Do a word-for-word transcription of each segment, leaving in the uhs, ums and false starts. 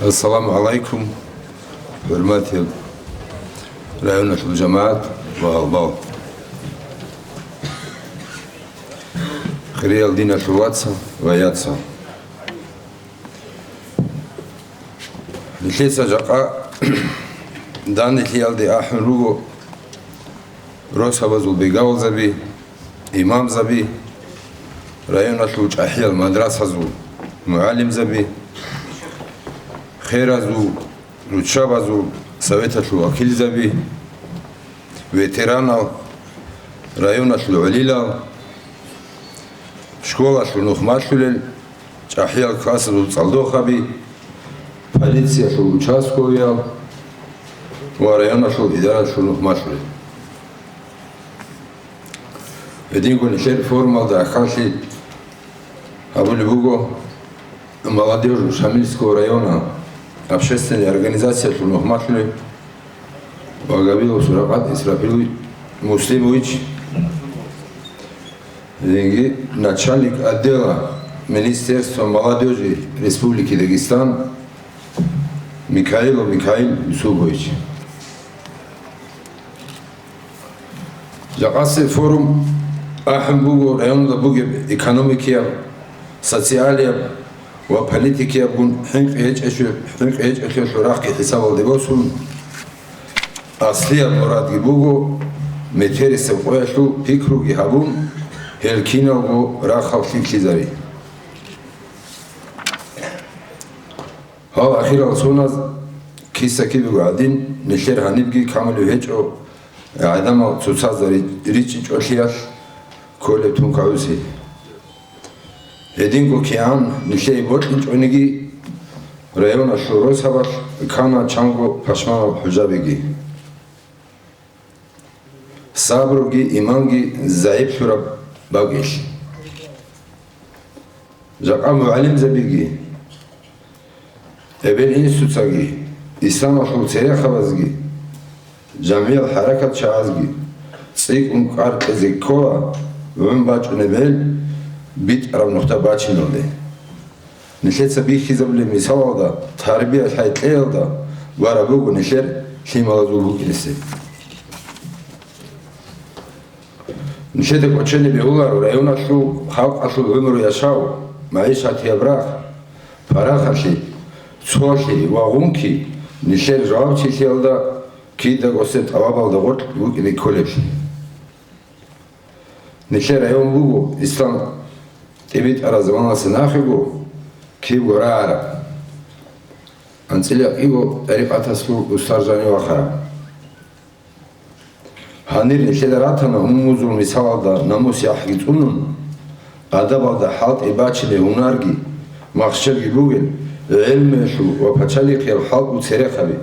Ассаламу гӀалайкум, хӀурматиял районалъул жамагӀат ва гьалбал. Хириял диналъул вацал ва яцал. Нилъеца жакъа данделъиялде ахӀун руго росабазул бегавулзаби, имамзаби, районалъул чӀахӀиял мадрасазул мугӀалимзаби, херазул, руччабазул советалъул вакилзаби, ветеранал, районалъул гӀолилал, школалъул нухмалъулел, чӀахӀиял классазул цӀалдохаби, полициялъул участковыял ва районалъул идаралъул нухмалъулел. Гьединго нилъер форумалда ахӀаллъи гьабулеб буго Молодёжь Шамильского района общественной организациялъул нухмалъулеб ва Гавилов Суракъат Исрафил Муслимович, гьединги начальник отдела Министерства молодёжи Республики Дагестан Микаилов Микаил Юсупович. Жакъасеб форум ахӀун буго районалда бугеб экономикияб, социалияб ва политикиябгун хӀинкъи гьечӀелъу-, хӀинкъи гьечӀелъулъул рахъги хӀисабалде босун, аслияб мурадги буго метерисеб къоялъул пикруги гьабун, гьел киналго рахъалъ лъикӀлъизари. Гьал ахирал соназ киса-кибего гӀадин, нилъер гьанибги камулев гьечӀо гӀадамал цоцазда ри-, ричӀчӀичӀолъиялъ кколеб тункагӀуси. Гьединго кигӀан нилъее бокьичӀониги, районалъул росабалъ ккана чанго пашманал хӀужабиги. Сабруги иманги загӀиплъураб бакӀилъ. Жакъа мугӀалимзабиги, эбел-инсуцаги, исламалъул церехабазги, жамгӀиял хӀаракатчагӀазги цӀикӀкӀун кӀаркьизе ккола гӀун бачӀунеб гӀел битӀараб нухда бачиналде. Нилъеца бихьизабулеб мисалалда, тарбия лъай-кьеялда бараб буго нилъер лъималазул букӀинасе. Нилъеда кӀочене бегьуларо районалъул халкъалъул гӀумру-яшав, магӀишатияб рахъ, парахалъи, цолъи ва гъунки нилъер жавабчилъиялда кидаго себ тӀалабалда гъоркь букӀине кколеблъи. Нилъер район буго ислам тӀибитӀараб заманалъе нахъего кибго рагӀараб. АнцӀила кӀиго тӀарикъаталъул устар жанив вахъараб. Гьанир нилъеда ратана умумузул мисалалда намус-яхӀги цӀунун, адабалда хӀалтӀи бачине гьунарги, махщелги бугел, гӀелмуялъул ва пачалихъияб халкъул церехаби,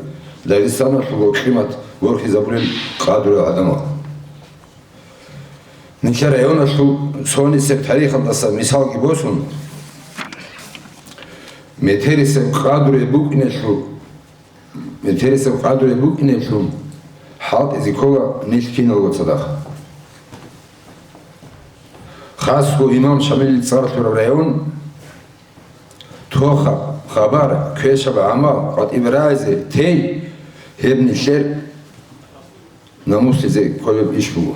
Дагъистаналъулго къимат борхизабулел къадру гӀадамал. Нилъер районалъул цонисеб тарихалдаса мисалги босун, метерисеб къадруе букӀинелъул, метерисеб къадруе букӀинелъул хӀалтӀизе ккола нилъ киналго цадахъ. Хасго имам Шамилил цӀар лъураб район, тохаб, хабар, квешаб гӀамал къватӀибе рагӀизе тей, гьеб нилъер намуслъизе кколеб иш буго.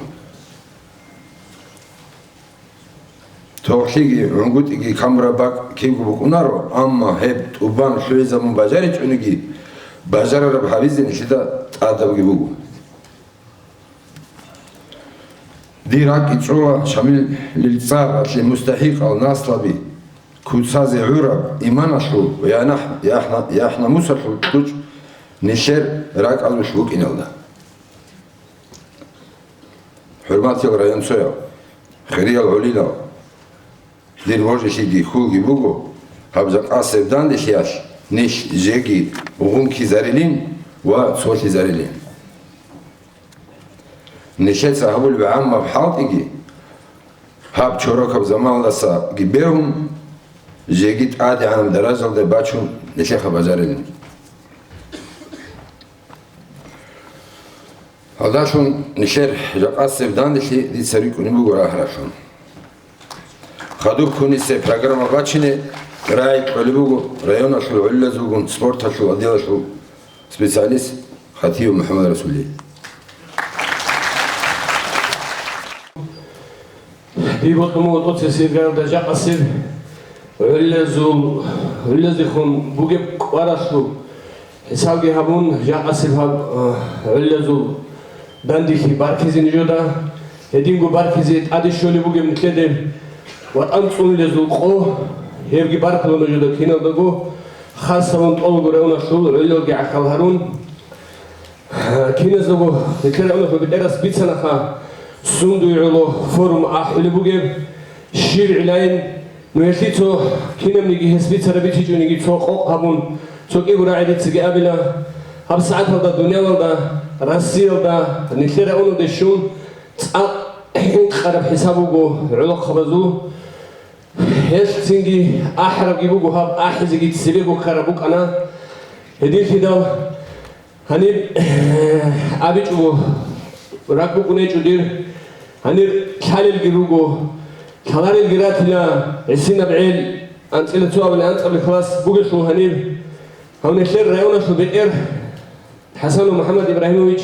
Тохлъиги гӀунгутӀиги камураб бакӀ кибго букӀунаро, амма гьеб тӀубан лъугӀизабун бажаричӀониги, бажарараб гьабизе нилъеда тӀадабги буго. Дир ракӀги чӀола Шамилил цӀаралъе мустахӀикъал наслаби куцазе гӀураб иманалъул ва янахӀ-, яхӀна-, яхӀ-намусалъул кьучӀ нилъер ракӀалъулъ букӀиналда. ХӀурматиял районцоял, хириял гӀолилал, дир божилъиги хьулги буго, гьаб жакъасеб данделъиялъ нилъ жеги гъункизарилин ва цолъизарилин. Нилъеца гьабулеб гӀаммаб хӀалтӀиги гьаб чорокаб заманалдасаги бегьун, жеги тӀадегӀанаб даражалде бачун нилъеха бажарилин. Гьалдалъун нилъер жакъасеб данделъи дица рикӀкӀунеб буго рагьаралъун. Хадуб ккунисеб программа бачине Рагьи кьолеб буго районалъул гӀолилазулгун спорталъул отделалъул специалист Хатиев МухӀаммад Расулие. Дие бокьун буго тӀоцесеб иргаялда жакъасеб гӀолилазул, гӀолилаздехун бугеб кӀваралъул хӀисабги гьабун, жакъасеб гьаб, а, гӀолилазул дандихъи баркизе нижеда, гьединго баркизе тӀаде щолеб бугеб нилъеде ВатӀан цӀунулезул къо, гьебги баркула нужеда киналдаго, хасабун тӀолго районалъул гӀолилалги гӀахьал гьарун. Киназдаго нилъер районалъул бетӀерас бицанаха, сундуй гӀоло форум ахӀулеб бугеб, щиб гӀилайин, ну, гьелъие цо кинабниги гьес бицараб битичӀониги цо къокъ гьабун, цо кӀиго рагӀи дицаги абила, гьаб сагӀаталда дуниялалда, Россиялда, нилъер районалде щун, цӀакъ хӀинкъараб хӀисаб буго гӀолохъабазул. Гьелъ цинги ахӀарабги буго, гьаб ахӀизеги цебего ккараб букӀана. Гьединлъидал гьаниб абичӀого ракӀ букӀун гьечӀо дир. Гьанир лъалелги руго, лъаларелги ратила, гӀисинаб гӀел, анцӀила цо абуни анцӀабилеб класс бугелъул гьаниб. Гьав нилъер районалъул бетӀер ХӀасанов МухӀаммад Ибрагьимович,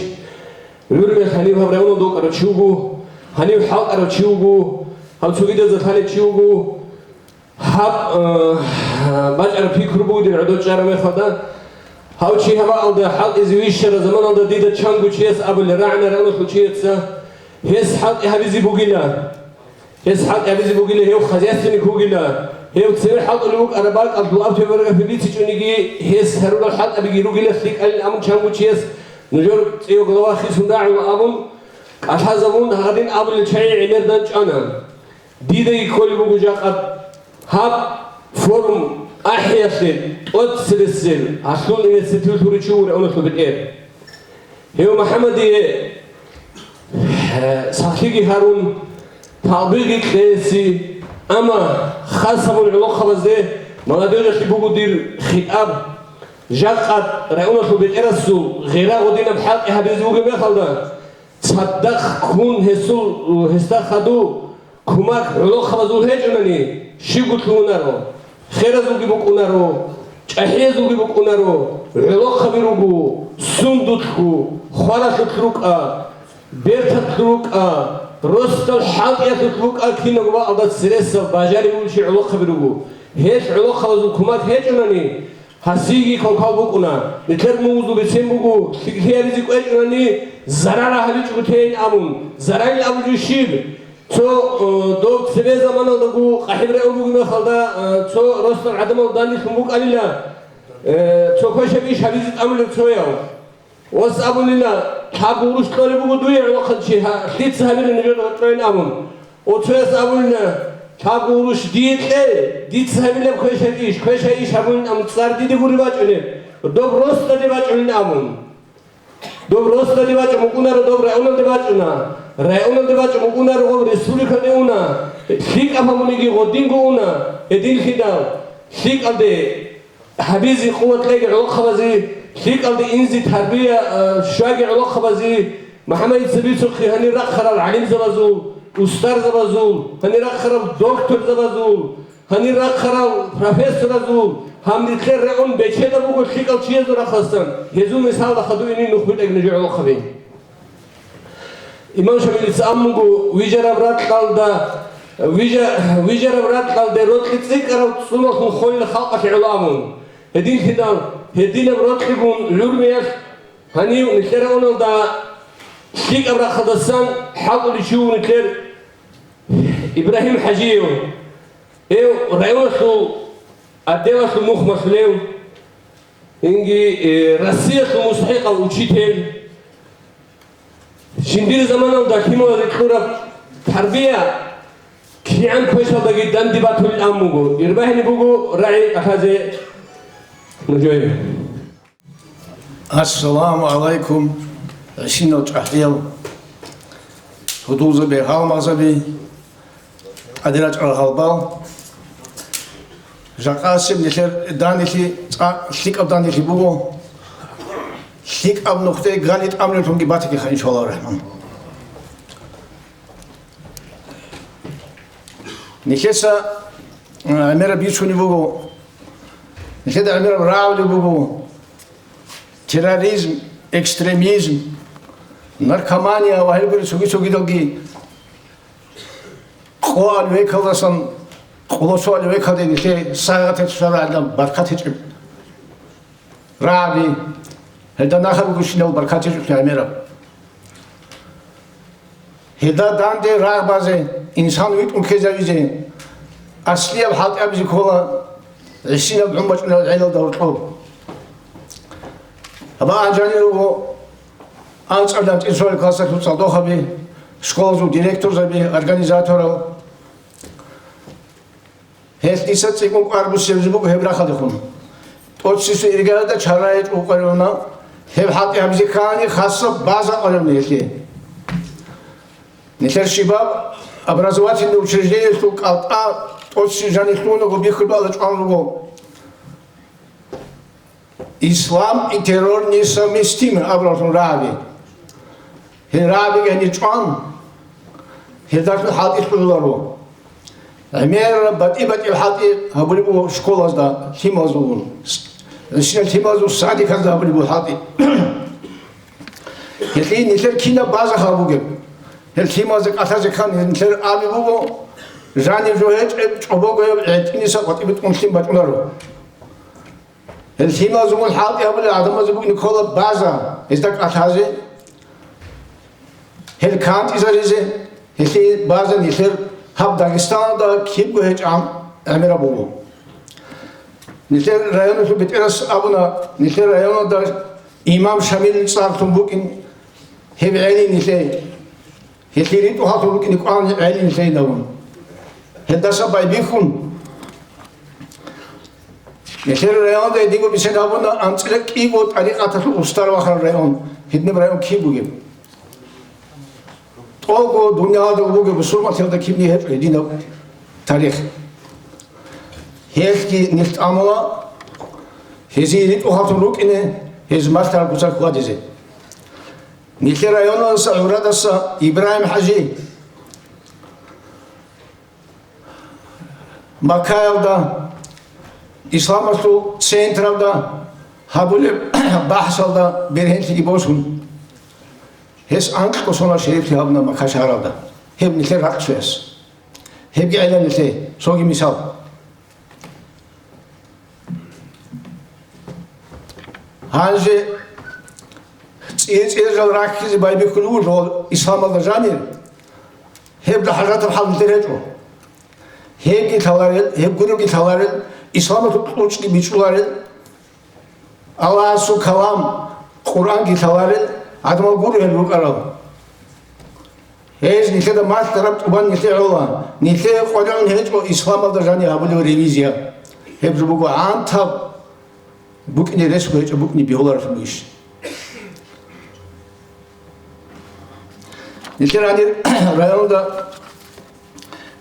гӀурмелъ гьанив гьаб районалда вукӀарав чи вуго, гьанив хӀалтӀарав чи вуго, гьав цогидазда лъалев чи вуго. Гьаб, э, бачӀараб пикру буго дир гӀодов чӀараб мехалда, гьав чи гьабаалда хӀалтӀизе вищараб заманалда дида чанго чияс абулел рагӀана районалъул чияца, гьес хӀалтӀи гьабизе бугила. Гьес хӀалтӀи гьабизе бугила, гьев хозяйственник вугила, гьев цеве хӀалтӀулев вукӀараб бакӀалъул автобиографи бицичӀониги, гьес гьарурал хӀалтӀабиги ругила лъикӀалин абун чанго чияс, нужер цӀияб глава хисун рагӀула абун, кӀалъазабун гьадин абулел чагӀи гӀемердан чӀана. Дидаги кколеб буго жакъа гьаб форум ахӀиялъе тӀоцебесеб гьалъул инициатива лъурав чи вуго районалъул бетӀер. Гьев МухӀаммадие, э, сахлъиги гьарун, талбигъги кьеси, амма хасабун гӀолохъабазде, молодёжалъе буго дир хитӀаб, жакъа районалъул бетӀерасул гъира гъодинаб хӀалтӀи гьабизе вугеб мехалда, цадахъ ккун гьесул, гьесда хадув кумак гӀолохъабазул гьечӀунани, щибго лъугьунаро, херазулги букӀунаро, чӀахӀиязулги букӀунаро, гӀолохъаби руго, сундулъго, хваралъулъ рукӀа, берталъ рукӀа, росдал хӀалтӀиялъулъ рукӀа, кинабго бакӀалда цересел бажарулев чи гӀолохъаби руго. Гьелъ гӀолохъабазул кумак гьечӀунани, гьасиеги квалквал букӀуна. Нилъер мугъзул бицен буго, лъикӀлъи гьабизе кӀвечӀунани, зарал гьабичӀого тейин абун. Зарал абулев щиб? Цо, э, доб цебе заманалдаго къахӀиб район бугеб мехалда, э, цо росдал гӀадамал данделъун букӀанила, э, цо квешаб иш гьабизе тӀамулев цояв. Ос абунила, лъабго гъурущ кьолеб буго дуе гӀолохъанчи, гьа, лъица гьабилеб нужеда гьоркьойин абун. Оцояс абунила, лъабго гъурущ дие кье, дица гьабилеб квешаб иш, квешаб иш гьабунин абун цӀар диде гури бачӀунеб, доб росдаде бачӀунин абун. Доб росдаде бачӀун букӀунаро, доб районалде бачӀуна. Районалде бачӀун букӀунаро, гъоб республикаде уна. ЛъикӀаб гьабуниги гъодинго уна. Гьединлъидал лъикӀалде гьабизе къуват кьеги гӀолохъабазе, лъикӀалде инзе тарбия, а, щваги гӀолохъабазе, МухӀаммадица бицухъе гьанир рахъарал гӀалимзабазул, устарзабазул, гьанир рахъарал докторзабазул, гьанир рахъарал профессоразул, гьанир нилъер район бечедаб буго лъикӀал чиязул рахъалъан, гьезул мисалда хадув инин нух битӀаги нужер гӀолохъаби. Имам Шамилица абун буго, вижараб ракьалда, вижа-, вижараб ракьалде рокьи цӀикӀкӀарал цӀуналъун холел халкъалъе гӀоло абун. Гьединлъидал, гьединаб рокьигун гӀурмиялъ гьанив нилъер районалда лъикӀаб рахъалдасан хӀалтӀулев чи вуго нилъер Ибрагьим ХӀажиев. Гьев районалъул отделалъул мухь малъулев, инги, э, Россиялъул мустахӀикъав учитель. Жиндир заманалда лъималазе кьураб тарбия кигӀан квешалдаги данде батулин абун буго. Ирбагьине буго рагӀи кӀалъазе нужее. Ассаламу гӀалайкум, гӀисинал чӀахӀиял, гьудулзаби, гьалмагъзаби, тӀаде рачӀарал гьалбал. Жакъасеб нилъер данделъи цӀакъ лъикӀаб данделъи буго. ЛъикӀаб нухде гали тӀамулеллъунги батагиха, иншаллагьу рахӀман. Нилъеца, э, гӀемераб бицунеб буго Нилъеда гӀемераб рагӀулеб буго терроризм, экстремизм, наркомания ва гьелгун цоги-цогидалги къоал векалдасан къолосоал векалде нилъее сагъател цӀаларалда баркат гьечӀеб рагӀаби, гьелда нахъа ругелщинал баркат гьечӀолъи гӀемераб. Гьелда данде рагъ базе, инсан витӀун ккезавизе, аслияб хӀалтӀи абизе ккола гӀисинаб гӀун бачӀунел гӀелалда гьоркьоб. Гьаб а жанир руго анцӀабилеб анцӀила цоял классалъул цӀалдохъаби, школазул директорзаби, организаторал. Гьелъ дица цӀикӀкӀун кӀвар буссебизе буго гьеб рахъалдехун. ТӀоцебесеб иргаялда чара гьечӀо къваригӀуна, гьеб хӀалтӀи гьабизе ккани хасаб база къваригӀуна гьелъие. Нилъер щибаб образовательный учреждениялъул кӀалтӀа тӀоцебесеб жанир лъугьунаго бихьулеб бакӀалда чӀван руго. Ислам и террор несовместимы абураллъун рагӀаби. Гьел рагӀабиги гьанир чӀван, гьелдалъун хӀалтӀи лъугьунаро. ГӀемераб батӀи-батӀиял хӀалтӀи гьабулеб буго школазда, лъималазулгун, гӀисинал лъималазул садиказда гьабулеб буго хӀалтӀи. Гьелъие нилъер кинаб база гьаб бугеб? Гьел лъималазда кӀалъазе ккани нилъер абулеб буго, жаниб жо гьечӀеб чӀобогояб гӀетӀиниса къватӀибе тӀун лъим бачӀунаро. Гьел лъималазул хӀалтӀи гьабулел гӀадамазул бугин ккола база гьезда кӀалъазе, гьел кантӀизаризе, гьелъие база нилъер гьаб Дагъистаналда кибго гьечӀеб гӀемераб буго. Нилъер районалъул бетӀерас абуна, нилъер районалда имам Шамилил цӀарлъун букӀин, гьеб гӀели нилъее. Гьелъие ритӀухъаллъун рукӀине кӀван гӀели нилъейин абун. Гьелдаса байбихьун, нилъер районалда гьединго бицен абуна анцӀила кӀиго тӀарикъаталъул устар вахараб район, гьединаб район киб бугеб? ТӀолго дунялалда бугеб бусурманлъиялда кибни гьечӀо гьединаб тарих. Гьелъги нилъ тӀамула, гьезие ритӀухъаллъун рукӀине гьез малъараб куцалъ хьвадизе. Нилъер районалдаса, гӀурадаса Ибрагьим ХӀажи Маккаялда, исламалъул централда гьабулеб бахӀсалда бергьенлъиги босун, гьес анкьго соналъ шерифлъи гьабуна Макка шагьаралда, гьеб нилъер ракьчояс. Гьебги гӀела нилъее цоги мисал. Гьанже цӀия-цӀиязул рахьизе байбихьулев вуго исламалда жанир, гьеб хӀажатаб хӀал нилъер гьечӀо. Гьебги лъаларел, гьеб гуребги лъаларел, исламалъул кьучӀги бичӀчӀуларел, Аллагьасул калам, Къуръанги лъаларел гӀадамал гуро гьел рукӀарал. Гьез нилъеда малъараб тӀубан нилъее гӀола. Нилъее къваригӀун гьечӀо исламалда жанир гьабулеб ревизия. Гьеб жо буго гӀантаб букӀине ресго гьечӀеб букӀине бегьулареблъун иш. Нилъер гьанир районда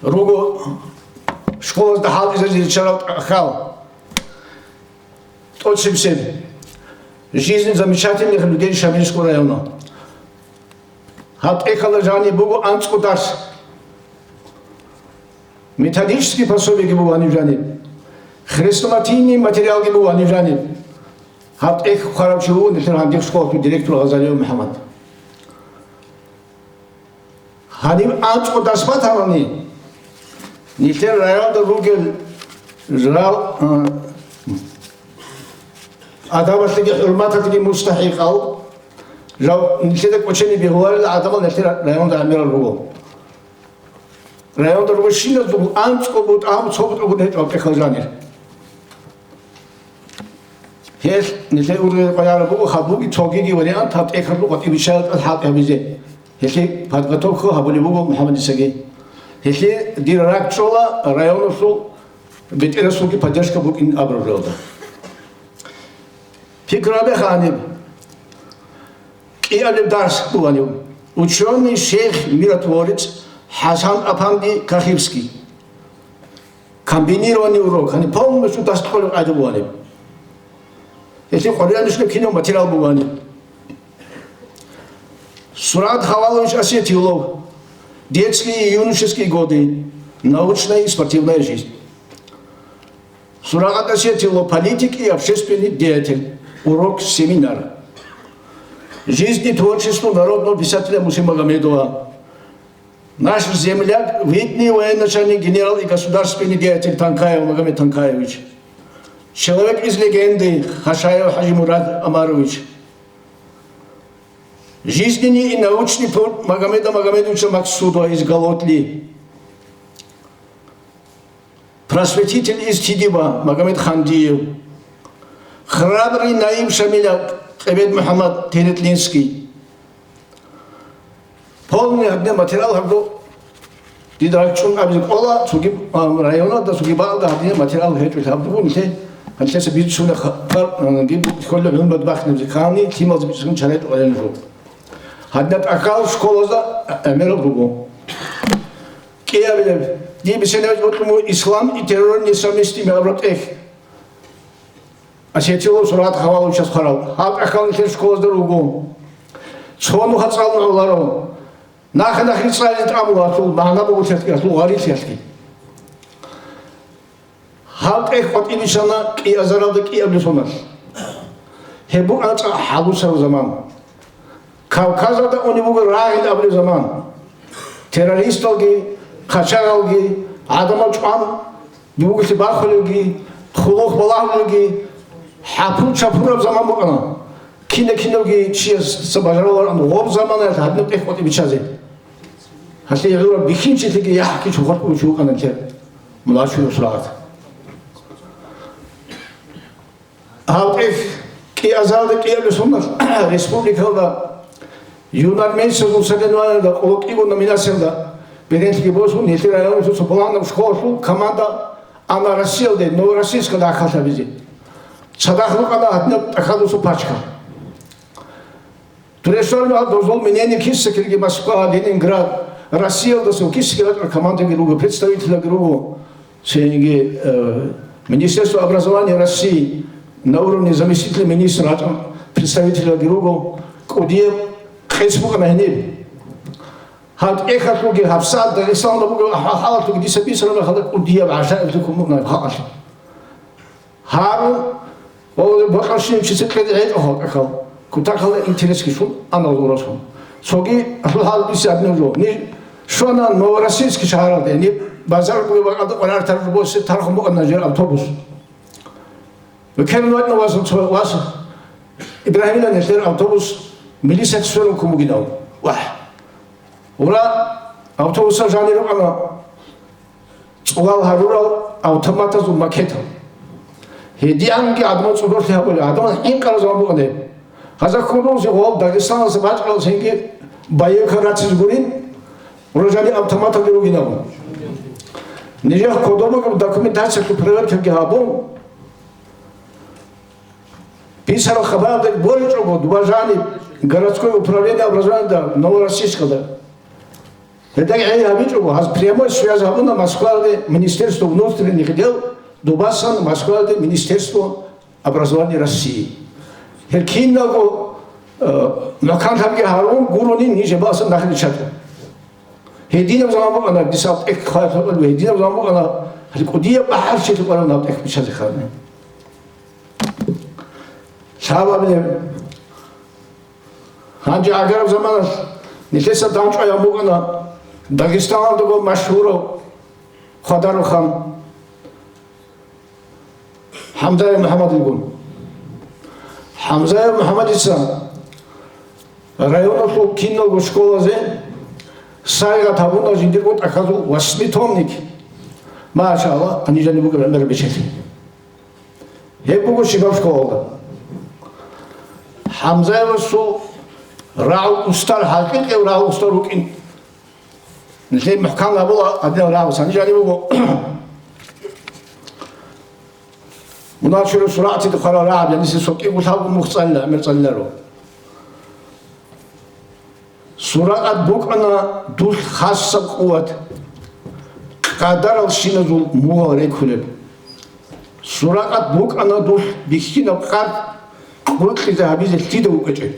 руго школазда хӀалтӀизаризе риччарал хал. ТӀоцебесеб. Жизнь замечательных людей Шамильского района. Гьаб тӀехьалда жаниб буго анцӀго дарс. Методический пособиеги буго гьаниб жаниб. Хрестоматийный материалги буго гьаниб жаниб. Гьаб тӀехь хъварав чи вуго нилъер гьаниб школалъул директор Гъазалиев МухӀаммад. Гьаниб анцӀго дарс батани, нилъер районалда ругел жал, а, адабалъеги хӀурматалъеги мустахӀикъал, жал нилъеда кӀочене бегьуларел гӀадамал нилъер районалда гӀемерал руго. Районалда ругелщиназул анцӀго бутӀа гьабун, цо бутӀа гьечӀо гьаб тӀехьалда жанир. Гьелъ нилъее ургъел къваригӀараб буго гьаб буги цогиги вариант гьаб тӀехьалъул къватӀибе биччаялда хӀалтӀи гьабизе. Гьелъие подготовка гьабулеб буго МухӀаммадицаги. Гьелъие дир ракӀ чӀола районалъул бетӀерасулги поддержка букӀин абураб жоялда. Пикру гьабеха гьаниб. КӀиабилеб дарс буго гьаниб. Учёный шейх-миротворец ХӀасан Апанди Кахирский. Комбинированный урок, гьаниб полностью дарс кьолеб къагӀида буго гьаниб. Гьелъие къваригӀунищ кинаб материал буго гьаниб. Сурат Хавалович Осетилов. Детские и юношеские годы. Научная и спортивная жизнь. Суракъат Осетиевич, политик и общественный деятель. Урок, семинар. Жизнь и творчество народного писателя Мусы Магомедова. Наш земляк, видный военачальник, генерал и государственный деятель Танкаев Магомед Танкаевич. Человек из легенды Хашаев Хаджи Мурад Амарович. Жизненный и научный труд Магомеда Магомедовича Максудова из Галотли. Просветитель из Тидиба Магомед Хандиев. Храбрый наиб Шамиля Къебед Мухаммад Теретлинский. Полный гьадинаб материал гьабго дида рачӀун абизе кӀола, цоги, а, районалда, цоги бакӀалда гьадинаб материал гьечӀо гьаб бугун лъе, гьанлъеса бицуна ха-, пар-, а, гиб холло гӀумрат бахнабизе ккани, лъималзе бицун чарай тӀолел жо. Гьадинаб тӀахьал школазда а-, гӀемерал руго. КӀиабилеб, дие бицинабизе бокьун буго ислам и террор несовместимый абураб тӀехь. Осетиялъул Сурат Хаваловичас хварал. Гьаб тӀахьал нилъер школазда руго. Цо нуха цӀалун гӀоларо. Нахъе-нахъе цӀализе тӀамула гьалъул магӀна бугелъулги, гьалъул гъарилъиялъги. Гьаб тӀехь къватӀибе бицана кӀиазаралда кӀиабилеб соналъ. Гьеб букӀана цӀакъ хӀалусараб заман. Кавказалда унеб буго рагӀил абулеб заман. Террористалги, хъачагъалги, гӀадамал чӀван бугелъи бахулевги, хъулухъ балагьулевги, хӀапу-чапураб заман букӀана. Кина-кинавги чиясда бажарулароан гъоб заманаялъ гьадинаб тӀехь къватӀибе биччазе. Гьалъие гӀураб бихьинчилъиги яхӀги чухъалъ бугев чи вукӀана нилъер Мулачуев Сурат. Гьаб тӀехь кӀиазаралда кӀиабилеб соналъ республикалда юнармейцазул соревнованиялда къоло кӀиго номинациялда беренлъиги босун, нилъер районалъул цо балагьанаб школалъул команда ана Россиялде, Новороссийскалда гӀахьаллъабизе. Цадахъ рукӀана гьадинаб тӀахьазул цо пачка. Дурешлъараб гьал дозул мнение киса ккелги Москва, Ленинград, Россиялдаса киса ккелги рачӀарал командаги руго, представителяги руго, цинги, э, Министерство образования России на уровне заместителя министра рачӀарал представителяги руго, кӀудияб къец букӀана гьениб. Гьаб тӀехьалъулги гьабсагӀат Дагъистаналда бугеб хӀа-, хӀалалъулги дица бицараб мехалда кӀудияб гӀажаиблъи ккун букӀана гьаб халкъалъе. Гьарун ва бокьарщинав чи цебе кьезе гӀечӀо халкъалъ, кутакалда интересги щун, анал гъурасун. Цоги гьалъул хӀал биси гьадинаб жо. Ниж щвана Новороссийский шагьаралде, гьениб базар бугеб бакӀалда къваригӀараб таржу босе тархун букӀана жер автобус. Ва ккерун вачӀана васун цо вас, Ибрагьимилан нилъер автобус милицияца сверун ккун бугинав. Вагь! Ура, автобусал жанир рукӀана цӀулал гьарурал автоматазул макетал. Гьединги гӀадамал цӀодорлъи гьабулел, гӀадамал хӀинкъарал заман букӀана гьеб. Гьазда хьунузе гъол Дагъистаналдаса бачӀарал цинги боевикал рацизе гурин, урожали автоматалги ругинабун. Нижехъ кодобго документациялъул проверкаги гьабун, бицарал хабаралда боричӀого, дуба жаниб городское управление образованиеда Новороссийскалда. Гьелдаги гӀей гьабичӀого, гьаз прямой связь гьабуна Москвалде Министерство внутренних дел, дубасан Москвалде Министерство образования России. Гьел киналго, э, макан гьабги гьарун гурони ниж гьебасан нахъе биччачӀо. Гьединаб заман букӀана, дица тӀехь хъвалеб, гьединаб заман букӀана, гьале кӀудияб бахӀарчилъи къваригӀун гьаб тӀехь биччазе ккани. Лъабабилеб. Гьанже гӀагараб заманалъ нилъеца дандчӀваян букӀана Дагъистаналдаго машгьурав хвадарав хан ХӀамзаев МухӀаммадилгун. ХӀамзаев МухӀаммадица районалъул киналго школазе сайгъат гьабуна жиндирго тӀахьазул восьмитомник. Машалла, гьаниб жаниб бугеб гӀемераб бечелъи. Гьеб буго щибаб школалда. ХӀамзаевасул рагӀул устар, хӀакъикъияв рагӀул устар вукӀин. Нилъее мухӀкан гьабула гьадинал рагӀул, цани жаниб буго. Муна чуру Суракъатида хъварал рагӀаб, гьаниса цо кӀиго лъабго мухь цӀалила, гӀемер цӀалиларо. Суракъат букӀана дулъ хасаб къуват, къадаралщиназул мугьал рекулеб. Суракъат букӀана дулъ бихьинаб къад къуркьизе гьабизе лъида вукӀечӀеб.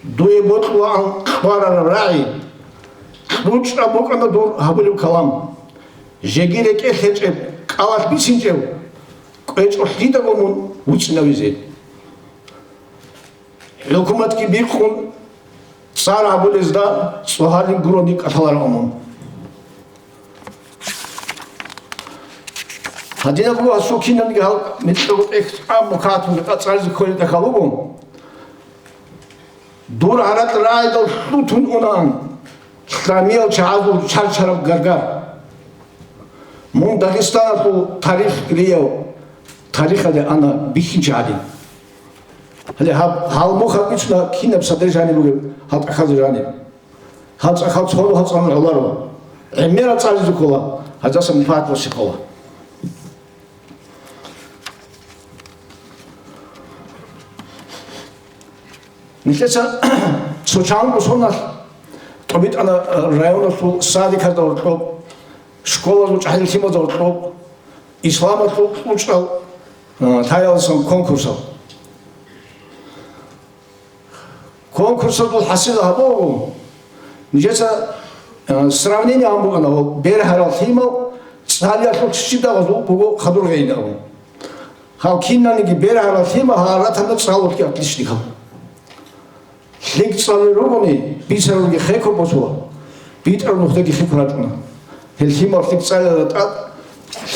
Дуе бокьулаан хъварараб рагӀи, кьучӀаб букӀана дур гьабулеб калам. Жеги рекӀелъ гьечӀеб, алалъ бицинчӀев, кӀвечӀо лъидаго мун вуцӀцӀинавизе. ХӀукуматги бихъун, цӀар гьабулезда цӀогьалин гурони кӀалъаларо мун. Гьадинаб буго гьасул кинабниги гьал микьго тӀехь цӀа мукатун цӀаризе кколел тӀахьал буго. Дур гьаракь рагӀидал лъутун унаан лъамиял чагӀазул чарчараб гаргар. Мун Дагъистаналъул тарих рияв тарихалде ана бихьинчи гьадин. Гьале гьаб, гьал мухъаб бицуна кинаб содержание бугеб гьал тӀахьазул жаниб. Гьал цӀахал цо гьал цӀан гӀоларо. ГӀемерал цӀализе ккола, гьаздасан нифакъ босе ккола. Нилъеца цо чанго соналъ тӀобитӀана районалъул садиказда гьоркьоб, школазул чӀахӀиял лъималазда гьоркьоб, исламалъул кьучӀал, а, лъаялдасан конкурсал. Конкурсалъул хӀасил гьабуго, нижеца, а, сравнение гьабун букӀана, гьал бергьарал лъимал цӀалиялъул ччидал буго хадур гъейин абун. Гьал киналниги бергьарал лъимал гьал ратана цӀалулъги отличникал. ЛъикӀ цӀалел ругони, бицаралги хеко босула, битӀарал нухдаги хеко рачӀуна. Гьел лъимал лъикӀ цӀалиялда тӀад,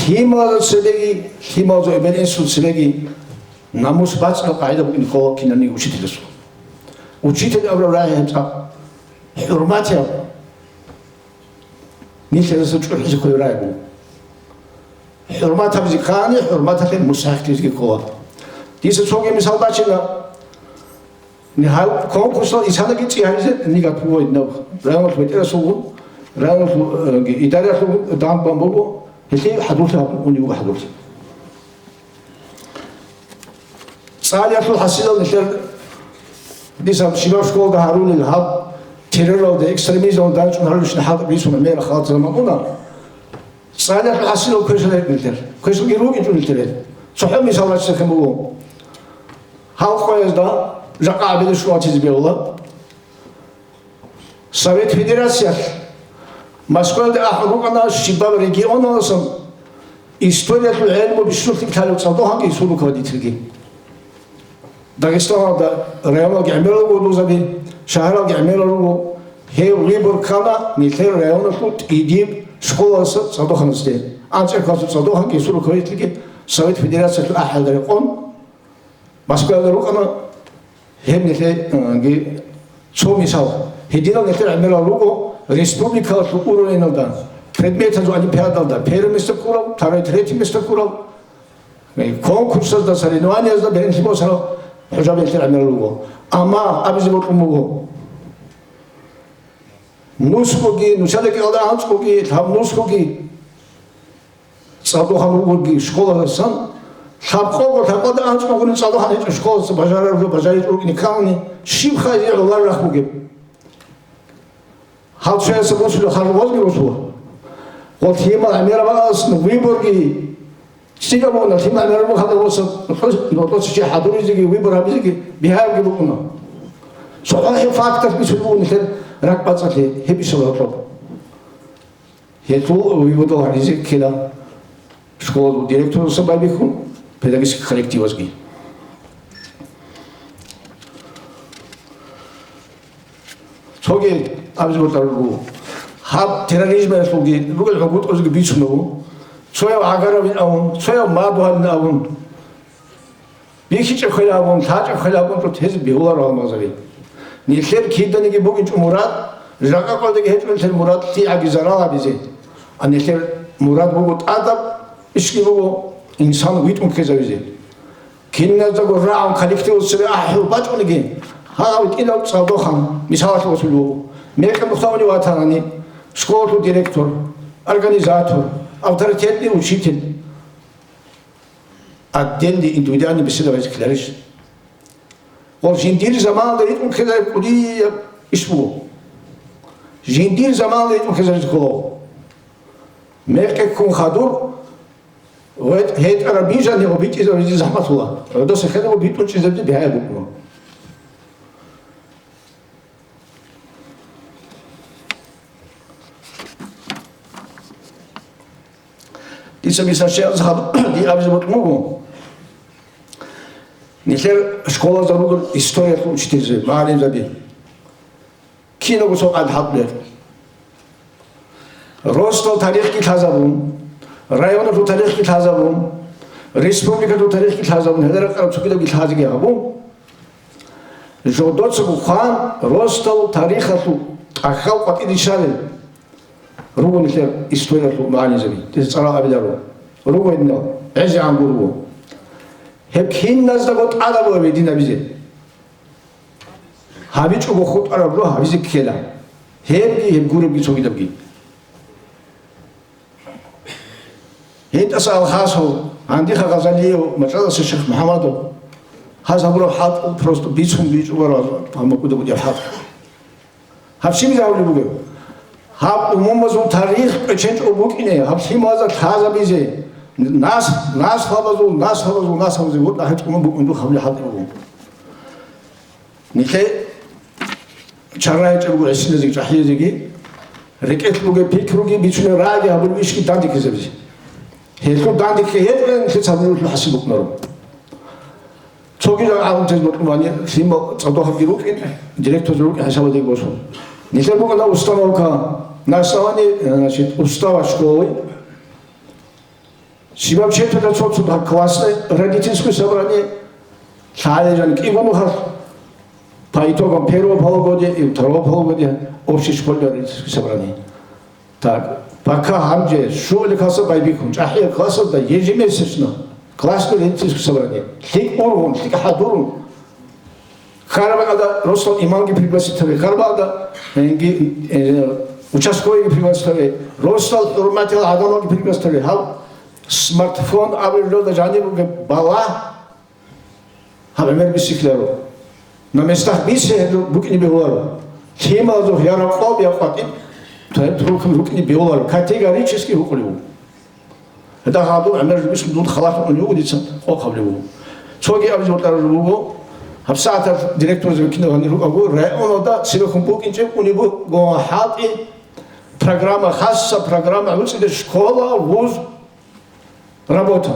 лъималазда цебеги, лъималазул эбел-инсул цебеги намус бацӀцӀал къагӀида букӀине ккола киналниги учителасул. Учитель абураб рагӀи гьеб цӀакъ хӀурматияб. Нилъ гьезда чӀухӀизе кколеб рагӀи буго. ХӀурмат гьабизе ккани, хӀурматалъе мусахӀлъизеги ккола. Дица цоги мисал бачина. Гьал конкурсал исанаги цӀи гьаризе нигат буго гьединаб. Районалъул бетӀерасулгун, районалъул, э, идараялъулгун дагьан бан буго, гьелъие хӀадурлъи гьабун унеб буго хӀадурлъи. ЦӀалиялъул хӀасилал нилъер дица щибаб школалда гьарулел гьаб терроралда, экстремизмалда дандчӀун гьарулищин хӀалтӀи бицуна мера халат заман уна. ЦӀалиялъул хӀасилал квешал гьечӀо нилъер. Квешалги ругинчӀо нилъер гьел. ЦохӀо мисал раччахъин буго. Гьал къоязда жакъа гӀабиле щугьатизе бегьула. Совет Федерациялъ Москваялде ахӀун рукӀана щибаб регионалдасан историялъул гӀелму бищун лъикӀ лъалев цӀалдохъанги гьесул руководительги. Дагъистаналда районалги гӀемерал руго вузаби, шагьаралги гӀемерал руго. Гьев выбор ккана нилъер районалъул тӀидиб школалдаса цӀалдохъанасде. АнцӀила классул цӀалдохъанги гьесул руководительги Совет Федерациялъул ахӀиялда рекъон Москваялда рукӀана. Гьеб нилъеги цо мисал. Гьединал нилъер гӀемерал руго республикалалъул уровеналда, предметазул олимпиадалда первое место ккурав, второе, третье место ккурав, конкурсазда, соревнованиязда беренлъи босарал хӀужаби нилъер гӀемерал руго. Амма абизе бокьун буго, нусгоги, нусида кӀалда анцӀгоги, лъаб нусгоги цӀалдохъан ругоги школалдасан, лъабкъого, лъабкъоялда анцӀгогуни цӀалдохъан гьечӀо школалдаса бажарараб жо бажаричӀо рукӀине ккани, щиб хайзе гӀолар рахъ бугеб? Гьал цояса босулеб хъарбазги босула. Гъол лъимал гӀемераб бакӀалдасан выборги цӀикӀкӀабуна, лъимал гӀемераб хадур босун, нутӀоца чи хӀадуризеги, выбор гьабизеги бигьаябги букӀуна. ЦохӀо гьеб факталъ бицун буго нилъер ракӀбацӀцӀалъи гьеб ишал гьоркьоб. Гьелъул выводал гьаризе ккела школалъул директорасда байбихьун, педагогический коллективазги. Цоги абизе бокьараб буго. Гьаб терроризмалъулги ругел гӀунгутӀазеги бицунеб буго. Цояв гӀагаравин абун, цояв мадугьалин абун. БихьичӀеб хвел абун, лъачӀеб хвел абун, гьез бегьуларо гьал мазаби. Нилъер киданиги бугинчӀо мурад, жакъа къоялдаги гьечӀо нилъер мурад лъигӀаги зарал гьабизе. А нилъер мурад буго тӀадаб, ишги буго инсан витӀун ккезавизе. Киназдаго рагӀун коллективалда цебе ахӀи бачӀунеги, гьагъав витӀинав цӀалдохъан, мисалалъе босулеб буго. Мекъи нухда унев ватанани, школалъул директор, организатор, авторитетный учитель. Отдельный индивидуальный беседа гьабизе ккеларищ? Гъол жиндир заманалда ритӀун ккезараб кӀудияб иш буго. Жиндир заманалда ритӀун ккезаризе кколаго. Мекъи ккун хадур, гъветӀ гьетӀараб бижани гъо битӀизабизе захӀматула. ГӀодоса хедаго битӀун чӀезабизе бигьаяб букӀуна. Дица мисал щвезе хадуб, дие абизе бокьун буго. Нилъер школазда ругел историялъул учительзаби, мугӀалимзаби. Киналго цо къад хӀалтӀулел. Росдал тарихги лъазабун, районалъул тарихги лъазабун, республикалъул тарихги лъазабун, гьелда ракӀараб цогидабги лъазеги гьабун, жодоцаго хъван, росдал тарихалъул тӀахьал къватӀире щварел руго нилъер историялъул мугӀалимзаби, дица цӀарал абиларо. Руго гьединал, гӀезегӀанго руго. Гьеб киназдаго тӀадаб буго гьеб дин гьабизе. ГьабичӀого хутӀараб жо гьабизе ккела. Гьебги, гьеб гуребги цогидабги. ГьитӀаса Алхасов, гьандиха Гъазалиев, мачӀалдаса Шихмухьамадов. Гьаз гьабураб хӀалтӀу просто бицун бичӀчӀуларо, гьаб макьуда бугеб хӀалтӀу. Гьаб щиб гьабулеб бугеб? Гьаб умумузул тарих кӀоченчӀого букӀине, гьаб лъималазда лъазабизе, нас-, наслабазул, наслабазул, наслабазе гьоркьа гьечӀого букӀун дух гьабулеб хӀалтӀи буго. Нилъее чара гьечӀеб буго гӀисиназеги чӀахӀиязеги, рекӀелъ бугеб пикруги, бицунеб рагӀиги гьабулеб ишги дандекӀизабизе. Гьелъул дандекӀи гьечӀолъи нилъеца гьабулеб хӀасил букӀунаро. Цогидал гӀалимтаз бокьун бани, лъимал цӀадахъги рукӀин, директорзаби рукӀин хӀисабалдеги босун. Нилъер букӀана установка на основании, э, значит, устава школы. Щибаб четверг цо-цо классное родительское собрание, лъагӀалилан кӀиго нухалъ, по итогам первого полугодия и второго полугодия общее школьное родительское собрание. Так, пока гьанже щуабилеб классалда байбихьун, чӀахӀияб классалда ежемесячно классное родительское собрание. ЛъикӀ ургъун, лъикӀ хӀадурун. Хьараб бакӀалда росдал имамги пригласить гьаве, хьараб бакӀалда, э, участковыйги пригласить гьаве, росдал хӀурматиял гӀадамалги пригласить гьаве. Гьаб смартфон абулеб жоялда жаниб бугеб балагь, гьаб гӀемер бихьиларо. На местах бихьи гьеб букӀине бегьуларо. Лъималазухъ я ракъоб, я къватӀиб, гьеб рукӀине бегьуларо. Категорически гьукъулев вуго. Гьедин гьадур гӀемер жо бихьун дун халат гьукъун вуго, дица къокъ гьабулеб буго. Цоги абизе бокьараб жо буго, гьабсагӀаталъ директорзаби кинал гьанир рукӀаго, районалда цебехун букӀинчӀеб унеб буго хӀалтӀи, программа, хасса программа, гьуцӀиде школа, вуз, работа.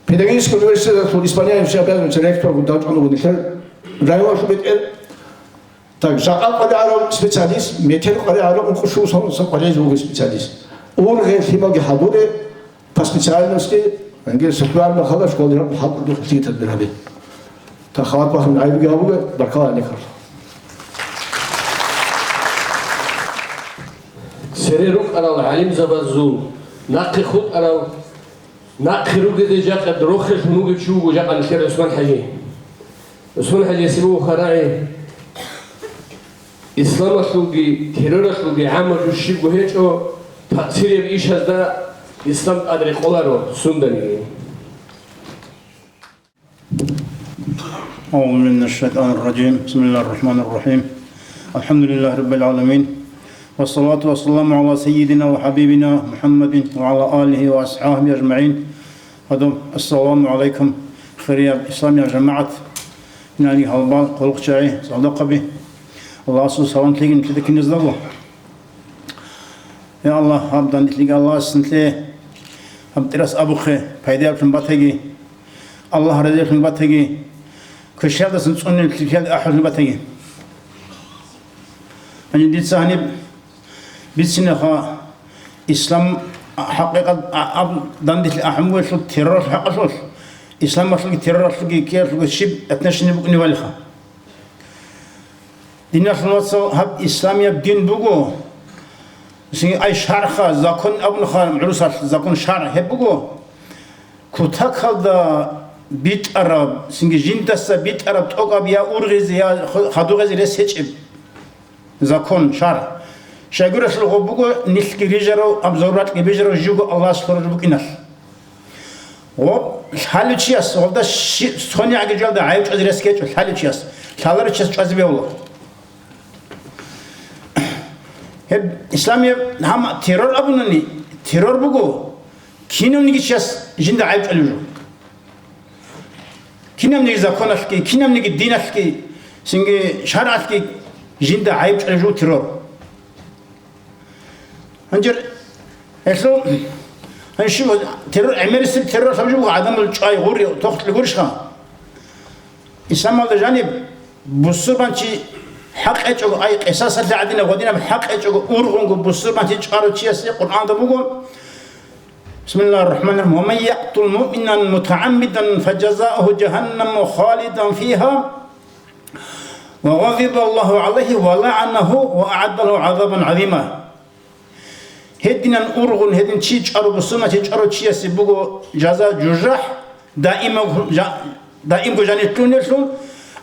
Педагогический университеталъул исполняющий обязанности ректор вуго, дачӀун вуго нилъер районалъул бетӀер. Так, жакъа къваригӀарав специалист, метер къваригӀарав, ункъо-щуго сон къваригӀизе вугев специалист. Ургъел лъималги хӀадуре по специальности, гьанже социальный халат школалъ хӀалтӀулъ хӀисият гьабе. Так, халат бахъин гӀайибги гьабуге, баркала гьанихъа. Цере рукӀарал гӀалимзабазул, нахъе хутӀарал Нахъе ругезе жакъа рохеллъун вугев чи вуго жакъа нилъер ГӀусман-хӀажи. ГӀусман-хӀажиясе буго хварагӀи, исламалъулги терроралъулги гӀаммаб жо щибго гьечӀо, таъсирияб ишазда ислам тӀад рекъоларо сунданиги. أعوذ بالله من الشيطان الرجيم. بسم الله الرحمن الرحيم. الحمد لله رب العالمين. والصلاة والسلام على سيدنا وحبيبنا محمد وعلى آله وأصحابه أجمعين. Гьадин, ассаламу гӀалайкум, хирияб исламиял жамагӀат, инани гьалбал, хъулухъчагӀи, цадахъаби. Аллагьасул салам лъеги нилъеда киназдаго. Я Аллагь, гьаб данделъиги Аллагьас нилъее гьаб тӀирас абухъе пайдаялъун батаги, Аллагь разиялъун батаги, квешлъиялдасан цӀунил лъикӀлъиялде ахӀулъун батаги. Гьанже дица гьаниб бицинеха, ислам хӀакъикъат а-, аб-, данделъи ахӀун бугелъул терроралъул хӀакъалъулъ, исламалъулги терроралъулги ккеялъулги щиб отношение букӀунебалиха. Диналъул вацал, гьаб исламияб дин буго, цинги ай шарха, закон абунаха, гӀурусалъ закон шаргӀ гьеб буго, кутакалда битӀараб, цинги жиндаса битӀараб тӀокӀаб я ургъизе, я х-, хадугъизе рес гьечӀеб закон, шаргӀ. Щайгурелъул гъоб буго нилъги рижарав, аб зобракьги бижарав живго Аллагьас лъурав букӀиналъ. Гъоб лъалев чияс, гъобда щи-, цонигӀаги жоялда гӀайиб чӀвазе рес гьечӀо лъалев чияс, лъаларев чияс чӀвазе бегьула. Гьеб исламияб гьама террор абунани, террор буго, кинавниги чияс жинда гӀайиб чӀвалев жо. Кинабниги законалъги, кинабниги диналъги, цинги шаргӀалъги жинда гӀайиб чӀвалев жо террор. Гьанже гьелъул Гьанже щиб, террор, гӀемерисеб террор лъаб жо буго, гӀадамал чӀвай, гъури, тохлъи гурищха? Исламалда жаниб бусурманчи хӀакъ гьечӀого, ай, къисасалъе гӀадинаб гъодинаб хӀакъ гьечӀого ургъунго бусурманчи чӀварав чиясе Къуръанда буго: بسم الله الرحمن الرحيم. ومن يقتل مؤمنا متعمدا فجزاؤه جهنم خالدا فيها وغضب الله عليه ولعنه وأعد له عذابا عظيما. Гьединан ургъун гьедин чи чӀварав, бусурманчи чӀварав чиясе буго жаза жужахӀ, даимав-, жа-, даимго жанир лъунелъул,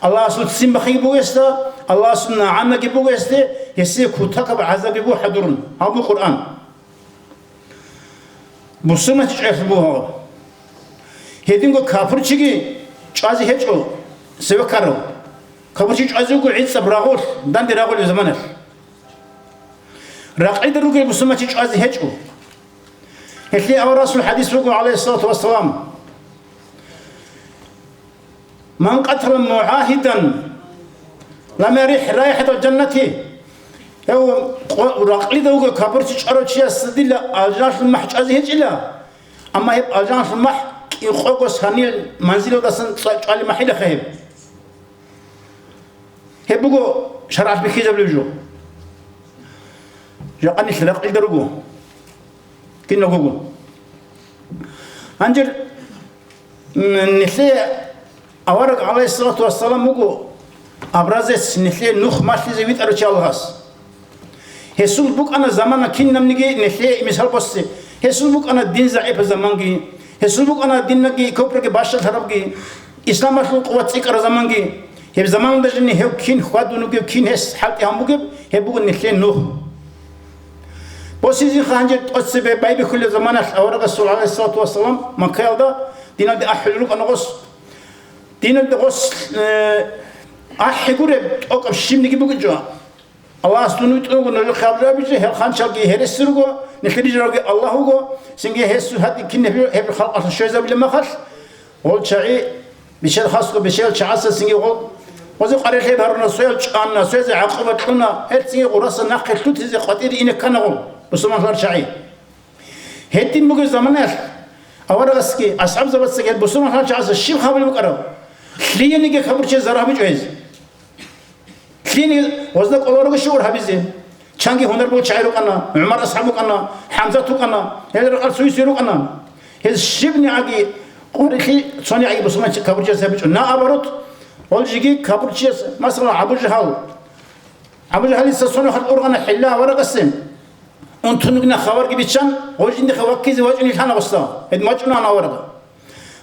Аллагьасул ццин бахъиги буго гьесда, Аллагьасул нагӀанаги буго гьесде, гьесие кутакаб гӀазаби буго хӀадурун. Гьаб буго Къуръан. Бусурманчи чӀваялъул буго гьаб. Гьединго капурчиги чӀвазе гьечӀо, цеве ккарав. Капурчи чӀвазе вуго гӀицӀаб рагъулъ, данде рагъулеб заманалъ. Ракъида ругел бусурманчи чӀвазе гьечӀо. Гьелъие аварагасул хӀадис буго, гӀалайгьиссалату вассалам: من قتل معاهدا لم يرح رائحة الجنة. Гьев къо-, ракълида вуго капурчи чӀварав чиясда дила алжаналъул махӀ чӀвазе гьечӀила, амма гьеб алжаналъул махӀ кӀикъого санил манзилалдасан цӀа-, чӀвалеб махӀилаха гьеб. Гьеб буго шаргӀалъ бихьизабулеб жо. Жакъа нилъ ракълида руго. Киналго гун. Гьанже, м, нилъее авараг, гӀалайгьиссалату вассалам, вуго образец нилъее нух малъизе витӀарав чи Аллагьас. Гьесул букӀана замана кинабниги нилъее мисал босизе. Гьесул букӀана дин загӀипаб заманги, гьесул букӀана динги купруги бащалъарабги, исламалъул къуват цӀикӀкӀараб заманги. Гьеб заманалда жини гьев кин хьвадун вугев, кин гьес хӀалтӀи гьабун бугеб, гьеб буго нилъее нух. Босизеха гьанже тӀоцебе байбихьулеб заманалъ аварагасул, гӀалайгьиссалату вассалам, Маккаялда диналде ахӀулел рукӀана гъос. Диналде гъос, э, ахӀи гуреб тӀокӀаб щибниги бугинчӀо. Аллагьас дун витӀун вуго нужехъе гьаб жо гьабизе, гьел ханчалги гьереси руго, нилъер рижаралги Аллагь вуго, цинги гьесул гьатӀи кин гьеб, гьеб халкъалъулъ щвезабулеб махалъ, гъол чагӀи, бечел хасго, бечел чагӀаца цинги гъол, гъозе къварилъи гьаруна, соял чӀана, соязе гӀакъуба кьуна, гьел цинги гъураса нахъе лъутизе къватӀире ине ккана гъол, бусурманлъар чагӀи. Гьедин бугеб заманаялъ аварагасги асхӀабзабацаги гьел бусурманлъан чагӀазда щиб хабалеб букӀараб? Лъиениги капурчияз зарал гьабичӀо гьез. Лъиениги гъозда кӀоларого шугӀур гьабизе. Чанги гьунар бугел чагӀи рукӀана, ГӀумар асхӀаб вукӀана, ХӀамзат вукӀана, гьел ракъал цойисел рукӀана. Гьез щибнигӀаги къварилъи цонигӀаги бусурманчи капурчияз гьабичӀо. Наоборот, гъол жеги капурчияз, масала, Абу Жагьал. Абу Жагьалица цо нухалъ ургъана хӀилла аварагасе. Унтун вугина хабарги биччан, гъой жиндихъе ваккизе вачӀунел лъана гъосда. Гьедин вачӀунаан аварага.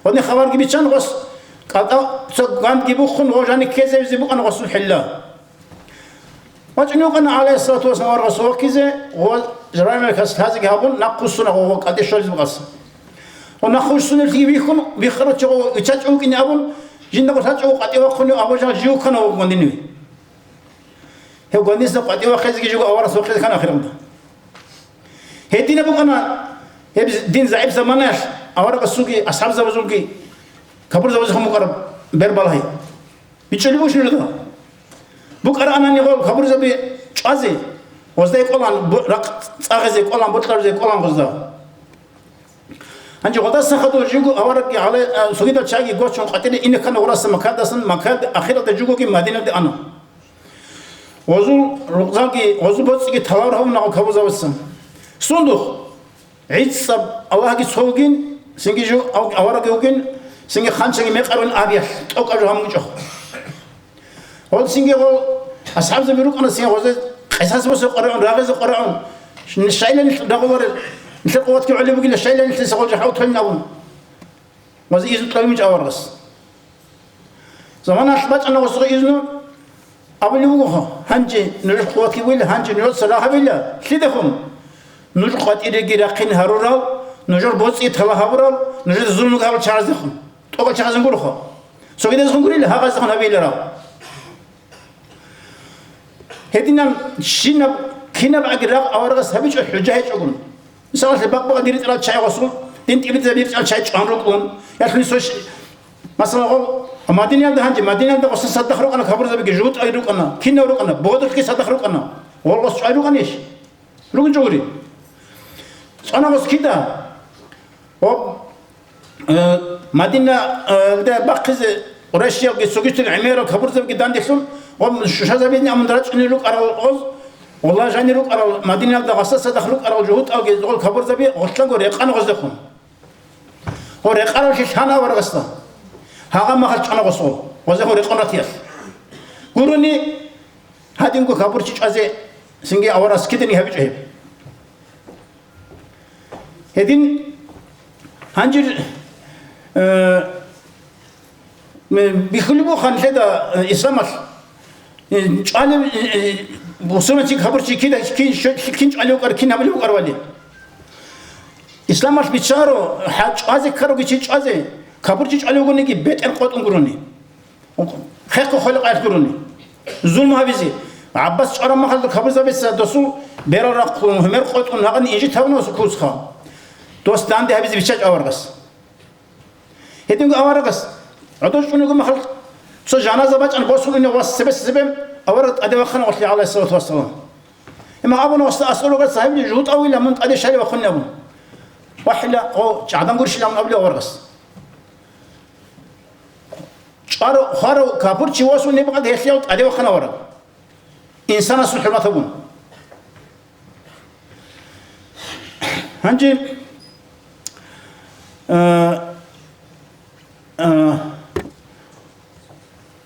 Гъодин хабарги биччан гъос, кӀалтӀа цо гандги буххун, гъо жани ккезевизе букӀана гъосул хӀилла. ВачӀунев вукӀана, гӀалайгьиссалату вассалам, аварагасул ваккизе, гъо Жабраил маликас лъазеги гьабун, нахъ вуссуна гъо, гъо кӀалтӀе щвализе букӀаса. Гъо нахъ вуссунелъги вихьун, виххарав чи гъо вичачӀо вукӀине абун, жинда гъо лъачӀого къватӀив вахъунев Абу Жагьал жив вукӀана гъо гвандинив. Гьев гвандинасда къватӀив вахъизеги живго аварагас вахъизе ккана ахиралда. Гьединаб букӀана гьеб дин загӀип заманаялъ аварагасулги асхӀабзабазулги капурзабазехун букӀараб бер балагьи. БичӀчӀулеб бугищ нужеда? БукӀараанани гъол капурзаби чӀвазе, гъозда кӀолан бу-, ракъ цӀагъизе кӀолан, бокьарабизе кӀолан гъозда. Гьанже гъодаса хадур живго аварагги гьале, а, цогидал чагӀиги гочун къватӀире ине ккана гъураса Маккадасан, Маккаялде ахиралда живгоги Мадиналде ана. Гъозул рукъзалги, гъозул боцӀиги талавр гьавуна гъо капурзабаца. Сундухъ? ГӀицӀаб Аллагьги цо вугин, цинги жо ав-, аварагги вугин, цинги ханчаги мекъарун абиялъ, тӀокӀаб жо гьамун гьечӀо. Гъол цинги гъол асхӀабзаби рукӀана, цинги гъозе къисас босеб къваригӀун, рагъизе къваригӀун. Ш-, щайила нилъ рагъуларел, нилъер къуватги гӀолеб бугила, щайила нилъеца гъол жо хӀалтӀулин абун. Гъозе изну кьабимичӀ аварагас. Заманалъ бачӀана гъосухъе изну, абулеб бугоха, гьанже нужер къуватги бугила, гьанже нужеца рагъ гьабила, лъидехун? Нуж къватӀиреги рахъин гьарурал, нужер боцӀи тала гьабурал, нужеда зулмуги гьабурал чагӀаздехун. ТӀокӀал чагӀазун гуроха. Цогидазехун гурила, гьагъаздехун гьабиларал. Гьединан щинаб, кинаб аги рагъ аварагас гьабичӀо хӀужа гьечӀогун. Мисалалъе, бакъ-бакъ диритӀарал чагӀи гъосул, дин тӀибитӀизаб диритӀарал чагӀи чӀван рукӀун. Ялъуни цо щ-, масала, гъо, Мадинаялда гьанже, Мадинаялда гъосда садахъ рукӀана капурзабиги, жугьутӀаги рукӀана, кинав рукӀана, бодулъги садахъ рукӀана. Гъол гъос чӀвай рукӀанищ? РукӀинчӀо гури. ЦӀана гъос кида? Гъоб, э, Мадинаялде бахъизе къурайшиялги цогидал гӀемерал капурзабиги данделъун, гъоб шушазабине амун рачӀунел рукӀарал гъоз, гъолла жанир рукӀарал Мадинаялда гъасасадахъ рукӀарал жугьутӀалги гъол капурзаби гъолъанго рекъана гъоздехун. Гъо рекъаралъе лъана аварагасда. Гьагъа махал чӀана гъосул. Гъоздехун рекъон ратиялъ. Гурони, гьадинго капурчи чӀвазе цинги аварагас киданиги гьабичӀо гьеб. Гьедин гьанжир, э, м, бихьулеб буго нилъеда, э, исламалъ, э, чӀвалев, э, э, мусулманчи капурчи кида, кин що-, кин чӀвалев вукӀар, кин гьабулев вукӀар вали. Исламалъ биччаро, гьа, чӀвазе ккаравги чи чӀвазе, капурчи чӀвалев вугониги бетӀер къотӀун гурони. Хехго хвела къайх гурони. Зулму гьабизе. ГӀаббас чӀвараб махалда капурзабица досул берал рахъун, гьумер къотӀун, гьагъан инжит гьабуна досул куцха. Дос данде гьабизе биччачӀо аварагас. Гьединго аварагас гӀодор чӀунего махал цо жаназа бачӀан босун унев вас цебе-цебе авараг тӀаде вахъана гъолъие, гӀалайгьиссалату вассалам. Гьеб мах абуна, васда, асулугас гьабили жугьутӀавила мун тӀаде щай вахъунин абун. Вахила, о, чӀадан гурищилан абули аварагас. ЧӀварав, хварав капурчи восун гьеб къад гьелъияв тӀаде вахъана варав. Инсанасул хӀурмат гьабун. Гьанже, э, э,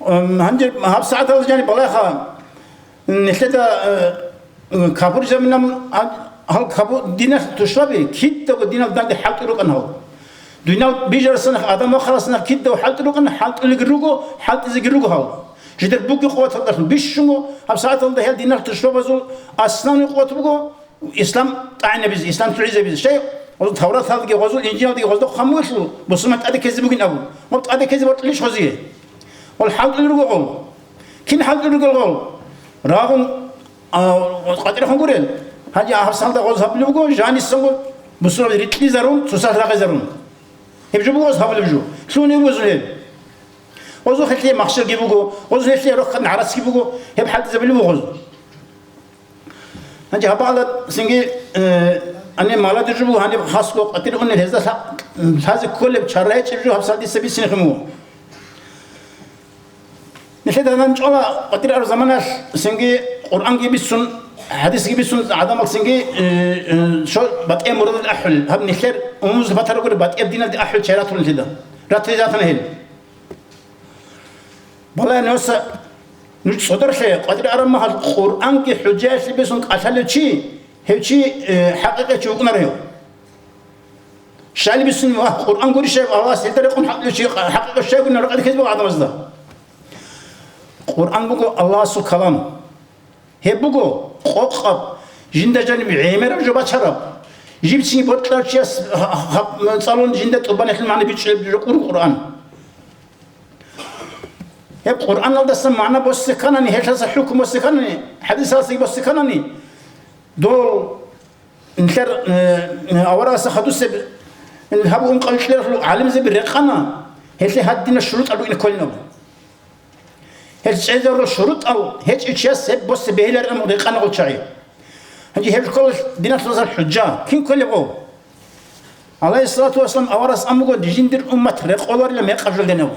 м, гьанже гьаб сагӀаталда жани балагьа, нилъеда, э, капур заминаб, а, гьал капу-, диналъ тушбаби, кидаго динал данде хӀалтӀи рукӀана гьал. Дуниял бижарасанах, адам вахъарасанах кидаго хӀалтӀи рукӀана, хӀалтӀулеги руго, хӀалтӀизеги руго гьал. Жидер бугеб къуваталдалъун бищунго, гьаб сагӀаталда гьел диналъ тушбабазул основной къуват буго, ислам тӀагӀинабизе, ислам лъугӀизабизе. Щай, гъозул Тавраталдаги, гъозул Инжилалдаги гъозда хъван бугелъул, мусулман тӀаде ккезе бугин абун. Гъоб тӀаде ккезе бокьулищ гъозие? Гъол хӀалтӀулел руго гъол. Кин хӀалтӀулел руго гъол? Рагъун, а, къватӀирехун гурел. Гьанже гьабсагӀаталда гъоз гьабулеб буго, жанисанго мусулман рикьизарун, цоцалъ рагъизарун. Гьеб жо буго гъоз гьабулеб жо. Лъугьунеб буго гъозул гьеб. Гъозул гьелъие махщелги буго, гъозул гьелъие рохьан гӀарацги буго, гьеб хӀалтӀизабулеб буго гъоз. Гьанже гьаб гьалда цинги, э, гьаниб молодёжь буго, гьаниб хасго къватӀир унел гьезда лъа-, лъазе кколеб чара гьечӀеб жо гьабсагӀат дица бицинехъин буго. Нилъеда гьанан чӀола къватӀир араб заманалъ цинги Къуръанги бицун, хӀадисги бицун гӀадамал цинги, э, э, шо батӀияб мурадалде ахӀулел. Гьаб нилъер умумузда батараб гуреб батӀияб диналде ахӀулел чагӀи ратула нилъеда. Ратизе ратана гьел. Балагье, нужеца, нуж цӀодорлъе къватӀир араб махал Къуръанги хӀужаялъе бицун кӀалъалев чи, гьев чи, э, хӀакъикъав чи вукӀунаро гьев. Щайилеб бицун, вагь, Къуръан гурищ гьеб, Аллагьас гьелда рекъон хӀакъикъав чи, хӀакъикъав щай гурони ракӀалде ккезе буго гӀадамазда. Къуръан буго Аллагьасул калам. Гьеб буго къокъаб, жинда жаниб гӀемераб жо бачараб, жибцин бокьарав чияс гьаб цӀалун жинда тӀубанилъул магӀна бичӀчӀулеб жо Къуръан. Гьеб Къуръаналдаса магӀна босе кканани, гьелъаса хӀукму босе кканани, хӀадисалдасаги босе кканани, дол нилъер, э, э, аварагасда хадусеб, э, гьаб ункъабилъаралъул гӀалимзаби рекъана, гьелъие гьадинаб шурутӀал ругин кколин абун. Гьел чӀезарал шурутӀал гьечӀев чияс гьеб босе бегьиларин абун рекъана гъол чагӀи. Гьанже гьеб ккола диналъул вацал хӀужа. Кин кколеб гъов? ГӀалайгьиссалату вассалам аварагас ан буго, жиндир уммат рекъоларила мекъаб жолденав.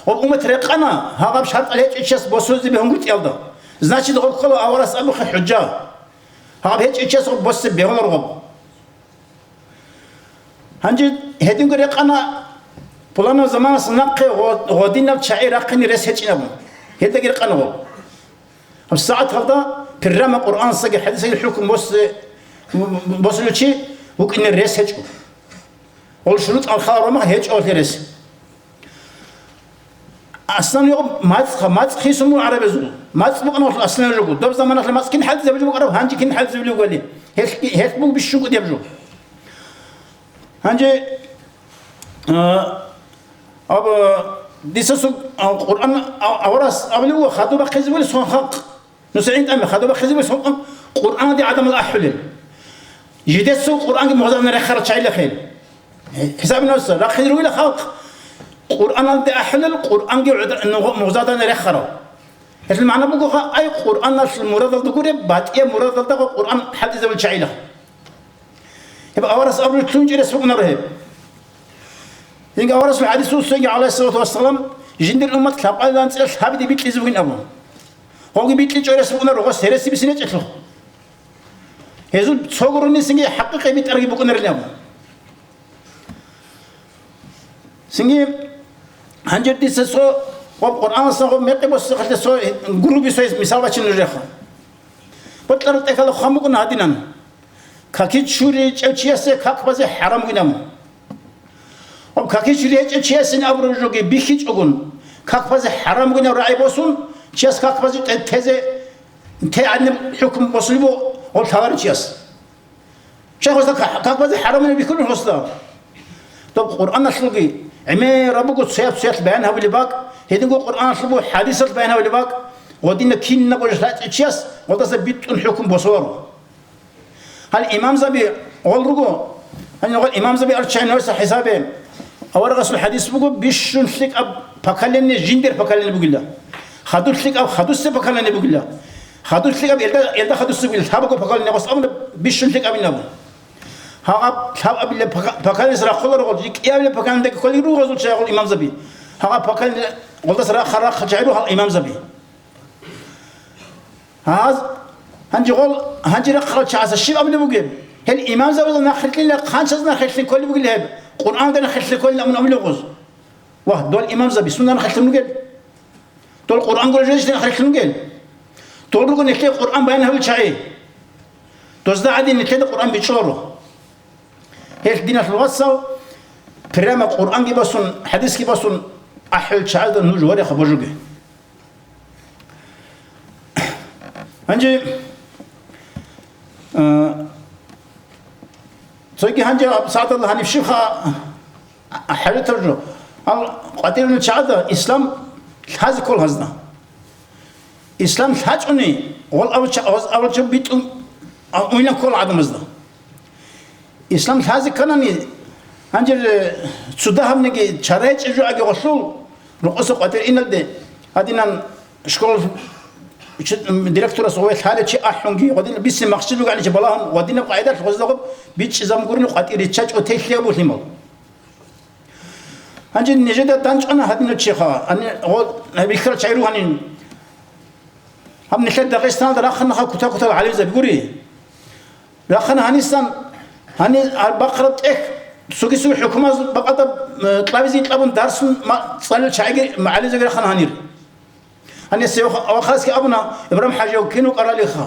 Гъоб уммат рекъана, гьагъаб шартӀал гьечӀев чияс босузе бегьунгутӀиялда. Значит, гъоб ккола аварагас абухъе хӀужа. Гьаб гьечӀев чияс гъоб босе бегьулар гъоб. Гьанже гьединго рекъана, пуланаб заманалъ нахъе гъо-, гъодинаб чагӀи рахъине рес гьечӀин абун. Гьелдаги рекъана гъоб. Гьаб сагӀаталда пиррама Къуръансаги хӀадисаги хӀукму босе-, босулев чи вукӀине рес гьечӀо. Гъол шурутӀал халал ромах гьечӀо гьелъе рес. Аслан йо мацӀ, мацӀ хисун буго гӀарабазул. МацӀ букӀана гъолъул аслан жого. Доб заманалъ мацӀ кин хӀалтӀизабулеб букӀараб, гьанже кин хӀалтӀизабулеб бугали. Гьелъ-, гьелъ буго бищунго гьеб жо. Гьанже, а, аб-, дица цо, а, Къуръан, а, аварагас абулеб буго, хадуб бахъизе бугеб сон халкъ. Нуса гӀинтӀаме хадуб бахъизе бугеб сон Къуръаналде гӀадамал ахӀулел. Жидецаго Къуръанги мугъзадана рехарал чагӀилахъе. ХӀисаб нуса, рахъине ругила халкъ Къуръаналде ахӀулел, Къуръанги гӀуда-, нугъ-, мугъзадана рехарал. Гьелъул магӀна буго, ай, Къуръаналъул мурадалда гуреб, батӀияб мурадалда Къуръан хӀалтӀизабул чагӀилахъ. Гьеб аварас абураб лъунчӀерас букӀунаро гьеб. Гьеб аварасул хӀадис буго, гӀалайгьиссалату вассалам, жиндир уммат лъабкъоялда анцӀила лъабиде бикьизе бугин абун. Гьоги бикьичӀорас букӀунаро гъос гьереси бицинечӀелъул. Гьезул цо гурони цинги хӀакъикъи битӀарги букӀунарин абун. Цинги гьанже дица цо, гъоб Къуръаналъа гъоб мекъи босихъалъе цо гуруби цо мисал бачина нужехъа. Бокьараб тӀехьалда хъван букӀуна гьадинан: каки чуричӀев чиясе как базе хӀарам бугин абун. Гъоб каки чури гьечӀев чиясин абураб жоги бихьичӀогун, как базе хӀарам бугин абун рагӀи босун, чияс как базе те-, тезе, те гӀадин хӀукму босулеб буго гъоб лъаларев чияс. Щай гъосда ка-, как базе хӀарамулеб бихьулеб гъосда? Доб Къуръаналъулги гӀемераб буго цояб-цоялъ баян гьабулеб бакӀ, гьединго Къуръаналъул буго хӀадисалъ баян гьабулеб бакӀ, гъодинаб кинабго ралъачӀев чияс гъолдаса битӀун хӀукму босуларо. Гьал имамзаби гъол руго, гьанив гъол имамзаби арчагӀин гьоса хӀисабе, аварагасул хӀадис буго, бищун лъикӀаб поколение жиндир поколение бугила. Хадур лъикӀаб хадусеб поколение бугила. Хадур лъикӀаб элда, элда хадусеб бугила, лъабго поколение гъос абуна, бищун лъикӀабин абун. Гьаб лъабабилеб пока-, поколениеса рахъуларо гъол, жи кӀиабилеб поколениедаги кколел руго гъазул чагӀул имамзаби. Гьаб поколение гъолдаса рахъа-рахъа чагӀи руго гьал имамзаби. Гьаз, гьанже гъол, гьанже рахъарал чагӀаца щиб абулеб бугеб? Гьел имамзабазда нахъ рилълъинила, хъанчазда нахъ рилълъин кколеб бугел гьеб, Къуръаналда нахъ рилълъин кколин абун абулеб гъоз. Вагь, дол имамзаби сунда нахъ рилълъун ругел? Дол Къуръан гуреб жо нахъ рилълъун ругел? Дол руго нилъее Къуръан баян гьабил чагӀи. Дозда гӀадин нилъеда Къуръан бичӀчӀуларо. Гьелъ, диналъул вацал, прямо Къуръанги босун, хӀадисги босун, ахӀулел чагӀазда нуж вареха божуге. Гьанже, а, цоги гьанже сагӀаталда гьаниб щибха хӀажатаб жо. Ал къватӀирунел чагӀазда ислам лъазе ккола гьазда. Ислам лъачӀуни, гъол абулча-, гъоз абулча битӀун, а, уйнан ккола гӀадамазда. Ислам лъазе кканани, гьанже, э, цо дагьабниги чара гьечӀеб жо аги гъолъул, рокъоса къватӀир иналде, гьадинан школ чи-, м, директорас гъове лъалев чи ахӀунги, гъодинаб бицин махсил бугӀаничи балагьун, гъодинаб къагӀидалъ гъозда гъоб бичӀчӀизабун гурин къватӀир риччачӀо тейлъи абулъимал. Гьанже нижеда данчӀвана гьадинав чиха, гьаниб гъо-, гьаб бихьарал чагӀи ругьанин. Гьаб нилъер Дагъистаналда рахъанаха кутак-кутал гӀалимзаби гури. Рахъана гьанисан, гьани гьаб бахъараб тӀехь, цоги-цоги хӀукумаз бакъадаб, э, кьабизе кьабун дарсун ма-, цӀалел чагӀиги, гӀалимзаби рахъана гьанир. Гьаниса вахъ-, вахъараски абуна, Ибрагьим ХӀажияв кин вукӀаралиха.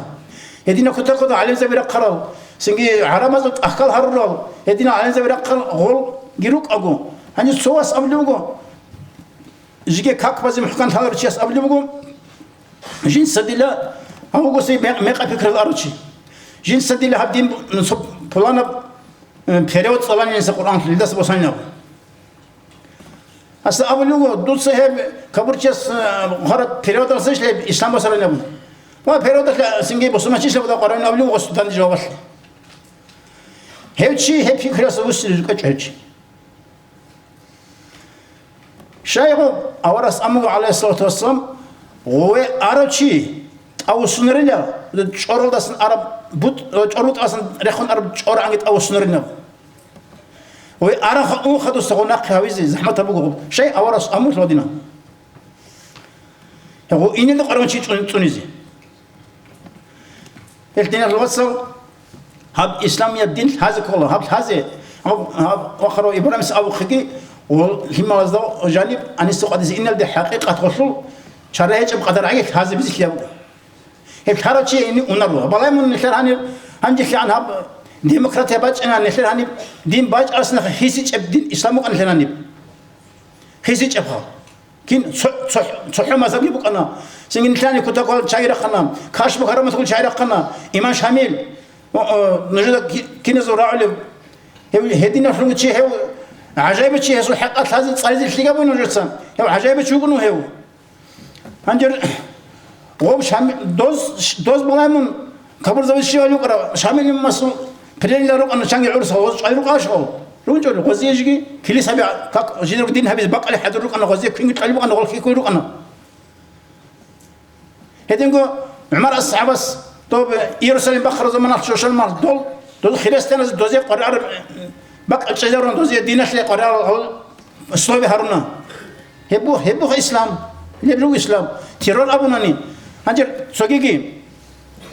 Гьединаб кутак-кутал гӀалимзаби рахъарал, цинги гӀарамазул тӀахьал гьарурал, гьединал гӀалимзаби рахъарал гъолги рукӀаго. Гьанив цо вас абулеб буго, жиги как базе мухӀкан лъаларев чияс абулеб буго, жинца дила гьав вугоси мекъ-, мекъа пикрал арав чи. Жинца дила гьаб дин бу-, цо пуланаб, э, перевод цӀаланилиса Къуръан лилдаса босанилаб. Гьасда абулев вуго, дуца гьеб кабурчияс, э, гьараб переводалъ гьеб ислам босарани абун. Ва переводалъ цинги бусурманчилъ абуда къварани абулев вуго студент жавабалъ. Гьев чи гьеб пикрас вуссине рукӀачӀо гьев чи. Щайгу аварас амуго, гӀалайгьиссалату вассалам, гъове арав чи тӀавуссунарила, чӀоралдасан араб бут-, чӀорбутӀалдасан рехун араб чӀорагӀанги тӀавуссунарила. Гъой арахъа унха дуса гъо нахъе гьавизе захӀмат гьабуго гъоб. Щай аварас амулъ вадина? Гъо инелда къваригӀун чи цӀун-, цӀунизе. Гьел диналъул вацал, гьаб исламияб дин лъазе ккола, гьаб лъазе, гьаб, гьаб вахъарав Ибрагьимис абухъеги, гъо лъималазда жаниб гьаниса къватӀизе иналде хӀакъикъат гъолъул чара гьечӀеб къадар гӀайилъ лъазе бизилъи гьабуго. Гьеб лъарав чи гьенив унаро. Балай мун нилъер гьаниб, гьанжелъигӀан гьаб демократия бачӀина, нилъер гьаниб дин бачӀарасинахъе хисичӀеб дин ислам букӀана нилъер гьаниб. ХисичӀебха. Кин цо-, цо-, цохӀо мазгьабги букӀана. Цинги нилъани кутакалда чагӀи рахъана, Кашфу Караматалда чагӀи рахъана, имам Шамил, о, о, нужеда ки-, киназул рагӀулев. Гьев гьединалъунги чи гьев гӀажаибав чи, гьесул хӀакъалъ лъазе цӀализе лъикӀаб бугин нужеца. Гьев гӀажаибав чи вукӀун гьев. Гьанже гъоб Шами-, доз, доз балай мун кабурзавис щивали вукӀара, Шамил имамасул пленила рукӀана чанги гӀурса, гъоз чӀвай рукӀашал. РунчӀори, гъозие жиги килис гьаби, как жидерго дин гьабизе бакӀалде хӀадур рукӀана, гъозие квинги кьалиб букӀана, гъол хихьул рукӀана. Гьединго ГӀумар асхӀабас доб Иерусалим бахъараб заманалъ щошалмал дол Доз христианаз дозе къваригӀараб бакӀ чӀезарун, дозе диналъе къваригӀарал условия гьаруна. Гьеб бух, гьеб бух ислам, гьеб жо ислам. Террор абунани. Гьанже цогиги,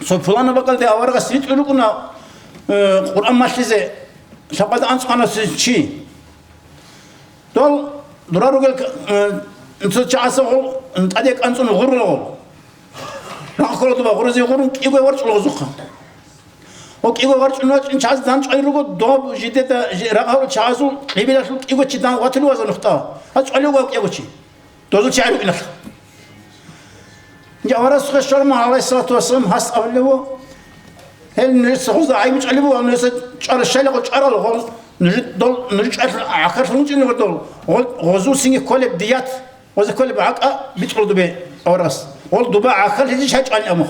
цо пуланаб бакӀалде аварагас ритӀун рукӀуна, э, Къуръан малъизе, лъабкъоялда анцӀго анасев чи. Дол дора ругел, э, цо чагӀаца гъол, тӀаде кӀанцӀун гъуррагъул. Рахъ ккола дуба гъуразе гъурун кӀиго варчӀула гъозухъа. О, кӀиго варчӀун вачӀун чагӀаз дандчӀвай руго, доб жидеда жи-, рагъ гьарул чагӀазул кьибилалъул кӀиго чи дан ватулев ваза нухда. А чӀвалев вав кӀиго чи. Дозул чагӀи рукӀиналъ. Аварагасухъе щвараб мехалъ, гӀалайгьиссалату вассалам, гьас абулеб буго, гьел нужеца гъозда гӀайиб чӀвалеб буго, нужеца чӀвара щайлаго чӀварал гъоз, нуж-, дол, нуж чӀвалъ гӀахьаллъун вучӀинего дол, гъо-, гъозул цинги кколеб дият, гъозе кколеб гӀакъа бицӀула дубе аварагас. Гъол дуба гӀахьаллъизе щай чӀвани абун.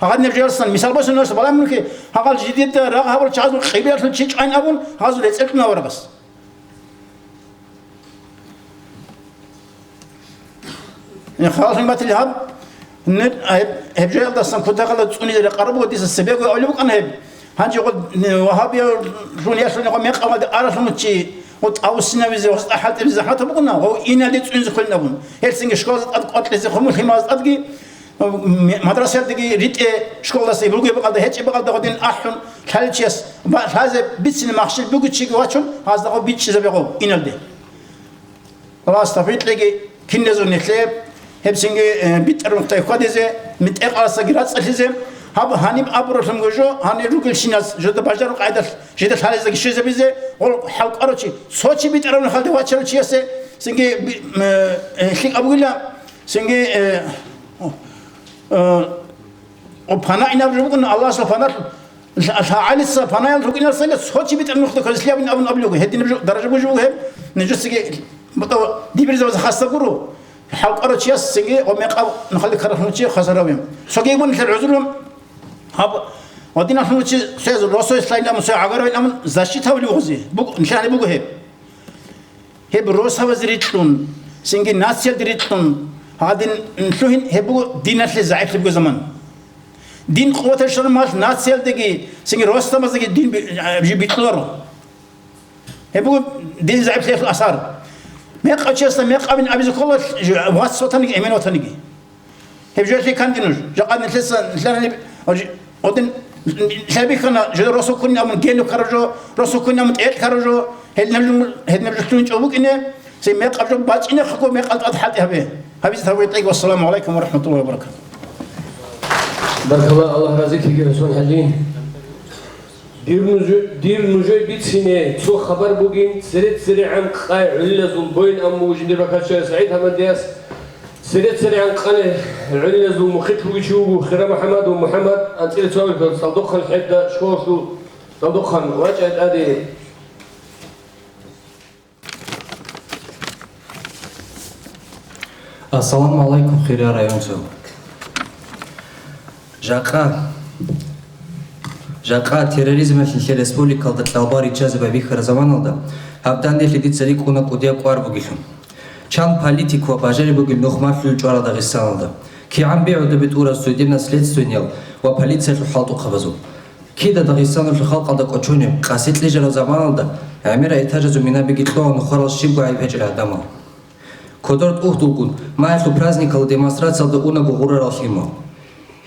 Гьагъадинаб жоялдасан мисал босун нужеца балагьун буго, гьагъал жидеда рагъ гьабурал чагӀазул кьибилалъул чи чӀвани абун, гьазул рецӀел кьуна аварагас. Халалъун батил гьаб, нир-, гьеб, гьеб жоялдасан кутакалда цӀунизе рекъараб буго, дица цебего абулеб букӀана гьеб. Гьанже гъо, не, вагьабиялъун яхълъун гъо мекъабалде аралъун чи, гъо тӀавуссинавизе, гъо хӀалтӀизабизе захӀмат букӀана, гъо иналде цӀунизе кколин абун. Гьелцинги школазе тӀад къватӀлъизе хъумулъи маза тӀадги, м-, мадрасаялдеги ритӀе, школалдаса бугеб бакӀалда, гьечӀеб бакӀалда гъодин ахӀун, лъалев чияс ва лъазе бицине махщел бугев чиги вачун, гьазда гъо бичӀчӀизабе гъо иналде. Аллагьас тавфикъ кьеги киназул нилъее, гьебцинги, э, битӀараб нухда хьвадизе, митӀекъаласаги рацӀцӀалъизе, гьаб гьаниб абуралъунго жо, гьанир ругелщинас жода бажараб къайдалъ жида лъалездаги щвезабизе, гъол хӀалкӀварав чи, цо чи битӀараб нухалде вачарав чиясе, цинги би-, м, э, лъикӀаб бугила, цинги, э, э, О, пана инаб жо букӀун, Аллагьасул пана, лъа-, лъагӀалица панаялъ рукӀиналдасаги цо чи битӀараб нухда квезлъи абун абун абулего. Гьединаб жо, даража бугеб буго гьеб, нижецаги, батӀа, дибирзабазе хасаб гуро. ХӀалкъарав чияс цинги гъо мекъаб нухалде ккаралъув чи хасар гьаве. Цоги буго нилъер гӀузру, гьаб, гъодиналъув чи, цояз росояс лъайин абун, цояз гӀагарвайин абун, защита гьавулев гъозе. Буго, нилъер гьаниб буго гьеб. Гьеб росабазе рикьун, цинги нациялде рикьун, гьадин лъугьин гьеб буго диналъе загӀиплъи буго заман. Дин къуваталъ щвараб мехалъ нациялдеги, цинги росабазеги дин би-, жи бикьуларо. Гьеб буго дин загӀиплъиялъул асар. Мекъав чиясда мекъабин абизе ккола, вац ватаниги, эмен ватаниги. Гьеб жоялъе канде нуж. Жакъа нилъеца, нилъер гьаниб, гьодин, нилъер бихьана, жо росу ккунин абун генухъ ккараб жо, росу ккунин абун тӀекӀ ккараб жо, гьединаб жо, гьединаб жо лъугьинчӀого букӀине, цин мекъаб жо бачӀинехъего мекъал тӀад хӀалтӀи гьабе. Гьабизе тавфикъ кьеги. Вассаламу гӀалайкум ва рахӀматуллагьи ва баракатугь. Баркалла, Аллагь разилъеги, ХӀусен-ХӀажи. Дир нуж-, дир нужее бицине цо хабар бугин, цере-церегӀан къай гӀолилазул боин абун буго жиндир бакарчияс СагӀид Гьамадияс. Цере-церегӀан къай гӀолилазул мухъилъ бугев чи вуго Хира МухӀаммад ва МухӀаммад, анцӀила цо абилеб цӀалдохъан хӀеда школалъул цӀалдохъан вачӀа тӀаде. Ассаламу гӀалайкум, хириял районцо. Жакъа, жакъа терроризмалъ нилъер республикалда кьалбал риччазе байбихьараб заманалда, гьаб данделъи дица рикӀкӀуна кӀудияб кӀвар бугелъул. Чан политик ва бажари бугел нух малъулел чӀварал Дагъистаналда, кигӀан би гӀодобе тӀураб суверенный следствениял ва полициялъул хӀалтӀухъабазул. Кида Дагъистаналъул халкъалда кӀочонеб, къаси кьижараб заманалда гӀемерал этажазул минабиги кьола нухарал щибго гӀайиб гьечӀел гӀадамал. Кодор тӀугьдулгун, майялъул праздникалда демонстрациялда унаго гъурарал лъимал.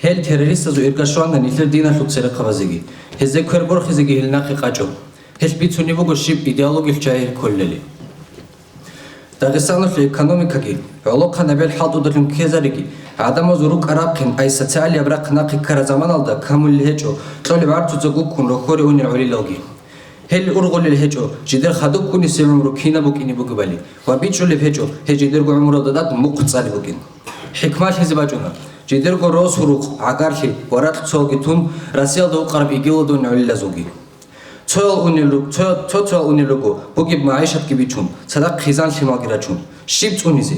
Гьел террористазул ирга щвана нилъер диналъул церехъабазеги, гьезда квер борхизеги гьел нахъе къачӀо. Гьелъ бицунеб буго щиб идеологиялъ жагьил кколелъи. Дагъистаналъул экономикаги, гӀолохъанаб гьел хӀалтӀудалъун ккезариги, гӀадамазул рукӀа рахъин, ай социалияб рахъ нахъе ккараб заманалда камулел гьечӀо, кьолеб гӀарцуца гуккун рохьоре унел гӀолилалги. Гьел ургъулел гьечӀо, жидер хадуб ккунисеб гӀумру кинаб букӀине бугебали ва бичӀчӀулеб гьечӀо, гьез жидерго гӀумруялда тӀад мухъ цӀалеб букӀин. ХӀикмалъизе бачӀуна, жидерго рос-гьурухъ, гӀагарлъи ва ракь цоалги тун, Россиялда вукъараб ИГИЛалда унел гӀолилазулги. Цоял унел ру-, цо-, цо-цоял унел руго, бугеб магӀишатги бичун, цадахъ хъизан-лъималги рачун. Щиб цӀунизе?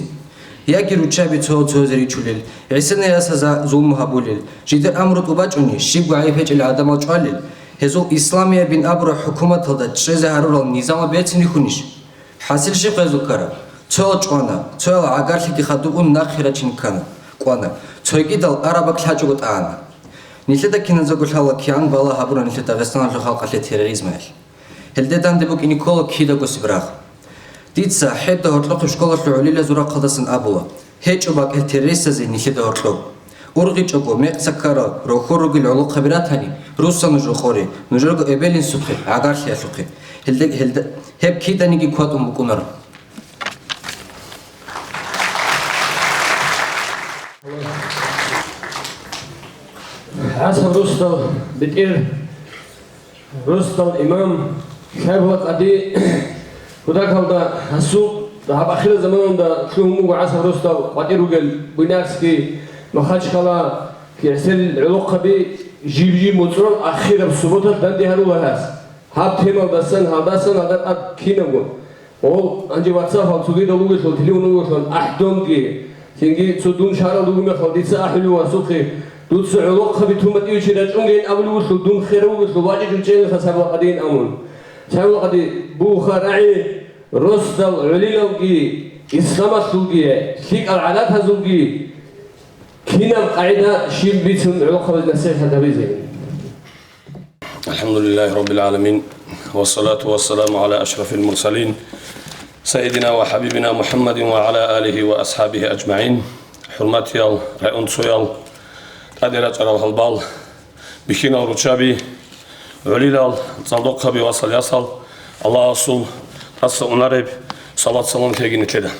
Яги руччаби цо-цоязе ричулел, гӀисинаясда за-, зулму гьабулел, жидер амру тӀубачӀони, щибго гӀайиб гьечӀел гӀадамал чӀвалел, гьезул исламиябин абураб хӀукуматалда чӀезе гьарурал низамал берцин рихьунищ? ХӀасил щиб гьезул ккараб? Цоял чӀвана, цоял гӀагарлъиги хадуб ун нахъе рачин ккана, кӀвана, цойгидал араб бакӀ лъачӀого тӀагӀана. Нилъеда киназего лъала кигӀан бала гьабура нилъер Дагъистаналъул халкъалъе терроризмаялъ. Гьелде данде букӀине ккола кидаго сибрагъ. Дица хӀеда гьоркьохъеб школалъул гӀолилазул рахъалдасан абула: гьечӀо бакӀ гьел террористазе нилъеда гьоркьоб. УргъичӀого, мекъса ккарал, рохьор ругел гӀолохъаби ратани, русса нуж рокъоре, нужерго эбел-инсухъе, гӀагарлъиялъухъе. Гьелде-, гьелда-, гьеб киданиги кватӀун букӀунаро. ГӀасаб росдал бетӀер, росдал имам, лъабла къади, кутакалда гьасул гьаб ахирал заманалда лъугьун буго гӀасаб росдал къватӀир ругел Буйнакский, Махачкала, кигӀсел гӀолохъаби жиб-жиб моцӀрол ахираб субботалъ данде гьарула гьас. Гьаб темалдасан, гьалдасан гьалда тӀад кинабго. Гьол, гьанже ватсапал цогидал вугелъул, телефон вугелъул, ахӀдонги, цинги цо дун шагьаралда вугеб мехалъ дица ахӀулев васухъе, дуца гӀолохъаби тун батӀиявичи рачӀунгейин абулев вугелъул, дун херав вугелъул, вачӀичӀун чӀезе Сабла къадиин абун. Сабла къади бугоха рагӀи, росдал гӀолилалги, исламалъулги, лъикӀал гӀадатазулги кинаб къагӀида щиб бицун гӀолохъабазе насихӀат гьабизе. الحمد لله رب العالمين، والصلاة والسلام على أشرف المرسلين، سيدنا وحبيبنا محمد وعلى آله وأصحابه أجمعين. ХӀурматиял районцоял, тӀаде рачӀарал гьалбал, бихьинал руччаби, гӀолилал, цӀалдохъаби, васал-ясал, Аллагьасул тӀаса унареб салат-салам лъеги нилъеда.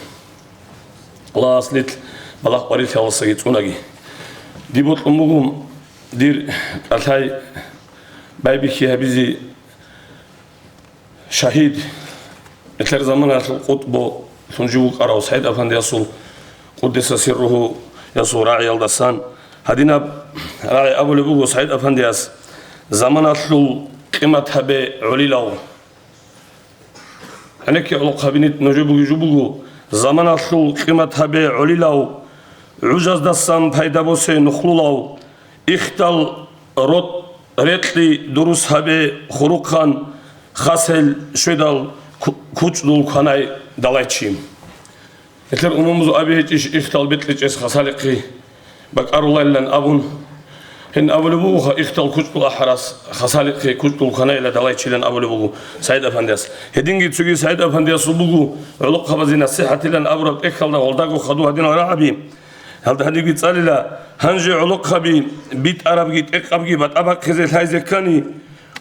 Аллагьас нилъ балагь-къварилъиялдасаги цӀунаги. Дие бокьун буго дир кӀалъай байбихьи гьабизе шагьид, нилъер заманалъул къутбу лъун жив вукӀарав СагӀид-афандиясул, къуддиса сирругьу, ясул рагӀиялдасан. Гьадинаб рагӀи абулеб буго СагӀид-афандияс: заманалъул къимат гьабе гӀолилав. ГӀенекке гӀолохъаби, нужее бугеб жо буго, заманалъул къимат гьабе гӀолилав, гӀужаздасан пайда босе нухлулав, ихдал рот рекьи дурус гьабе хурухъан, хасел щведал ку-, кучӀдул кванай далайчи. Гьелъер умумузул аби гьечӀищ ихдал бекьичӀес хасалихъе бакӀарулайилан абун. Гьеб абулеб бугоха, ихдал кучӀдул ахӀарас хасалихъе кучӀдул кванайила далайчилан абулеб буго СагӀид-афандияс. Гьединги цоги СагӀид-афандиясул буго гӀолохъабазе насихӀатилан абураб тӀехьалда гъолдаго хадуб гьадинал рагӀаби. Гьалда гьадинги цӀалила: гьанже гӀолохъаби битӀарабги тӀекъабги батӀа бахъизе лъайзе ккани,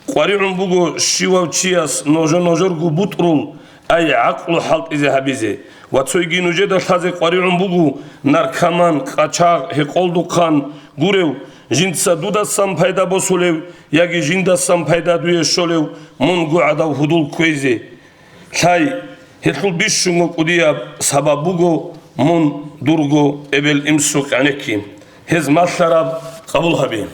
къваригӀун буго щивав чияс ножо-ножорго бутӀрул, ай, гӀакълу хӀалтӀизе гьабизе. Ва цойги нужеда лъазе къваригӀун буго наркоман, къачагъ, гьекъолдухъан гурев, жинца дудасан пайда босулев яги жиндасан пайда дуе щолев мунго гӀадав гьудул кквезе. Лъай, гьелъул бищунго кӀудияб сабаб буго мун, дурго эбел-инсухъ гӀенекки. Гьез малъараб къабул гьабе.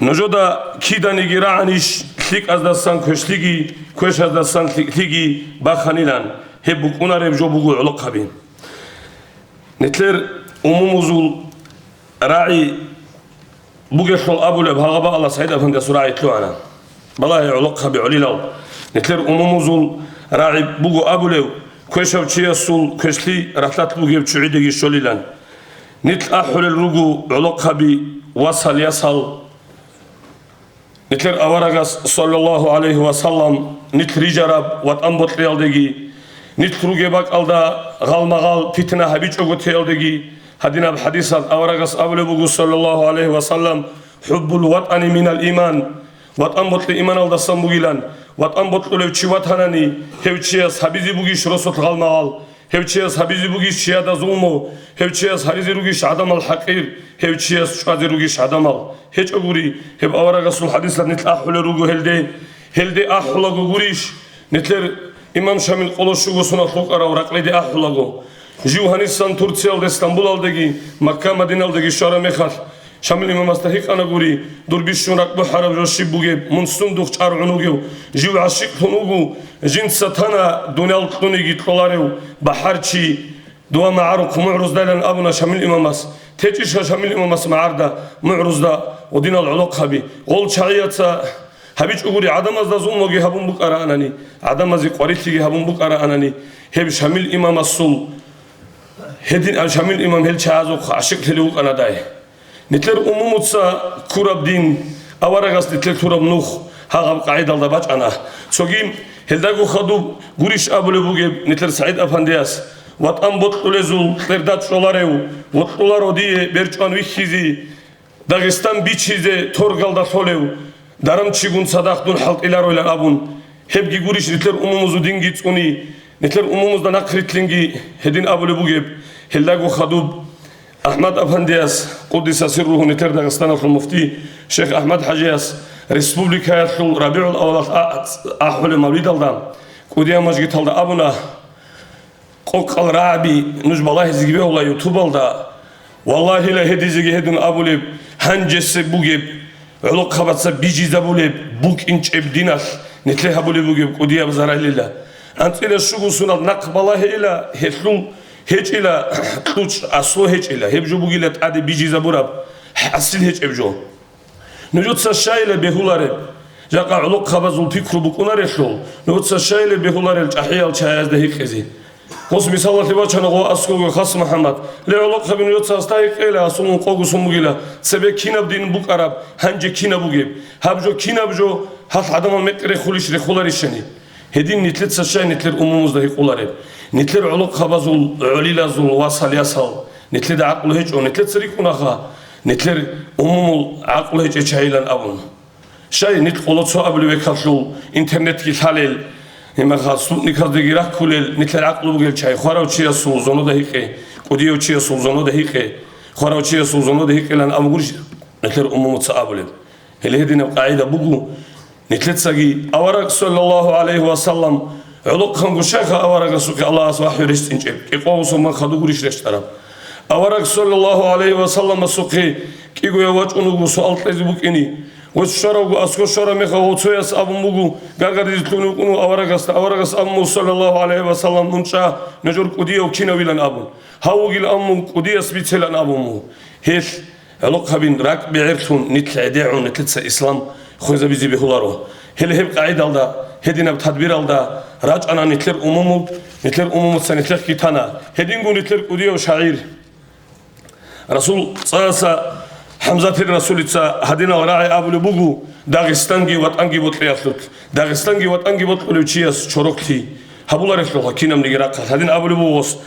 Нужеда киданиги рагӀанищ лъикӀаздасан квешлъиги, квешаздасан лъикӀлъиги баханилан, гьеб букӀунареб жо буго гӀолохъаби. Нилъер умумузул рагӀи бугелъул абулеб гьагъаба Аллагь СагӀид-афандиясул рагӀи лъугьана. Балагье, гӀолохъаби, гӀолилал, нилъер умумузул рагӀи буго абулев, квешав чиясул квешлъи ралъад бугев ччугӀидеги щолилан. Нилъ ахӀулел руго гӀолохъаби, васал-ясал. Нилъер аварагас, саллаллагьу гӀалайгьи ва саллам, нилъ рижараб ватӀан бокьиялдеги, нилъ ругеб бакӀалда гъалмагъал питна гьабичӀого теялдеги, гьадинаб хӀадисалъ аварагас абулеб буго, саллаллагьу гӀалайгьи ва саллам: «ХӀуббул ватӀани минал иман», ватӀан бокьи иманалдасан бугилан. ВатӀан бокьулев чи ватанани, гьев чияс гьабизе бугищ росулъ гъалмагъал? Гьев чияс гьабизе бугищ чияда зулму? Гьев чияс гьаризе ругищ гӀадамал хӀакъир? Гьев чияс чӀвазе ругищ гӀадамал? ГьечӀогури, гьеб аварагасул хӀадисалъ нилъ ахӀулел руго гьелде. Гьелде ахӀулаго гурищ, нилъер имам Шамил къоло щуго соналъ вукӀарав ракълиде ахӀулаго. Жив гьанисан Турциялда, Стамбулалдаги, Макка-Мадиналдаги щвараб мехалъ, Шамил имамасда гьикъана гури: «Дур бищун ракӀ бухӀараб жо щиб бугеб, мун сундухъ чӀаргӀун вугев?» Жив гӀашикълъун вуго, жинца тана дуниял кьуниги кьоларев бахӀарчи, дова магӀарухъ мугӀруздайилан абуна Шамил имамас. ТечӀищха Шамил имамас магӀарда, мугӀрузда, гъодинал гӀолохъаби? Гъол чагӀияца гьабичӀо гури, гӀадамазда зулмуги гьабун букӀараанани, гӀадамазе къварилъиги гьабун букӀараанани, гьеб Шамил имамасул, гьедин Шамил имам гьел чагӀазухъ гӀашикълъилев вукӀанадай. Нилъер умумуца ккураб дин, аварагас нилъер лъураб нух гьагъаб къагӀидалда бачӀана. Цоги гьелдаго хадуб гурищ абулеб бугеб нилъер СагӀид Афандияс: «ВатӀан бокьулезул кьерда чӀоларев, вокьуларо дие берчӀван вихьизе, Дагъистан бичизе торгалда лъолев дарамчигун цадахъ дун хӀалтӀиларойлан», – абун. Гьебги гурищ нилъер умумузул динги цӀуни, нилъер умумузда нахърилълъинги гьедин абулеб бугеб, гьелдаго хадуб АхӀмад Афандияс, къуддиса сирругьу, нилъер Дагъистаналъул муфти шейх АхӀмад ХӀажияс республикаялъул РабигӀул авалалъ а-, ахӀулеб мавлидалда кӀудияб мажгиталда абуна: «Къокъал рагӀаби, нуж балагьизеги бегьула ютубалда. Валлагьила, гьедизеги гьедун абулеб, гьанжеса бугеб, гӀолохъабаца бижизабулеб букӀинчӀеб диналъ нилъее гьабулеб бугеб кӀудияб заралила. АнцӀила щуго соналъ нахъ балагьейила, гьелъул гьечӀила кьучӀ, аслу гьечӀила, гьеб жо бугила тӀаде бижизабураб, хӀасил гьечӀеб жо. Нужеца щайила бегьулареб, жакъа гӀолохъабазул пикру букӀунарелъул, нужеца щайила бегьуларел чӀахӀиял чагӀазда гьикъизе. Гъос мисалалъе бачана гъо аскӀове Хас МухӀаммад. Ле, гӀолохъаби, нужеца гьасда гьикъейила, асулун къого сон бугила, цебе кинаб дин букӀараб, гьанже кинаб бугеб? Гьаб жо кинаб жо, гьалъ гӀадамал мекъи рехулищ рехуларищани?» Гьедин нилъеца щай нилъер умумузда гьикъулареб? Нилъер гӀолохъабазул, гӀолилазул васал-ясал, нилъеда гӀакълу гьечӀо, нилъеца рикӀкӀунаха, нилъер умумул гӀакълу гьечӀей чагӀилан абун. Щай нилъ къоло цо абулеб бекалъул интернетги лъалел, гьимахъа спутниказдаги раккулел, нилъер гӀакълу бугел чагӀи, хварав чиясул зонуда гьикъе, кӀудияв чиясул зонуда гьикъе, хварав чиясул зонуда гьикъилан абугурищ нилъер умумуца абулеб? Гьеле гьединаб къагӀида буго, нилъецаги авараг, саллаллагьу гӀалайгьи ва саллам, гӀолохъанго щайха аварагасухъе Аллагьас вахӀю рещтӀинчӀеб, кӀикъоялъ мун хадув гурищ рещтӀараб? Авараг, саллаллагьу гӀалайгьи ва салламасухъе кӀигояв вачӀун вуго суал кьезе букӀине. Ва щваравго, аскӀов щвараб мехалъ гъов цояс абун буго, гаргадизе лъугьун вукӀун вуго аварагасда. Аварагас абун буго, саллаллагьу гӀалайгьи ва саллам, мун чӀа, нужер кӀудияв кинавилан абун. Гьав вугилан абун, кӀудияс бицелан абун буго. Гьелъ гӀолохъабин ракӀ бегӀерлъун нилъ гӀедегӀун нилъеца ислам хвезабизе бегьуларо. Гьеле гьеб къагӀидалда, гьединаб тадбиралда рачӀана нилъер умумул, нилъер умумуца нилъехъги тана. Гьединго нилъер кӀудияв шагӀир. Расул цӀаласа ХӀамзатил Расулица гьадинал рагӀи абулеб буго Дагъистанги ВатӀанги бокьиялъулъ. Дагъистанги ВатӀанги бокьулев чияс чороклъи гьабуларелъулха кинабниги рахъалъ. Гьадин абулеб буго гъос: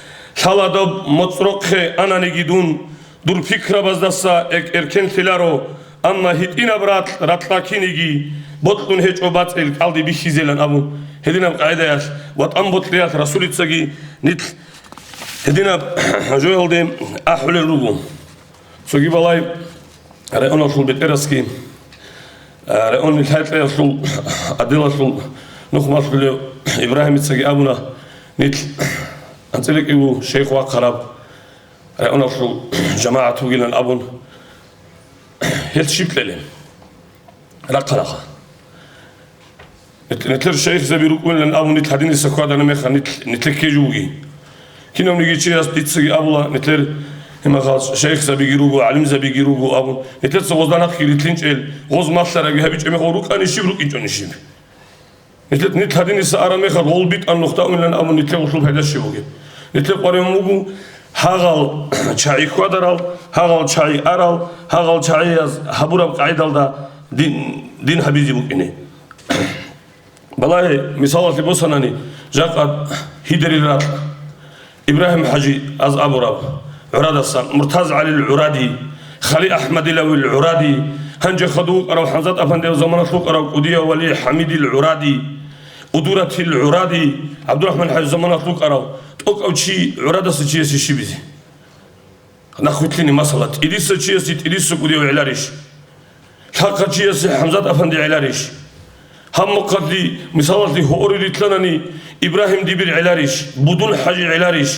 «Лъаладаб моцӀ рохъе ананиги дун, дур пикрабаздаса эк-, эркенлъиларо, амма гьитӀинаб ракь ракьа киниги бокьун гьечӀо бацӀил кӀалди бихьизелан», – абун. Гьединаб къагӀидаялъ ВатӀан бокьиялъ Расулицаги нилъ гьединаб жоялде ахӀулел руго. Цоги балай районалъул бетӀерасги, а, районил хӀалтӀиялъул отделалъул нухмалъулев Ибрагьимицаги абуна, нилъ анцӀила кӀиго шейх вахъараб районалъул жамагӀат вугилан абун, гьел щиб кьелеб? Рахъанаха. Нилъер шайихзаби рукӀунилан абун нилъ гьадиниса хьвадана мехалъ нилъ, нилъер ккежуги. Кинавниги чияс дицаги абула, нилъер гьимахалъ шайихзабиги руго, гӀалимзабиги руго абун. Нилъеца гъозда нахъги рилълъинчӀел, гъоз малъараги гьабичӀеб мехалъ рукӀани щиб, рукӀинчӀони щиб? Нилъ-, нилъ гьадиниса араб мехалъ гъол битӀан нухда унилан абун нилъер гъулъул пайда щиб бугеб? Нилъер къваригӀун буго гьагъал чагӀи хьвадарал, гьагъал чагӀи арал, гьагъал чагӀияз гьабураб къагӀидалда дин, дин гьабизе букӀине. Балагье, мисалалъе босанани, жакъа гьидерил ракь, Ибрагьим-хӀажи аз абураб гӀурадаса, МуртазгӀалил гӀуради, Хали-АхӀмадилавил гӀуради, гьанже хадув вукӀарав ХӀамзат-Афандияв заманалъ вукӀарав кӀудияв Вали-ХӀамидил гӀуради, Удуратил гӀуради, ГӀабдурахӀман-хӀажи заманалъ вукӀарав, тӀокӀав чи гӀурадаса чиясе щибизе? Нахъвилълъине, масала, тӀидиса чиясе тӀидиса кӀудияв гӀеларищ? Лъахъа чиясе ХӀамзат-Афанди гӀеларищ? Гьаб мухъалъ, мисалалъе, гьоре рилълъанани, Ибрагьим-дибир гӀеларищ? Будун-хӀажи гӀеларищ?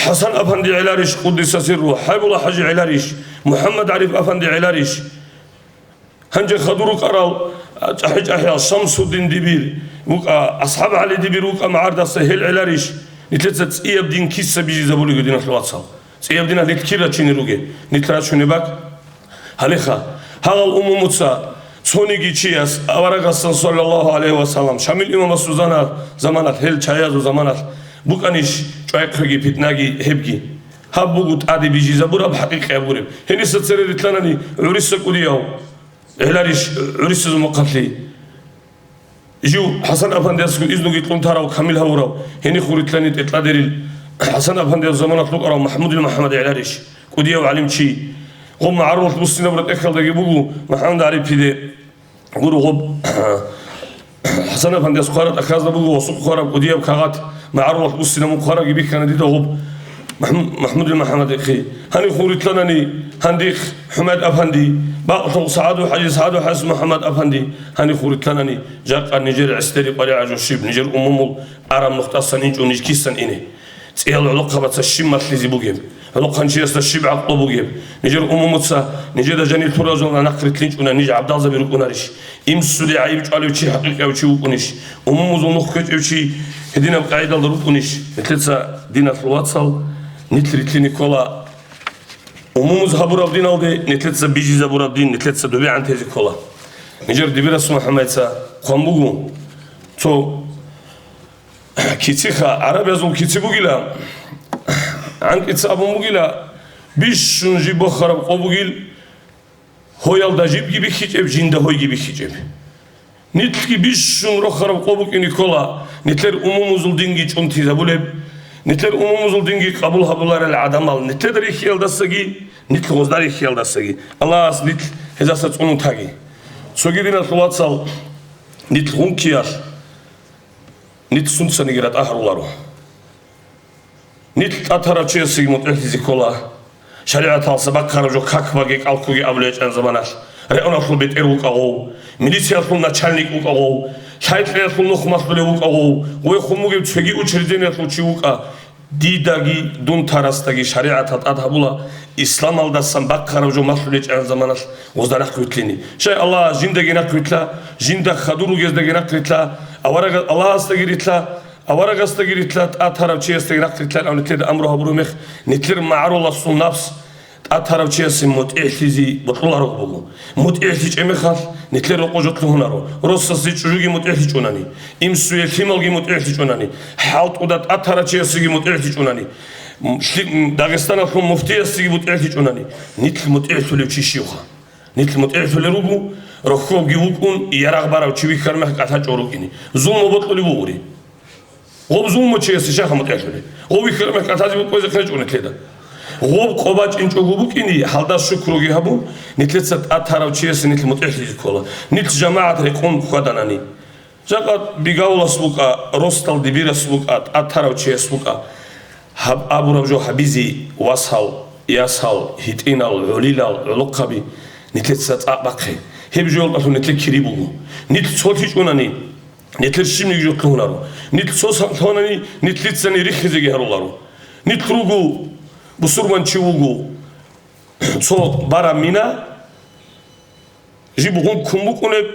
ХӀасан-Афанди гӀеларищ, къуддиса сирру? ХӀайбулла-хӀажи гӀеларищ? МухӀаммад-ГӀариф-Афанди гӀеларищ? Гьанже хадур рукӀарал, а, чӀахӀи-чӀахӀиял Шамсуддин-дибир вукӀа, АсхӀаб-ГӀали-дибир вукӀа магӀардаса, гьел гӀеларищ? Нилъеца цӀияб дин киса бижизабулего, диналъул вацал? ЦӀияб дин нилъ кир рачине ругел? Нилъ рачунеб бакӀ. Гьалеха, гьагъал умумуца цониги чияс аварагасан, саллаллагьу гӀалайгьи ва саллам, Шамил имамасул зана-, заманалъ, гьел чагӀиязул заманалъ букӀанищ чӀвайхъиги, питнаги гьебги? Гьаб буго тӀаде бижизабураб хӀакъикъияб гуреб. Гьениса цере рилълъанани гӀуриса кӀудияв гӀеларищ гӀурисазул мухъалъи? Жив ХӀасан Афандиясго изну кьун тарав, камил гьавурав, гьенихъ гурелъани тӀекьладерил ХӀасан Афандияс заманалъ рукӀарав МахӀмудил МухӀаммад гӀеларищ, кӀудияв гӀалимчи. Гъоб магӀарулалъ буссинабураб тӀехьалдаги буго МухӀаммад ГӀарифиде гуро гъоб. ХӀасан Афандияс хъвараб тӀахьазда буго гъосухъ хъвараб кӀудияб кагъат, магӀарулалъ буссинабун хъварабги бихьана дида гъоб. МахӀму-, МахӀмудил МухӀаммадихъе. Гьанихъ гурелъанани гьандихъ ХӀумайд Афанди, бакълъун СагӀаду ХӀажи, СагӀаду ХӀажи МухӀаммад Афанди, гьанихъ гурелъанани жакъа нижер гӀестери къваригӀажо щиб, нижер умумул араб нухдасан инчӀо ниж кисан ине? ЦӀиял гӀолохъабаца щиб малъизе бугеб? ГӀолохъанчиясда щиб гӀакълу бугеб? Нижер умумуца нижеда жанир лъуразул нахъ рилълъинчӀуна, ниж гӀабдалзаби рукӀунарищ? Имсуде гӀайиб чӀвалев чи хӀакъикъияв чи вукӀунищ? Умумузул нух ккечӀев чи гьединаб къагӀидалда рукӀунищ? Нилъеца, диналъул вацал, нилъ рилълъине ккола. Умумуз гьабураб диналде нилъеца бижизабураб дин нилъеца добегӀан тезе ккола. Нижер Дибирас МухӀаммадица хъван буго, цо кициха, гӀарабиязул кици бугила, гӀанкӀица абун бугила, бищун жиб бохараб къо бугил, гьоялда жибги бихьичӀеб, жинда гьойги бихьичӀеб. Нилъги бищун рохараб къо букӀине ккола, нилъер умумузул динги чӀунтизабулеб, нилъер умумузул динги къабул гьабуларел гӀадамал нилъеда рихьиялдасаги, нилъ гъозда рихьиялдасаги. Аллагьас нилъ гьезаса цӀунун таги. Цоги, диналъул вацал, нилъ гъункиялъ, нилъ сунцаниги ратӀа гьаруларо. Нилъ тӀатарав чиясеги мутӀигӀлъизе ккола. ШаригӀаталъа бахъараб жо как баге кӀалккуге абулеб гьечӀеб заманалъ, районалъул бетӀер вукӀа гъов, милициялъул начальник вукӀа гъов, лъай-кьеялъул нух малъулев вукӀа гъов, гъой хун бугев цоги учреждениялъул чи вукӀа, дидаги дун тарасдаги шаригӀатал тӀад гьабула, исламалдасан бахъараб жо малъулеб гьечӀеб заманалъ гъозда нахъ вилълъине. Щай Аллагьас жиндаги нахъ вилълъа, жинда хадур ругездаги нахъ рилълъа, аварагас Аллагьасдаги рилълъа, аварагасдаги рилълъа, тӀатарав чиясдаги нахъ рилълъа, ав нилъеда амру гьабураб мех, нилъер магӀаруласул напс тӀатарав чиясе мутӀигӀлъизе бокьуларого буго. МутӀигӀлъичӀеб мехалъ, нилъер рокъо жо лъугьунаро. Росасе чӀужуги мутӀигӀлъичӀунани, имсуе лъималги мутӀигӀлъичӀунани, хӀалтӀуда тӀатарав чиясеги мутӀигӀлъичӀунани, лъи-, Дагъистаналъул муфтиясеги мутӀигӀлъичӀунани, нилъ мутӀигӀлъулев чи щивха? Нилъ мутӀигӀлъулел руго, рохьовги вукӀун, ярагъ барав чи вихьараб мехалъ кӀалъачӀого рукӀине. Зулму бокьулеб бугури. Гъоб зулмучиясе щайха мутӀигӀлъулеб? Гъов вихьараб мехалъ кӀалъазе букӀине хъечӀо нилъеда. Гъоб къо бачӀинчӀого букӀине, гьалда шукруги гьабун, нилъеца тӀатарав чиясе нилъ мутӀигӀлъизе ккола. Нилъ жамагӀат рекъон хьваданани. Жакъа Бигавулас вукӀа, росдал Дибирас вукӀа, тӀатарав чияс вукӀа. Гьаб абураб жо гьабизе, васал, ясал, гьитӀинал, гӀолилал, гӀолохъаби, нилъеца цӀакъ бахъе. Гьеб жоялдалъун нилъер кири буго. Нилъ цолъичӀунани, нилъер щибниги жо лъугьунаро. Нилъ цо сан лъугьанани, нилъицани риххизеги гьаруларо. Нилъ руго, бусурманчи вуго, цо бараб мина, жиб гъункун букӀунеб,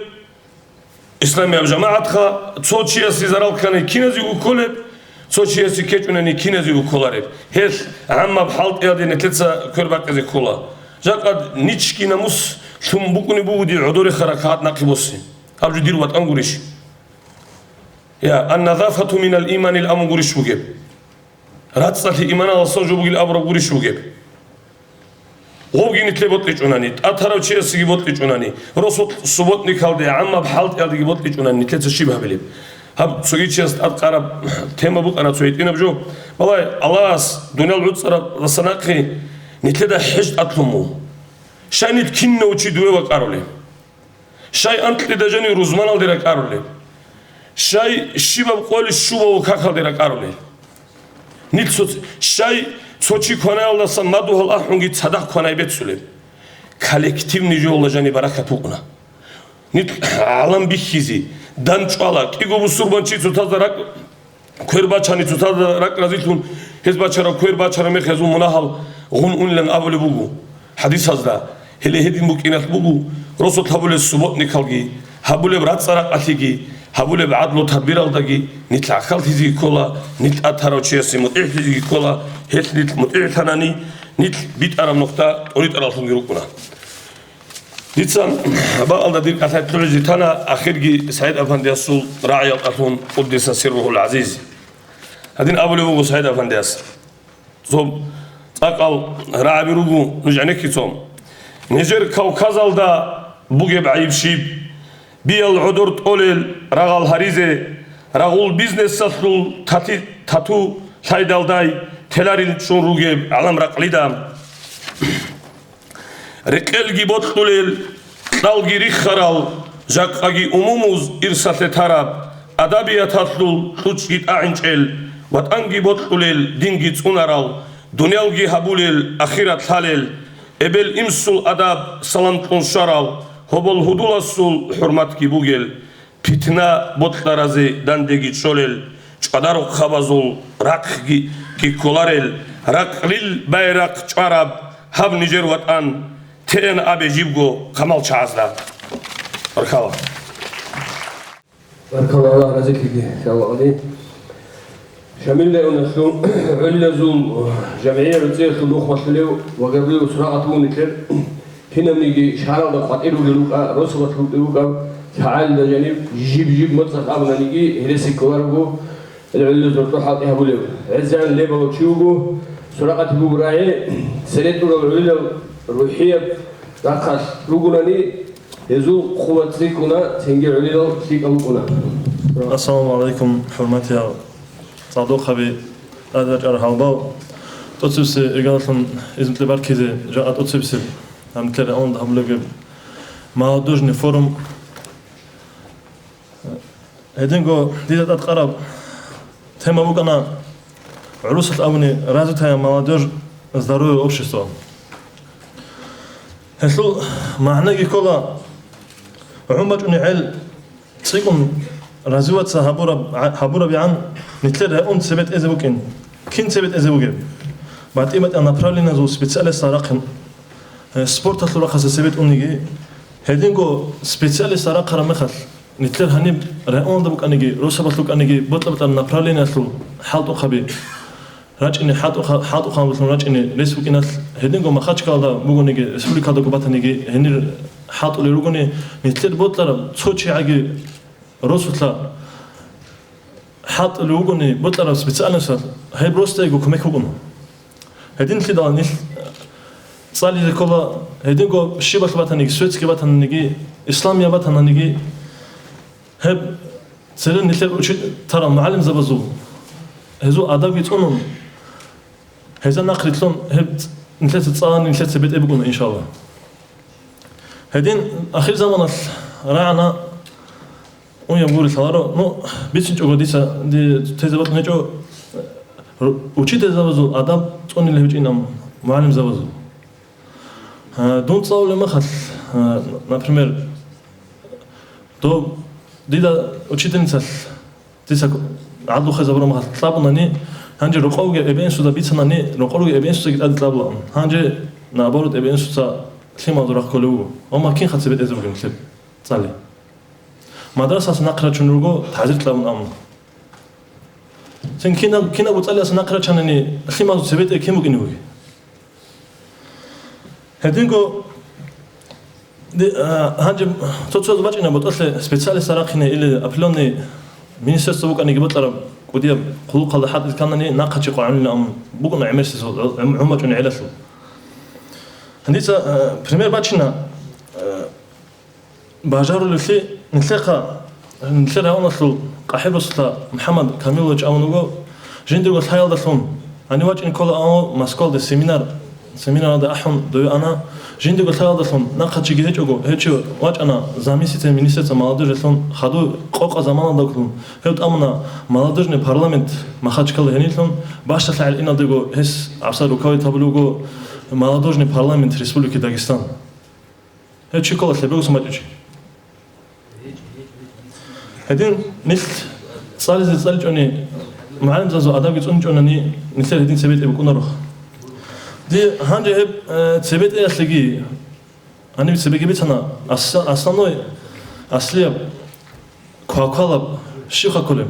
исламияб жамагӀатха, цо чиясе зарал ккани киназего кколеб, цо чиясе ккечӀунани киназего кколареб. Гьелъ гӀаммаб хӀалтӀиялде нилъеца квер бакъизе ккола. Жакъа ничги намус лъун букӀунеб бугоди гӀодоре хара кагъат нахъе босе. Гьаб жо дир ватӀан гурищ? Я, ан-назафату минал иманил амун гурищ бугеб? РацӀцӀалъи иманалдасан жо бугил абураб гурищ бугеб? Гъовги нилъе бокьичӀунани, тӀатарав чиясеги бокьичӀунани, росулъ субботникалде, гӀаммаб хӀалтӀиялдеги бокьичӀунани, нилъеца щиб гьабилеб? Гьаб цоги чияс тӀад къараб тема букӀана цо гьитӀинаб жо. Балай, Аллагьас дуниял гӀуцӀарадаса нахъе нилъеда хӀеж тӀадлъун буго. Щай нилъ кинав чи дуе вакӀарулеб? Щай анкьида жанив рузманалде ракӀарулеб? Щай щибаб къоялъ щубаб какалде ракӀарулел? Нилъ цо-, щай цо чи кванаялдаса мадугьал ахӀунги цадахъ кванай беццулеб? Коллективный жоялда жаниб баракат букӀуна. Нилъ гӀалам бихьизе, дандчӀвала, кӀиго бусурманчи цоцазда ракӀ-, квер бачани, цоцазда ракӀ разилъун, гьез бачарав квер бачараб мех гьезул мунагьал гъун унилан абулеб буго хӀадисазда. Гьеле гьедин букӀиналъ буго, росулъ гьабулеб субботникалги, гьабулеб рацӀцӀа-ракъалъиги, гьабулеб гӀадлу-тадбиралдаги нилъ гӀахьаллъизеги ккола, нилъ тӀатарав чиясе мутӀигӀлъизеги ккола, гьелъ нилъ мутӀигӀлъанани, нилъ битӀараб нухда тӀоритӀараллъунги рукӀуна. Дица бакъалда дир кӀалъай лъугӀизе тана, ахирги СагӀид-афандиясул рагӀиялдалъун, къуддиса сирругьул гӀазиз. Гьадин абулеб буго СагӀид-афандияс. Цо ЦӀакъал рагӀаби руго нуж гӀенеккицун. Нижер Кавказалда бугеб гӀайиб щиб? Биял гӀодор тӀолел рагъал гьаризе, рагъул бизнесалъул тати-, тату лъайдалдай теларил чӀун ругеб гӀалам ракълида. Рекъелги бокьулел, кьалги риххарал, жакъаги умумуз ирсалъе тараб, адабияталъул кьучӀги тӀагӀинчӀел, ватӀанги бокьулел, динги цӀунарал, дуниялги гьабулел, ахират лъалел, эбел-инсул адаб салам кьун щварал, гьобол-гьудуласул хӀурматги бугел, питна бокьаразе дандеги чӀолел, чӀвадарухъабазул рахъги кколарел, ракълил байрахъ чӀвараб гьаб нижер ватӀан, теян абе жибго камал чагӀазда. Баркала. Баркала, Аллагь разилъиги, Шамил Аллагьани. Шамил Леоналъул гӀолилазул жамгӀияб рецӀиялъул нухмалъулев ва габриев Суракъат вугев нилъер кинабниги шагьаралда къватӀир ругел рукӀа, росабалъ рукӀин рукӀаб, лъагӀалида жаниб жиб-жиб моцӀалъ абунаниги, гьереси кколарого, гьел гӀолилазул хӀалтӀи гьабулев. ГӀезегӀан лебалав чи вуго, Суракъатил буго рагӀи, цере тӀурал гӀолилал рухӀияб рахъалъ ругонани, гьезул къуват цӀикӀкӀуна, цинги гӀолилал лъикӀал рукӀуна. Ассаламу гӀалайкум, хӀурматиял цӀадухъаби, тӀаде рачӀарал гьалбал, тӀоцебесеб иргалалъун изну-кье баркизе жакъа тӀоцебесеб гьанже регӀуналда гьабулеб молодёжный форум. Гьединго дида тӀадкъараб тема букӀана, гӀурусалъ абуни, развитая молодёжь, здоровое общество. Гьелъул магӀнаги ккола, гӀун бачӀунеб гӀел цӀикӀкӀун развиваться гьабураб-, гьабурабигӀан нилъер регӀун цебетӀезе букӀин. Кин цебетӀезе бугеб? БатӀи-батӀиял направлениязул специалистал рахъин, э, спорталъул рахъалъа цебетӀуниги, гьединго специалистал рахъараб мехалъ, нилъер гьаниб регӀуналда букӀаниги, росабалъ букӀаниги, бокьа-бокьараб направлениялъул хӀалтӀухъаби рачӀине, хӀалтӀуха-, хӀалтӀухъабилъун рачӀине рес букӀиналъ, гьединго Махачкалада бугониги, республикадаго батаниги, гьенир хӀалтӀулел ругони, нилъер бокьараб цо чигӀаги росулъа хӀалтӀулев вугони, бокьараб специальносталъ, гьеб росдайго кумек букӀуна. Гьединлъидал нилъ цӀализе ккола, гьединго щибалъ батаниги, светский батаниги, исламияб батаниги, гьеб церен нилъер учитель тарал мугӀалимзабазул, гьезул адабги цӀунун, гьезда нахърилълъун, гьеб нилъеца цӀалани, нилъеца бетӀер букӀуна, иншаллагь. Гьедин ахирзаманалъ рагӀана, уй, гьаб гурелъ гьаларо, ну, бицинчӀого дица, ди-, тезе бокьун гьечӀо, ру-, учительзабазул адаб цӀунилел гьечӀин, ам мугӀалимзабазул. Гьа, дун цӀалулеб мехалъ, гьа, например, доб-, дида учительницалъ дица гӀадлу хвезабураб мехалъ кьабунани, гьанже рокъовги эбеинсуда бицанани, рокъорги эбеинсуцаги тӀаде кьабулаан. Гьанже, наоборот, эбеинсуца лъималазул рахъ кколев вуго. Амма кинха цебетӀезе бугеб нилъер цӀали? Мадрасалъа нахъ рачун руго, тазир кьабун амма. Цин кинаб-, кинабго цӀалиялъа нахъ рачанани, лъималазул цебетӀер кин букӀине бугеб? Гьединго, ди-, а, гьанже цо-цояз бачӀина ботӀолъе специалист рахъине или определённый министерство букӀаниги бокьараб кӀудияб хъулухъалда хӀалтӀизе кканани, нахъа чи къвагӀунилан букӀуна гӀемерисезул, гӀум-, гӀумачӀун гӀелалъул. Гьандица, а, пример бачина, а, бажарулевлъи нилъехъа, нилъер районалъул КъахӀибасулъа МухӀаммад Камилович абун вуго, жиндирго лъаялдалъун, гьанив вачӀин ккола, амма Москвалде семинар, семинаралда ахӀун дове ана, жиндирго лъаялдалъун нахъа чиги гьечӀого, гьев чи вачӀана заместитель министерства молодёжилъун, хадув къокъа заманалдалъун гьев тӀамуна молодёжный парламент Махачкала гьенилъун, бащдалъа гӀел иналдего гьес гӀабсар руководить гьабулев вуго молодёжный парламент Республики Дагестан. Гьев чи ккола лъебегусун бачӀичӀи. Гьедин нилъ цӀализе цӀаличӀони, мугӀалимзабазул адабги цӀуничӀонани, нилъер гьедин цебетӀе букӀунарох. Ди гьанже гьеб, э, цебетӀеялъеги, гьаниб цебеги бицана, ас-, основной, аслияб, квалквалаб, щибха кколеб?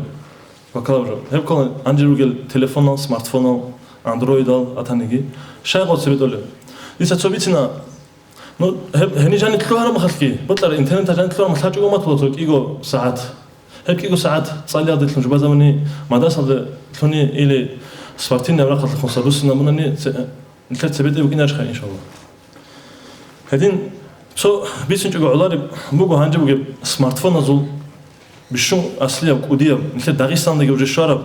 Квалквалаб жо. Гьеб ккола гьанже ругел телефонал, смартфонал, андроидал атаниги. Щай гъо цебетӀолеб? Дица цо бицина, Ну, гьеб, гьениб жаниб лъугьараб мехалъги, бокьараб интернеталда жаниб лъугьараб мехалъ гьачӀого матула цо кӀиго сагӀат. Гьеб кӀиго сагӀат цӀалиялдалъун жубазабуни, мадрасалдалъуни или спортивный рахъалдалъун садусинабунани, це-, Нилъер цебетӀе букӀинарищха, иншаллагь. Гьедин цо бицинчӀого гӀолареб буго гьанже бугеб смартфоназул бищун аслияб, кӀудияб, нилъер Дагъистандаги уже щвараб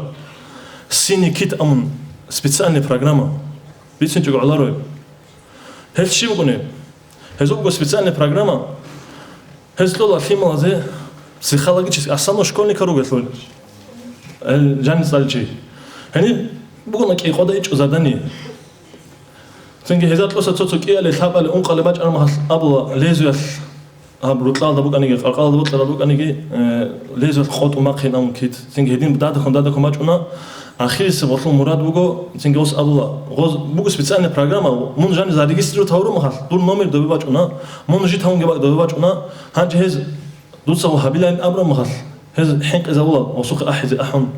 «Синий кит» абун специальный программа. БицинчӀого гӀоларо гьеб. Гьелъ щиб букӀунеб? Гьезул буго специальный программа, гьез кьола лъималазе психологический, основной школьникал ругелъул, гьел жаниса цӀаличи. Гьениб бугони кӀикъода ичӀо задание. Цинги гьезда кьоса цо-цо кӀияле, лъабале, ункъале бачӀараб мехалъ абула лезвиялъ, гьаб рукьалда букӀаниги, къаркъалда бокьараб букӀаниги, э, лезвиялъ къотӀун бахъин абун кит. Цинги гьедин дадахъун, дадахъун бачӀуна. Ахирисеб гъолъул мурад буго, цинги гъос абула, гъоз буго специальная программа, мун жаниса зарегистрировать гьавураб мехалъ, дур номер добе бачӀуна, мун жи тавунги бак добе бачӀуна, гьанже гьез дуца гьабилайин абураб мехалъ, гьез хӀинкъизабула гъосухъе ахӀизе ахӀун.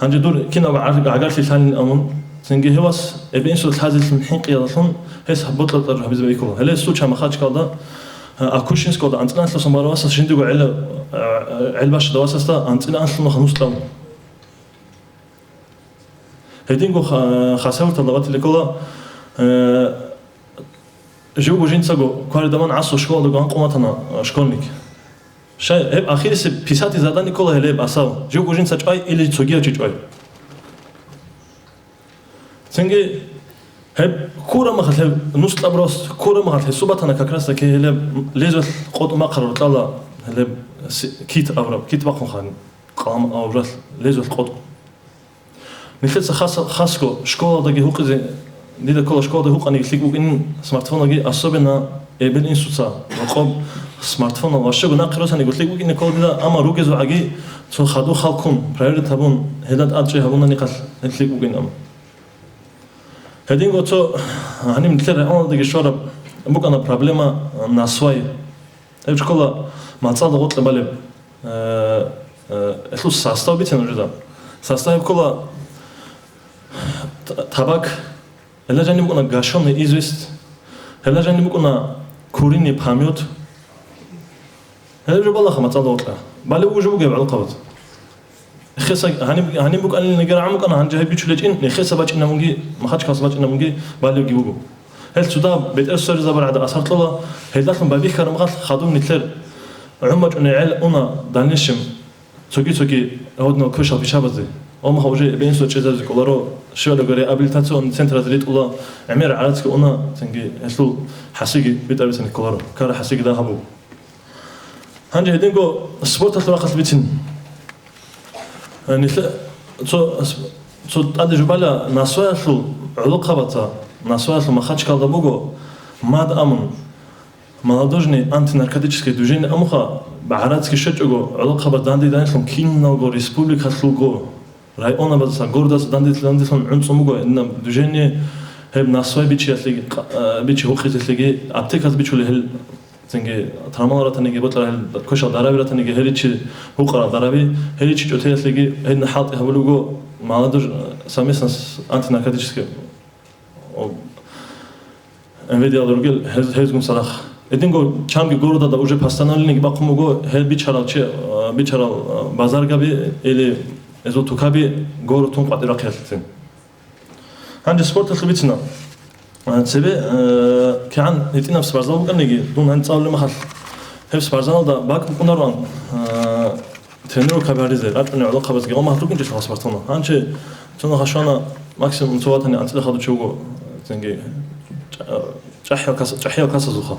Гьанже дур кинаб гӀагарлъи лъалин абун, цинги гьев вас эбе-инсуда лъазелъун хӀинкъиялдалъун гьес бокьа-бокьараб гьабизе бекула. Гьеле случай Махачкалда, Акушинскалда анцӀила анлъусан барав васас жиндиго гӀел-, гӀел бащадав васасда анцӀила анлъун нус кьабун. Гьединго ха-, Хасавюрталда батиликкола, э, живго жинцаго кварида ван гӀасул школадаго гьанкъун ватана, э, школьник. Щай, гьеб ахирисеб писати задание ккола гьелеб асав, живго жинца чӀвай или цогияв чи чӀвай. Цинги гьеб ккураб мехалъ, гьеб нус кьабураб вас ккураб мехалъ гьесул батана как раз таки гьелеб лезвиялъ къотӀун бахъараб рукьалда гьелеб си-, кит абураб, кит бахъун хъан, къалам абуралъ лезвиялъ къотӀун. Нилъеца хас-, хасго школалдаги гьукъизе, дида ккола школалда гьукъаниги лъикӀ букӀин смартфоналги, особенно эбел-инсуца рокъоб смартфонал ващего нахъе росаниго лъикӀ букӀине ккола дида, амма ругезул гӀаги цо хадур халккун, проверить гьабун, гьелда тӀадчӀей гьабунаникалъ гьеб лъикӀ букӀин абун. Гьединго цо гьаниб нилъер районалдаги щвараб букӀана проблема, насвай. Гьеб школа мацӀалда гъоркье балеб, э, э, гьелъул состав бицина нужеда. Состав гьеб ккола т-, табак, гьелда жаниб букӀана гашёный известь, гьелда жаниб букӀана куриный помет. Гьелеб жо балаха мацӀалда гъоркьа. Балев уже бугеб гӀолохъабаз. Нехеса гьаниб, гьаниб букӀанил нигер гӀамукӀана, гьанже гьеб бичулечӀин, нехеса бачӀинабунги, Махачкаласа бачӀинабунги, балевги буго. Гьел цуда бетӀер сверизабургӀада асар кьола, гьелдалъун байбихьараб мехалъ хадуб нилъер гӀумачӀунел гӀел уна дальнейшем цоги-цоги гьодинал квешал пишабазе. Гьамха уже эбел-инсуда чӀезаризе кӀоларо, щивалаго реабилитационный центразе ритӀула, гӀемер гӀарацги уна, цинги гьелъул хӀасиги битӀарабицин кколаро, кара хӀасиги дагьабу. Гьанже гьединго спорталъул рахъалъ бицин. Э, нилъе-, цо, цо тӀаде жубала насваялъул гӀолохъабаца, насваялъул Махачкалда буго МАД амун, молодёжный антинаркотическое движение амуха, багӀарацги щвечӀого гӀолохъабаз данде данделъун киналго республикалъулго районабазаса, городаса данде-, данделъун гӀунцӀун буго гьединаб движение, гьеб насвай бичиялъеги, къа-, э, бичи гьукъизелъеги, аптеказ бичулей гьел. Цинги травмал ратаниги, бокьарал квешал дараби ратаниги, гьеричи гьукъарал дараби, гьеричи чӀотиялъеги гьедин хӀалтӀи гьабулеб буго, молодёжь, э, совместно с антинаркотическим, о, МВД-ал ругел гьез-, гьезгун цадахъ. Гьединго чанги городада уже постановлениеги бахъун буго, гьел бичарал чи-, э, бичарал, э, базаргаби или гьезул тукаби городтун къватӀирахъиялъецин. Гьанже спорталъул бицина. Э, цебе, э, кигӀан гьитӀинаб спортзал букӀаниги, дун гьаниб цӀалулеб мехалъ, гьеб спортзалалда бакӀ букӀунароан, э, тренировкаби гьаризе, рачӀунел гӀолохъабазги гъо махтӀукӀинчӀелъул спорталда. Гьанже цо нухалъ щвана максимум цо ватани анцӀила хадув чи вуго, цинги чӀа-, чӀахӀиял кас-, чӀахӀиял касазулха.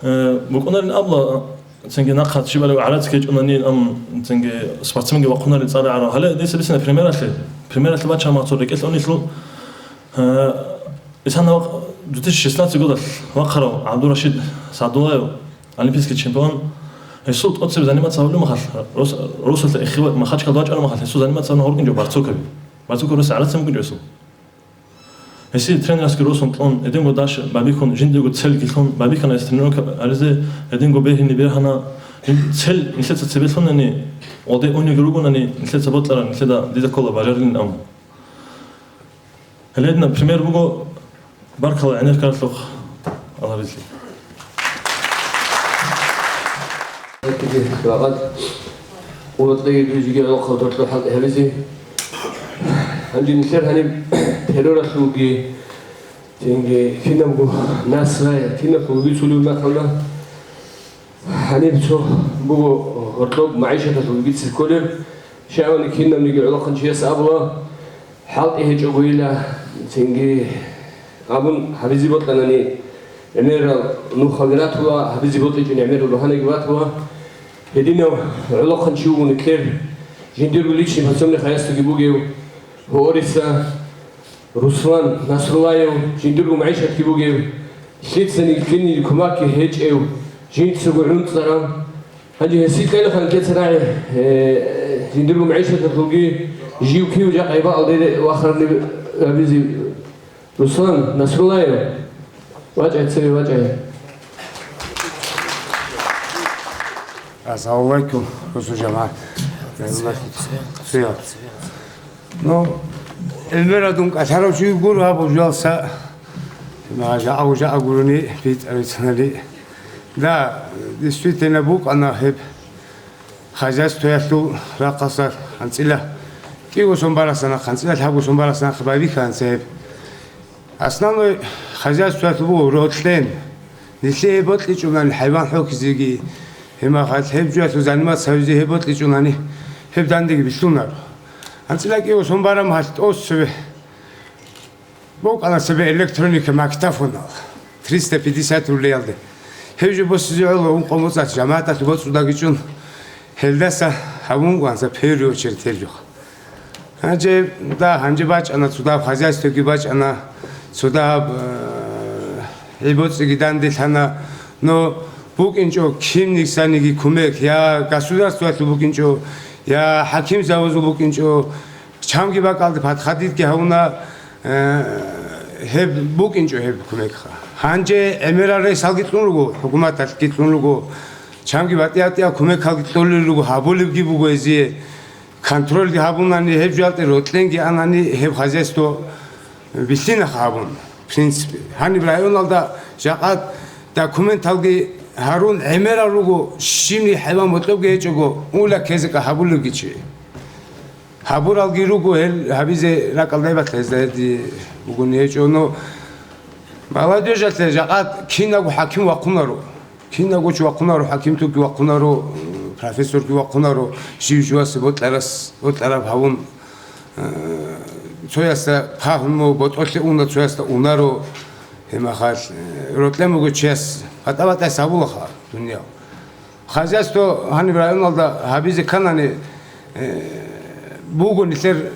Э, букӀунарин абула, цинги нахъа щибали гӀарацги гьечӀунани, ам, цинги спортсменги вахъунарин цӀар гӀарав. Гьале дица бицина примералъе. Примералъе бача мацур рекӀелъ унелъул, э, исана вахъ-, две тысячи шестнадцать годалъ вахъарав ГӀабдурашид Садулаев, олимпийский чемпион, гьесул тӀоцебе заниматься гьабулеб мехалъ, рос-, росулъа эхиве-, Махачкалда вачӀараб мехалъ, гьесул заниматься гьабуна гьоркьинчӀо Барцукаби. Барцукаби рос гӀарацин букӀинчӀо гьесул. Гьесие тренерасги росун кьун, гьединго даш бабихьун, жиндирго цельги лъун, бабихьана гьес тренировка гьаризе, гьединго бегьине бергьана. Жин-, цель нилъеца цебе лъунани, гъоде униги ругонани, нилъеца бокьаран, нилъеда дида ккола бажарилин ам. Гьеле гьединаб пример буго, баркала гӀенеккаралъухъ Аллагьлъи. Къуватлаги дуе жеги гӀолохъаб дортлъо хӀалтӀи гьабизе. Гьанже нилъер гьаниб терроралъулги, Цинги кинабго насрай, кинабго бицулев нахъана. Гьаниб цо буго гьоркьоб магӀишаталъул бицин кколеб, щайгуни кинабниги гӀолохъанчияс абула, хӀалтӀи гьечӀогойила, цинги абун гьабизе бокьанани гӀемерал нухалги ратула, гьабизе бокьичӀони гӀемерал багьанаги батула. Гьединав гӀолохъанчи вуго нилъер жиндирго личный подсобный хозяйствоги бугев Гьориса. Руслан Насруллаев, жиндирго магӀишатги бугев, лъицани кинил кумакги гьечӀев, жинцаго гӀунцӀарав. Гьанже гьесие кьела хан кецарагӀи, э, жиндирго магӀишаталъулги жив кив жакъа гьебаалде вахарни абизе. Руслан Насруллаев, вачӀай цеве, вачӀай. Ассаламу алейкум, русул жамагӀат. Цвет. Ну, гӀемерал дун кӀалъарав чи гуро гьаб жалса, жагӀа-жагӀа гурони битӀарицунали. Да, действительно букӀана гьеб хозяйствоялъул рахъалъа анцӀила кӀиго сон барасана, анцӀила лъабго сон барасана байбихьанца гьеб. Основной хозяйствоялъул буго рокьен. Нилъее бокьичӀунани хӀайван хӀокизеги, гьеб махалъ гьеб жоялъул заниматься гьавизе гьеб бокьичӀунани, гьеб дандеги билълъунаро. АнцӀила кӀиго сон бараб махалъ тӀоцеве букӀана цебе электроника магнитофонал, триста пятьдесят рублиялде. Гьеб жо босизе гӀоло ункъо моцӀалъ жамагӀаталъ боцӀудагичӀун, гьелдаса гьабун ванса первую очередь гьеб жо. Гьанже, да, гьанже бачӀана цо дагьаб хозяйствоги бачӀана, цо дагьаб, э, гӀибоцӀиги данделъана, но букӀинчӀо кимнисаниги кумек, я государствоялъул букӀинчӀо, я хӀакимзабазул букӀинчӀо, чамги бакӀалде подходитьги гьавуна, э, гьеб букӀинчӀо гьеб кумекха. Гьанже гӀемерал рейсалги кьун руго, хӀукуматалъги кьун руго, чамги батӀи-батӀияб кумекалги кьолел руго, гьабулебги буго гьезие. Контрольги гьабунани, гьеб жуялде рокьенги анани, гьеб хозяйство билълъинахъ гьабун, в принципе. Гьаниб районалда жакъа документалги гьарун гӀемерал руго, щибни хӀайван мутӀлубги гьечӀого, ула ккезекӀа гьабулевги чи. Гьабуралги руго гьел гьабизе ракӀалда гьеб батла гьезда гьеди бугони гьечӀо, но молодёжалъе жакъа кинаго хӀаким вахъунаро. Кинаго чи вахъунаро, хӀакимлъуги вахъунаро, профессорги вахъунаро, жив-живасе бокьарас, бокьараб гьавун, э, цоясда пагьму ботӀолъе уна, цоясда унаро, гьеб махалъ, э, рокьен буго чияс, батӀа-батӀайс гьабулаха дуниял. Хозяйство гьаниб районалда гьабизе кканани, э, буго нилъер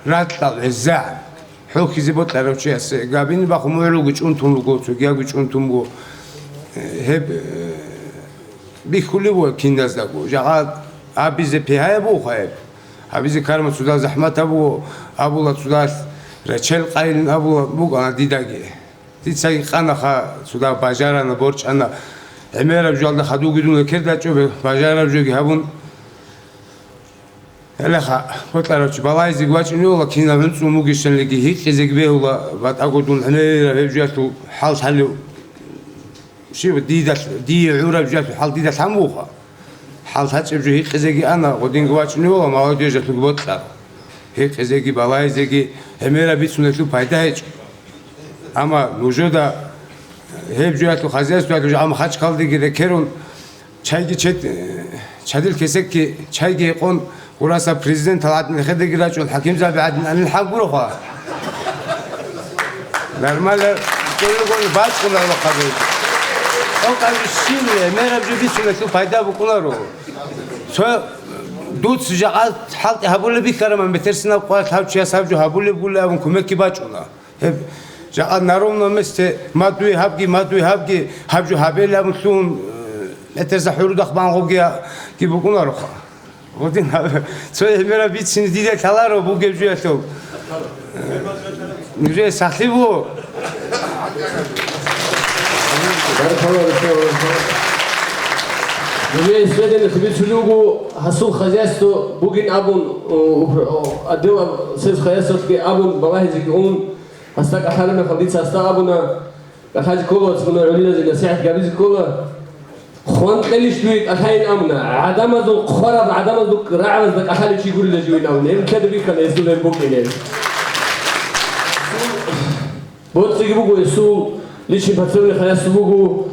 ракьал гӀезегӀан. ХӀокизе бокьарав чиясе габини бахъун мугӀлуги чӀунтун руго, цогиябги чӀунтун буго. Гьеб, э, бихьулев вуго киназдаго. Жагъа абизе пигьаяб буго гьеб. Абизе карма цуда захӀмат абуго, абула цудалъ рачел къайилин абула букӀана дидаги. Дицаги къанаха, цуда бажарана, борчӀана. ГӀемераб жугьалда хадуги дун рекерда чӀобе, бажараб жоги гьабун. Гьелеха, бокьарав чи балайзеги вачӀуневала, кинаб гӀунцӀун бугищанлиги гьикъизеги бегьула, батӀаго дун гӀемераб гьеб жоялъул хӀал лъалев. Щив дида, дие гӀураб жоялъул хӀал дида лъан буха. ХӀал лъачӀеб жо гьикъизеги ана, гъодинги вачӀуневала, молодёжалъуги бокьар. Гьикъизеги, балайзеги гӀемераб бицуналъул пайда гьечӀо. Амма нужеда гьеб жоялъул хозяйствоялъул жо, амма хачкалдеги рекерун, Чайги чед-, э, чадил кесекги чайги гьекъон, гураса президентал гӀадин эхедеги рачӀун, хӀакимзаби гӀадин анил хӀал гуроха. Нормально кӀолелгони бачӀуна гьалахъаби. Гьалкъаби щиб, мераб жо бицуналъул пайда букӀунаро. Цо дуц жагӀал хӀалтӀи гьабулеб бихьараман, бетӀерсинаб къват гьав чияс гьаб жо гьабулеб гули абун кумекги бачӀуна. Гьеб жакъа на ровном месте мадуй гьабги, мадуй гьабги, гьаб жо гьабел абун лъугьун, э, гьетӀезда хӀурудахъ бангъуги букӀунароха. Гъудин гьаб-, цо гьебмераб бицин диде лъаларо бугеб жуялъул. Э, нужее сахлъи буго. Баркалла, Рустам Рустамович. Нужее сведениялъе бицулев вуго, гьасул хозяйство бугин абун, о, упр-, о, отдел сельского хозяйствалъги абун, балагьизеги ун, гьасда кӀалъараб мехалъ дица гьасда абуна, кӀалъазе ккола, вац, мунагӀ гӀолилазе насихӀат гьабизе ккола. Хван кьелищ дуе кӀалъайин абуна, гӀадамазул хъвараб, гӀадамазул рагӀабазда кӀалъалев чи гурила живин абуна. Гьеб нилъеда бихьана гьесул гьеб букӀине. БоцӀиги буго гьесул, личный подсобный хозяйство буго,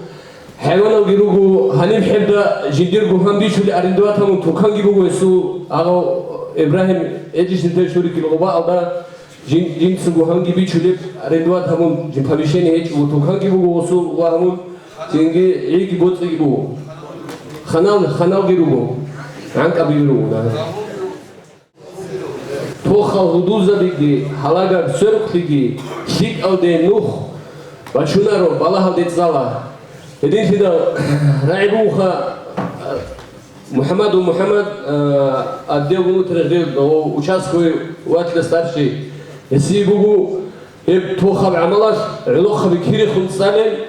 хӀайваналги руго, гьаниб хӀебда жиндирго гьан бичулеб арендовать гьабун туканги буго гьесул, агъав Ибрагьим Эджишин тер шурикил гъобаалда жин-, жинцаго гьанги бичулеб арендовать гьабун, жин помещение гьечӀого туканги буго гьесул ва гьабун, жинги гӀиги боцӀиги буго. Ханал, ханалги руго, гӀанкӀабиги руго, да. Тохал гьудулзабиги, гьалагар сверухълъиги, лъикӀалде нух бачунаро, балагьалде цӀала. Гьединлъидал рагӀи бугоха, МухӀаммадов МухӀаммад, а, отдел внутренних дел, о, участковый ватила старший. Гьесие буго гьеб тохаб гӀамалалъ гӀолохъаби кирехун цӀалел,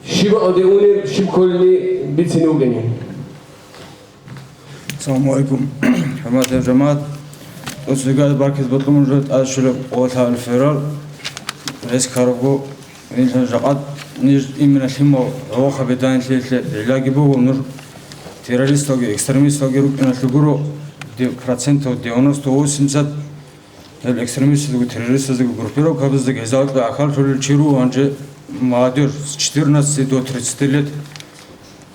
щиб алде унеб, щиб кколин бицине вугени. Саламу алейкум, хӀурматиял жамагӀат. ТӀоцебесеб баркиз бокьун жо тӀад щолеб къоло лъабабилеб февраль. Рес ккарабго, гьелъул жакъа ниж именно лъимал гӀолохъаби данилъеялъе гӀиллаги буго, нуж террористалги, экстремисталги рукӀиналъе гуро, де-, процентов девяносто восемьдесят. Гьел экстремистаздаго, террористаздаго, группировкабаздаго гьезда гьоркьоб гӀахьаллъулел чи руго гьанже молодёжь с четырнадцати до тридцати лет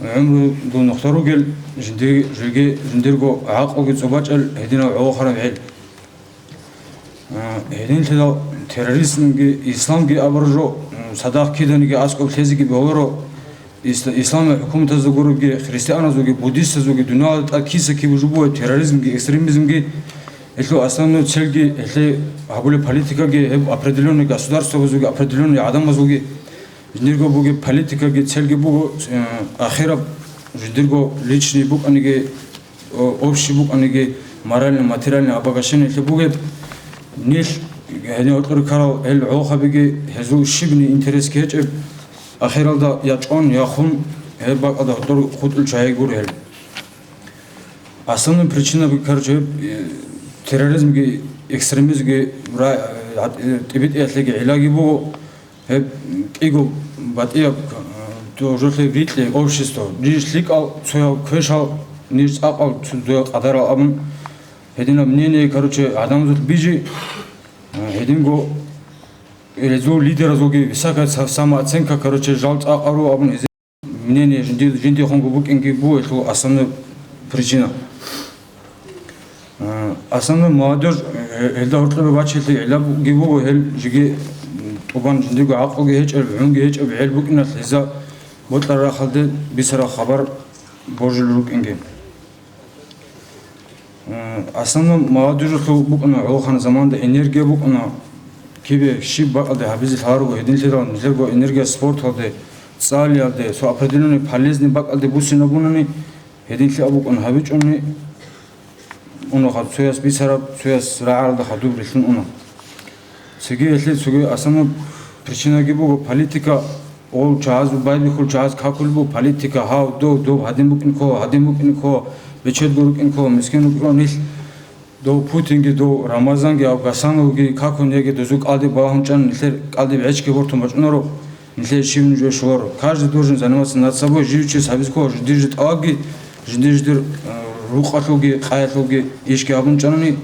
гӀумру дун нухда ругел, жинди-, жеги жиндирго гӀакълуги цӀубачӀел гьединав гӀолохъараб гӀел. А, гьединлъидал терроризмги, исламги абураб жо, м, цадахъ киданиги аскӀоб лъезеги бегьуларо, Ис-, исламияб хӀукуматазда гуребги, христианазулги, буддистазулги, дуниялалда тӀад киса-киб жо бугеб терроризмги, экстремизмги, гьелъул основной цельги, гьелъие гьабулеб политикаги, гьеб определённый государствабазулги, определённый гӀадамазулги, жиндирго бугеб политикаги, цельги буго, э, ахираб, жиндирго личный букӀаниги, о-, общий букӀаниги, моральный, материальный обогащениялъе бугеб, нилъ гьенив гьоркьор ккарал гьел гӀолохъабиги, гьезул щибни интересги гьечӀеб, ахиралда я чӀван, я хун, гьеб бакӀалда гьоркьор хутӀул чагӀи гуро гьел. Основной причинаби, короче, гьеб, э, терроризмги, экстремизмги ра-, э, гьат-, э, тӀибитӀиялъеги гӀиллаги буго, гьеб кӀиго батӀияб, э, дожолъе рикье общество, ниж лъикӀал, цоял квешал, ниж цӀакъал, цо-, цоял къадарал абун, гьединаб мнение, короче, гӀадамазулъ бижи, э, гьединго гьезул лидеразулги высокая са-, самооценка, короче, жал цӀакъ ару абун, гьезие мнение жинди-, жиндихунго букӀинги буго гьелъул основной причина. А, основной молодёжь, э, гьелда гьоркьобе бачелъи гӀиллаги буго, гьел жеги, м, тӀубан жиндирго гӀакълуги гьечӀеб, гӀунги гьечӀеб гӀел букӀиналъ гьезда бокьараб рахъалде бицараб хабар божулел рукӀинги. М, основном молодёжалъул букӀана гӀолохъанаб заманда энергия букӀана, кибе щиб бакӀалде гьабизе лъаларого гьединлъидал, нилъерго энергия спорталде, цӀалиялде, цо определённый полезный бакӀалде буссинабунани, гьединлъи абукӀун гьабичӀони, унаха цояс бицараб, цояс рагӀаралда хадуб рилълъун уна. Цоги гьелъе цоги асанаб причинаги буго политика, ол чагӀазул байбихьул чагӀаз какулеб буго политика, гьав, дов, дов, гьадин букӀин ккола, гьадин букӀин ккола, бечедго рукӀин ккола, мискин рукӀин ккола, нилъ дов Путинги, дов Рамазанги, гьав Гасановги какун яги дозул кӀалдиб балагьун чӀан, нилъер кӀалдиб гӀечги бортун бачӀунаро, нилъер щиб нужее щоларо. Каждый должен заниматься над собой, жив чияс гьабиз ккола, жиндир жи тӀалабги, жиндир-жиндир, э, рукъалъулги, къаялъулги ишги гьабун чӀанани,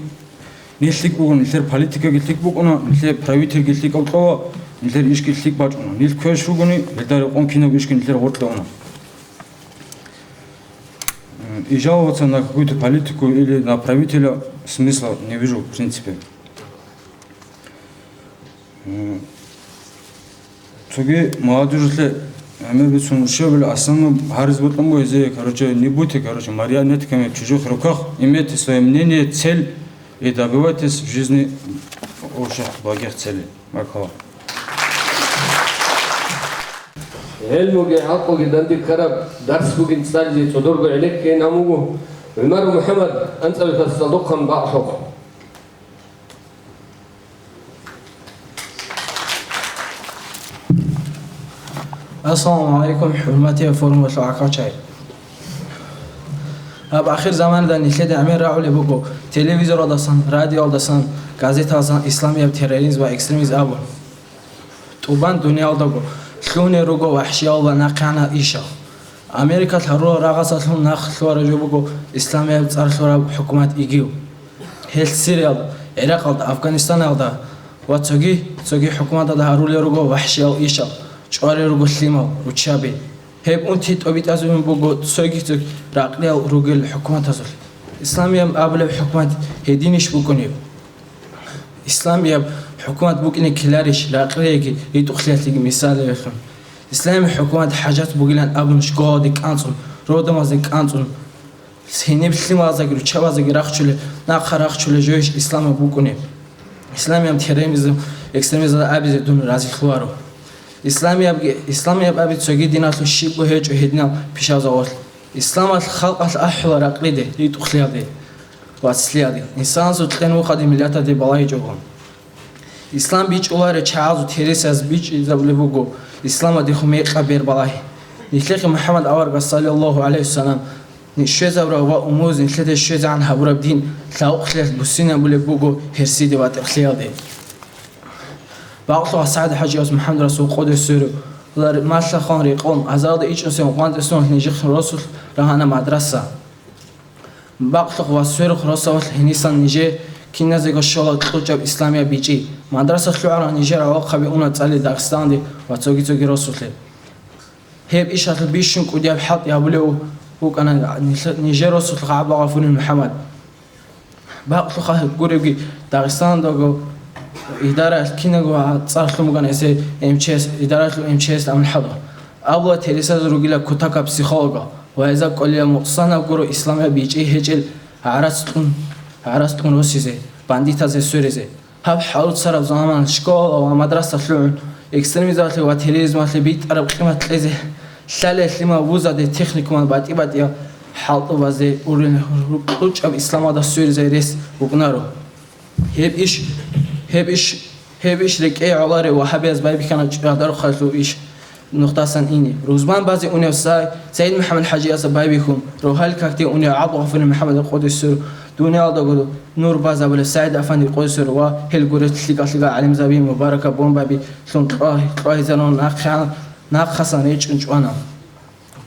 Нилъ лъикӀ буго, нилъер политикаги лъикӀ букӀуна, нилъер правительги лъикӀав кьола, нилъер ишги лъикӀ бачӀуна. Нилъ квеш ругони, гьелда рекъон кинаб ишги нилъер гъоркье уна. М, и жаловаться на какую-то политику или на правителя смысла не вижу, в принципе. М, Цоги молодёжалъе гӀемер бицун щибабили, основном гьариз бутӀун бугезе, короче, не будьте, короче, марионетками в чужих руках, имейте своё мнение, цель и добивайтесь в жизни общих благих целей. Мархала. ГӀелмуги гӀакълуги данде ккараб дарс бугин цӀализе цӀодорго гӀенеккейин гьамуго. ГӀумаров МухӀаммад, анцӀабилъ цӀалдохъан бакӀ лъохъ. Ассаламу гӀалайкум, хӀурматиял форумалъул гӀахьалчагӀи. Гьаб ахир заманаялда нилъеда гӀемер рагӀулеб буго телевизоралдасан, радиоялдасан, газетаялдасан исламияб терроризм ва экстремизм абун. ТӀубан дуниялдаго лъугьунел руго вахӀшиял ва нахъегӀанал ишал. Америкалъ гьарурал рагъасалъун нахъ лъугьараб жо буго исламияб цӀар лъураб хӀукумат ИГИЛ. Гьелъ Сириялда, ГӀиракъалда, Афганистаналда, Ва цоги, цоги хӀукуматалда гьарулел руго вахӀшиял ишал, чӀварел руго лъимал, руччаби. Гьеб унти тӀобитӀазулин буго цоги-цоги ракълиял ругел хӀукуматазулъ. Исламияб абулеб хӀукумат гьединищ букӀунеб? Исламияб хӀукумат букӀине ккеларищ ракълиеги ритӀухълъиялъеги мисалалъун? Исламияб хӀукумат хӀажат бугилан абун школалде кӀанцӀун, роддомазде кӀанцӀун, гьениб лъималаздаги руччабаздаги рахчулел, нахъа рахчулел жойищ исламияб букӀунеб? Исламияб терроризм, экстремизм абизе дун разилъуларо. Исламиябги, исламияб аби цоги диналъул щибго гьечӀо гьединал пишазавалъ. Исламалъ халкъалъ ахӀула ракълиде, ритӀухълъиялде, вацлъиялде, инсанасул кьен вухаде миллатаде балагьичӀого. Ислам бичӀчӀуларел чагӀазул тересаз бичӀчӀизабулеб буго исламалдехун мекъаб бер балагьи. Нилъехъе МухӀаммад аварагас, саллаллагьу гӀалайгьи вассалам, щвезабураб ва умумуз нилъеде щвезегӀан гьабураб дин лъабкъоялъ буссинабулеб буго гьерсиде ватӀихълъиялде. Бакълъуха СагӀид-хӀажияс МухӀаммад-расул къоде сверу, малъа хван рекъон, азаралда ичӀнусиялъ ункъоялда цониги нижехъе росулъ рагьана мадраса. Бакълъуха ва сверухъ росулъ гьенисан нижее киназего щола кьучӀаб исламияб бичӀчӀи. Мадраса лъугӀарал нижер гӀолохъаби уна цӀализе Дагъистаналде ва цоги-цоги росулъе. Гьеб ишалъул бищун кӀудияб хӀалтӀи гьабулев вукӀана нилъ-, нижер росулъ ГӀабдулгъафурил МухӀаммад. Бакълъуха гуребги, Дагъистаналдаго идараялъ кинаго цӀар лъун бугана гьесие МЧС, идараялъул МЧС амин хӀалха. Абула тересаз ругила кутакаб психологал ва гьезда кӀолила мукъсанаб гуро исламияб бичӀчӀи гьечӀел гӀарац кьун, гӀарац кьун росизе, бандитазе сверизе. Гьаб хӀалуцараб заман школа ва мадраса лъугӀун, экстремизмалъе ва терроризмалъе битӀараб къимат кьезе, лъалеб лъимал вузазде, техникумазде, батӀи-батӀиял хӀалтӀубазде урин кьучӀаб исламалда сверизай рес букӀунаро. Гьеб иш, гьеб иш, гьеб иш рекӀее гӀоларев вагьабияз байбихьана чӀадарухъалъул иш. Нухдасан ине. Рузман базе унев Сай-, СагӀид МухӀаммад-хӀажиясда байбихьун, рогьалил какде унев ГӀабдулгъафурил МухӀаммад къоде сверу, дуниялалдаго нур базабулев СагӀид-афанди къоде сверу ва гьел гурелъ лъикӀал-лъикӀал гӀалимзаби, мубаракаб бомбаби лъун кьва-, кьвагьизарун нахъе-, нахъасан речӀчӀун чӀвана.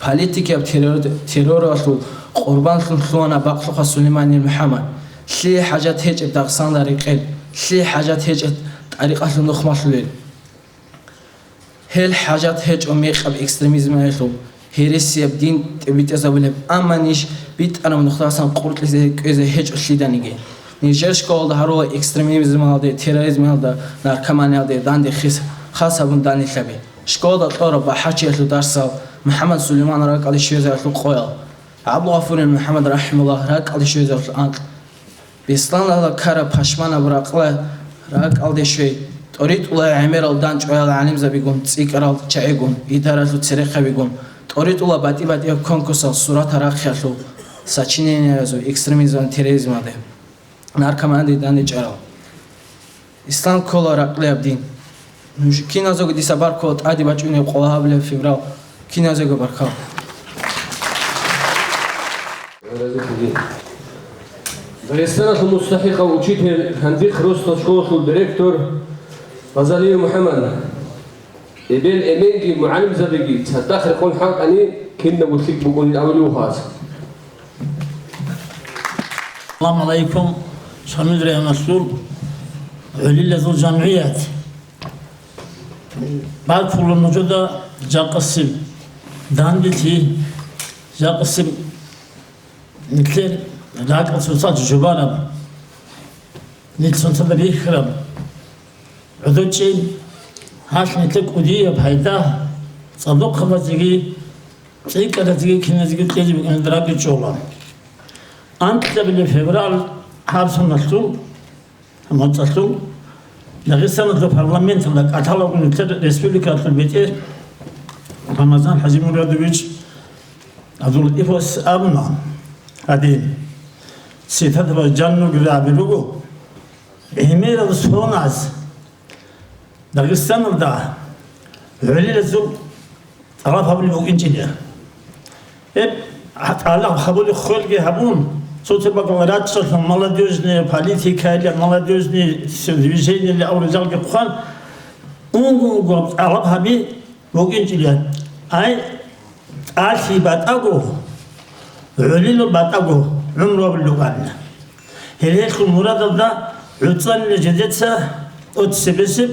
Политикияб террор-, терроралъул къурбанлъун лъугьана Бакълъуха Сулейманил МухӀаммад. Лъие хӀажат гьечӀеб Дагъистаналда рекъел? Лъие хӀажат гьечӀеб тӀарикъалъул нухмалъулел? Гьел хӀажат гьечӀо мекъаб экстремизмалъул, гьересияб дин тӀибитӀизабулеб, амма ниж битӀараб нухдасан къуркьизе кӀвезе гьечӀо лъиданиги. Нижер школалда гьарула экстремизмалде, терроризмалда, наркоманиялде данде хис-, хас гьабун данделъаби. Школалда кьураб бахӀарчиялъул дарсал, МухӀаммад Сулейман ракӀалде щвезаялъул къоял, ГӀабдулгъафурил МухӀаммад рахӀимагьуллагь ракӀалде щвезаялъул анкь, Беслъанала ккараб пашманаб ракъла ракӀалде щвей, тӀоритӀула гӀемерал дандчӀваял гӀалимзабигун, цӀикӀкӀарал чагӀигун, идаралъул церехъабигун, тӀоритӀула батӀи-батӀияб конкурсал суратал рахъиялъул, сочинениязул, экстремизм, терроризмалде, наркоманиялде дандчӀварал. Ислам ккола ракълияб дин. Нуж киназего дица баркула тӀаде бачӀунеб къоабилеб февраль, киназего баркал. Дагъистаналъул мустахӀикъав учитель, Хандихъ росдал школалъул директор Базалиев МухӀаммад. Эбел-эменги мугӀалимзабиги цадахъ рекъон хӀалтӀани, кинабго лъикӀ букӀунин абулев вуго гьас. Ассаламу гӀалайкум, Шамил районалъул гӀолилазул жамгӀият. Баркула нужеда жакъасеб данделъи, жакъасеб нилъер ракӀалъ цоцазда жубараб, нилъ цоцазда бихьараб. ГӀодор чӀей гьалъ нилъер кӀудияб пайда цӀадахъабазеги, цӀикӀкӀаразеги, киназеги кьезе букӀиналда ракӀалде чӀола. Анкьабилеб февраль гьабсагӀаталъул, моцӀалъул, Дагъистаналда парламенталда кӀалъалаго нилъер республикалъул бетӀер Рамазан ХӀажимурадович ГӀабдуллатӀиповас абуна гьадин, цитатаба жаннуги абулеб буго, гӀемерал соназ Дагъистаналда гӀолилазул тӀалаб гьабулеб букӀинчӀила. Гьеб тӀалаб гьабулеб хвелги гьабун, цо-цо бакӀалда рачӀчӀалъун молодёжная политикайилан, молодёжный движениялан абурал жалги хъван, унго-унго тӀалаб гьаби букӀинчӀила. Ай, тӀалъи батӀаго, гӀолилал батӀаго гӀумру гьабулеб букӀана. Гьелъул мурадалда гӀуцӀанила жидеца ТӀоцебесеб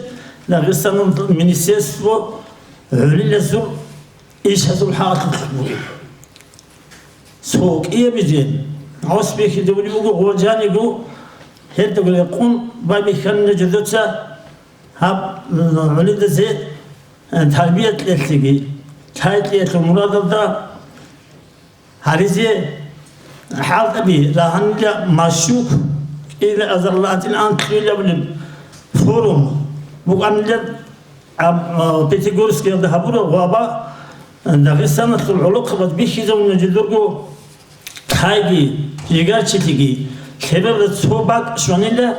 Дагъистаналда министерство гӀолилазул ишазул хӀакъалъулъ бугеб. Цо кӀиябизе гӀос бихьидавулев вуго гъо жаниго, гьелдаго рекъон байбихьанила жидеца гьаб, м, гӀолилазе, э, тарбият кьеклъиги, лъай-кьеялъул мурадалда гьаризе хӀалтӀаби рагьанила машук кӀиабилеб азарилан анцӀила анкьабилеб форум букӀанила. Аб-, а, Пятигорскиялда гьабураб гъоба Дагъистаналъул гӀолохъабаз бихьизабуна жидерго лъайги, жигарчилъиги, лъеберда цо бакӀ щванила,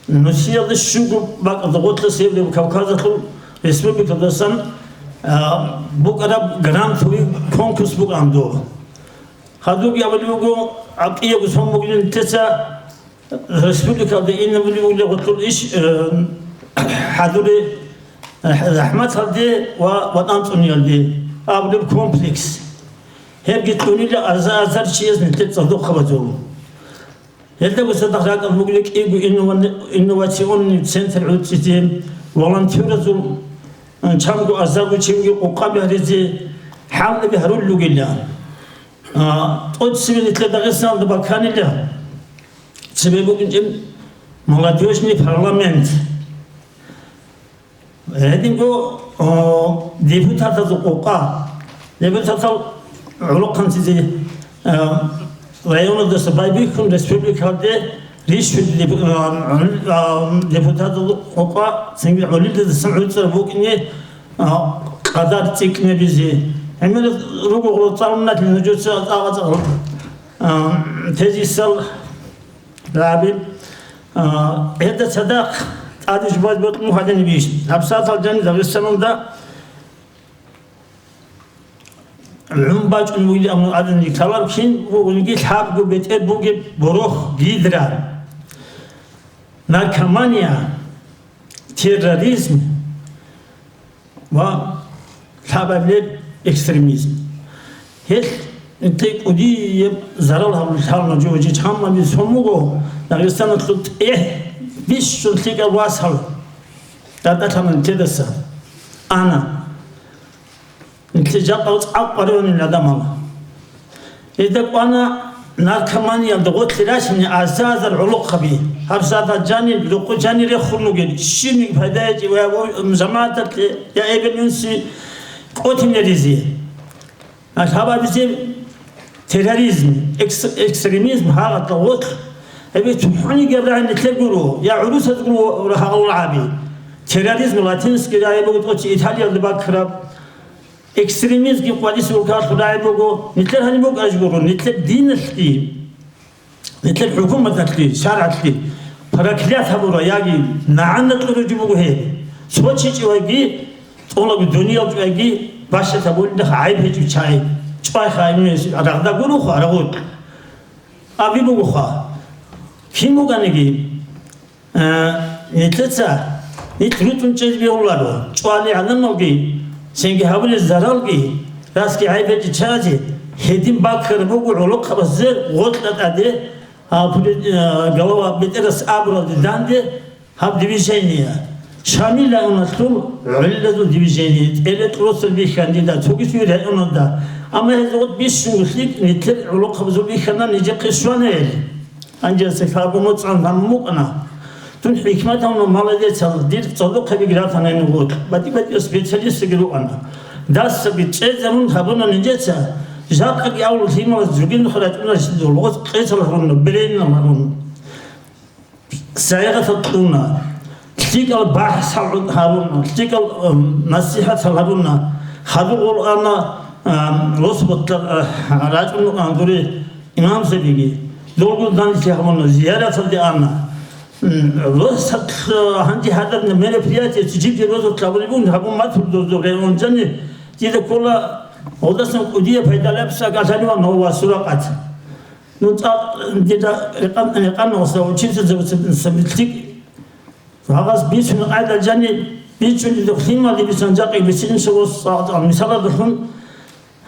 Нусиялда щуго бакӀалда гъорлъ Северный Кавказалъул республикалдасан, а, букӀараб грантовый конкурс букӀан доб. Хадубги абулеб буго, аб-, кӀиябго сон бугилан теца республикалда инабулеб бугила гъорлъул иш, э, хӀадуре, э, захӀматалде ва ватӀан цӀуниялде абулеб комплекс. Гьебги цӀунила аза-азар чияс нилъер цӀалдохъабазул. Гьелдаго цадахъ ракӀалда бугила кӀиго иннова-, инновационный центр гӀуцӀизе, волонтеразул, э, чанго азарго чивги къокъаби гьаризе, хӀалтӀаби гьарулел ругила. А, тӀоцебе нилъер Дагъистаналда баканила цебе букӀинчӀеб молодёжный парламент. Гьединго, о, депутатазул къокъа, депутатал гӀолохъанцизе, а, районалдаса байбихьун, республикалде рищун деп-, а, а, депутатазул къокъа цинги гӀолилдасан гӀуцӀар букӀине, а, къадар цӀикӀкӀинабизе. ГӀемер руго гъоцӀалунатлъи нужеца цӀакъ-цӀакъ, а, тезисал Раби, а, гьелда цадахъ тӀаде жубаз бокьун гьадинаб иш. ГьабсагӀаталда жани Дагъистаналда гӀун бачӀун вугилан абун гӀадин риккаларев кин вугониги лъабго бетӀер бугеб борохь, гидра, наркомания, терроризм, ва лъабабилеб экстремизм. Гьелъ нилъее кӀудияб зарал гьабулел гьалмагьу жо-, жо чамалил сон буго Дагъистаналъул тӀехь бищун лъикӀал васал датӀалъана нилъедаса. Ана. Нилъее жакъа цӀакъ къваригӀунел гӀадамал. Гьезда кӀвана наркоманиялда гъорлъе рачине аза-азар гӀолохъаби. ГьабсагӀаталда жанир, рокъо жанир рехун ругел, щибниги пайда гьечӀеб ва жамагӀаталъе я эбел-инсуе кӀотине ризе. Лъабабизе терроризм, экс-, экстремизм гьагъатда гъорлъ. Гьеб цохӀониги гьеб рагӀи нилъер гуро, я гӀурусаз гуро гьагъал гӀаби. Терроризм латинский рагӀи буго, тӀоци Италиялда баккараб. Экстремизмги къварис уркалъул рагӀи буго, нилъер гьаниб букӀараб гуро, нилъер диналъги, нилъер хӀукуматалъги, шаргӀалъги проклят гьабура яги нагӀана кьураб жо буго гьеб. Цо чи чӀвайги, цӀолаб дуниял чӀвайги, бащад гьабулеб гӀайиб гьечӀеб чагӀи. ЧӀвайха, гьаниб рагъда гуроха, рагъулъ. Аби бугоха. Кин бугониги, А, нилъеца, нилъ рутӀун чӀезе бегьуларо, чӀвали гӀадамалги, цинги гьабулел заралги, расги гӀайбекӀи чаразе, гьедин баккараб буго гӀолохъабазде гъоркьа тӀаде, а, пули-, а, голова бетӀерас абуралде данде гьаб движение. Шамил районалъул гӀолилазул движение, тӀелекь росулъ бихьан дида, цогидасан районалда. Амма гьез гъот бищун гьелъ нилъер гӀолохъабазул бихьана нижехъе щвана гьел. Гьанже сахаб моцӀан гьамун букӀана. Дун хӀикматалъун молодецал, дир цӀалдохъабиги ратана гьениб гъоркь. БатӀи-батӀиял специалистаги рукӀана. Дасаги цӀезарун гьабуна нижеца, жакъаги авлу лъималаз жугил нух рачӀуна рачидул, гъоз къецал гьаруна, беренал гьаруна. СагӀигъатал кьуна. ЛъикӀал бахӀсал гьаруна, лъикӀал, эм, насихӀатал гьаруна. Хадур гъоркьана, эм, росболъа, э, рачӀун рукӀана гури. Имамзабиги, долгун данделъи гьабуна, зияраталде ана. М, росат, э, гьанже гьадарна мероприятие, жибги росат гьабулеб бугин, гьабун матур дозул район жани, дида ккола, гъодасан кӀудияб пайдалаб саг алъаниван гьав ва суракъат. Ну, цӀакъ, дида рекъан-, рекъан гъоса учительзабацин сабитлъи Гьагъас бицун къайда жани бичӀчӀулел хъималде бисан жакъи бицинчӀого цӀакъ-цӀакъ мисалалдалъун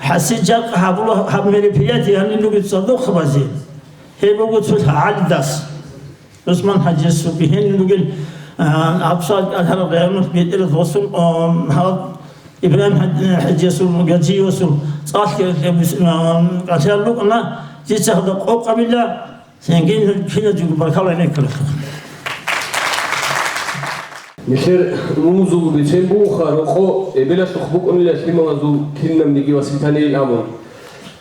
хӀасил жакъа гьабула гьаб мероприятие гьанин ругел цӀалдохъабазе. Гьеб буго цо гӀалидас, ГӀусман ХӀажиясулги гьенин ругел, А, ГӀабдусагӀид КӀалъараб районалъ бетӀерас васул, а, гьав Ибрагьим хӀаж-, ХӀажиясул, Гажиевасул цӀалъи, а, кӀалъарал рукӀана, дица гьалда къокъабила, цинги киназего баркала гьенеккаралъухъ. Нилъер умумузул бицен бугоха рокъо эбелалъухъ букӀунила лъималазул кинабниги воспитаниейин абун.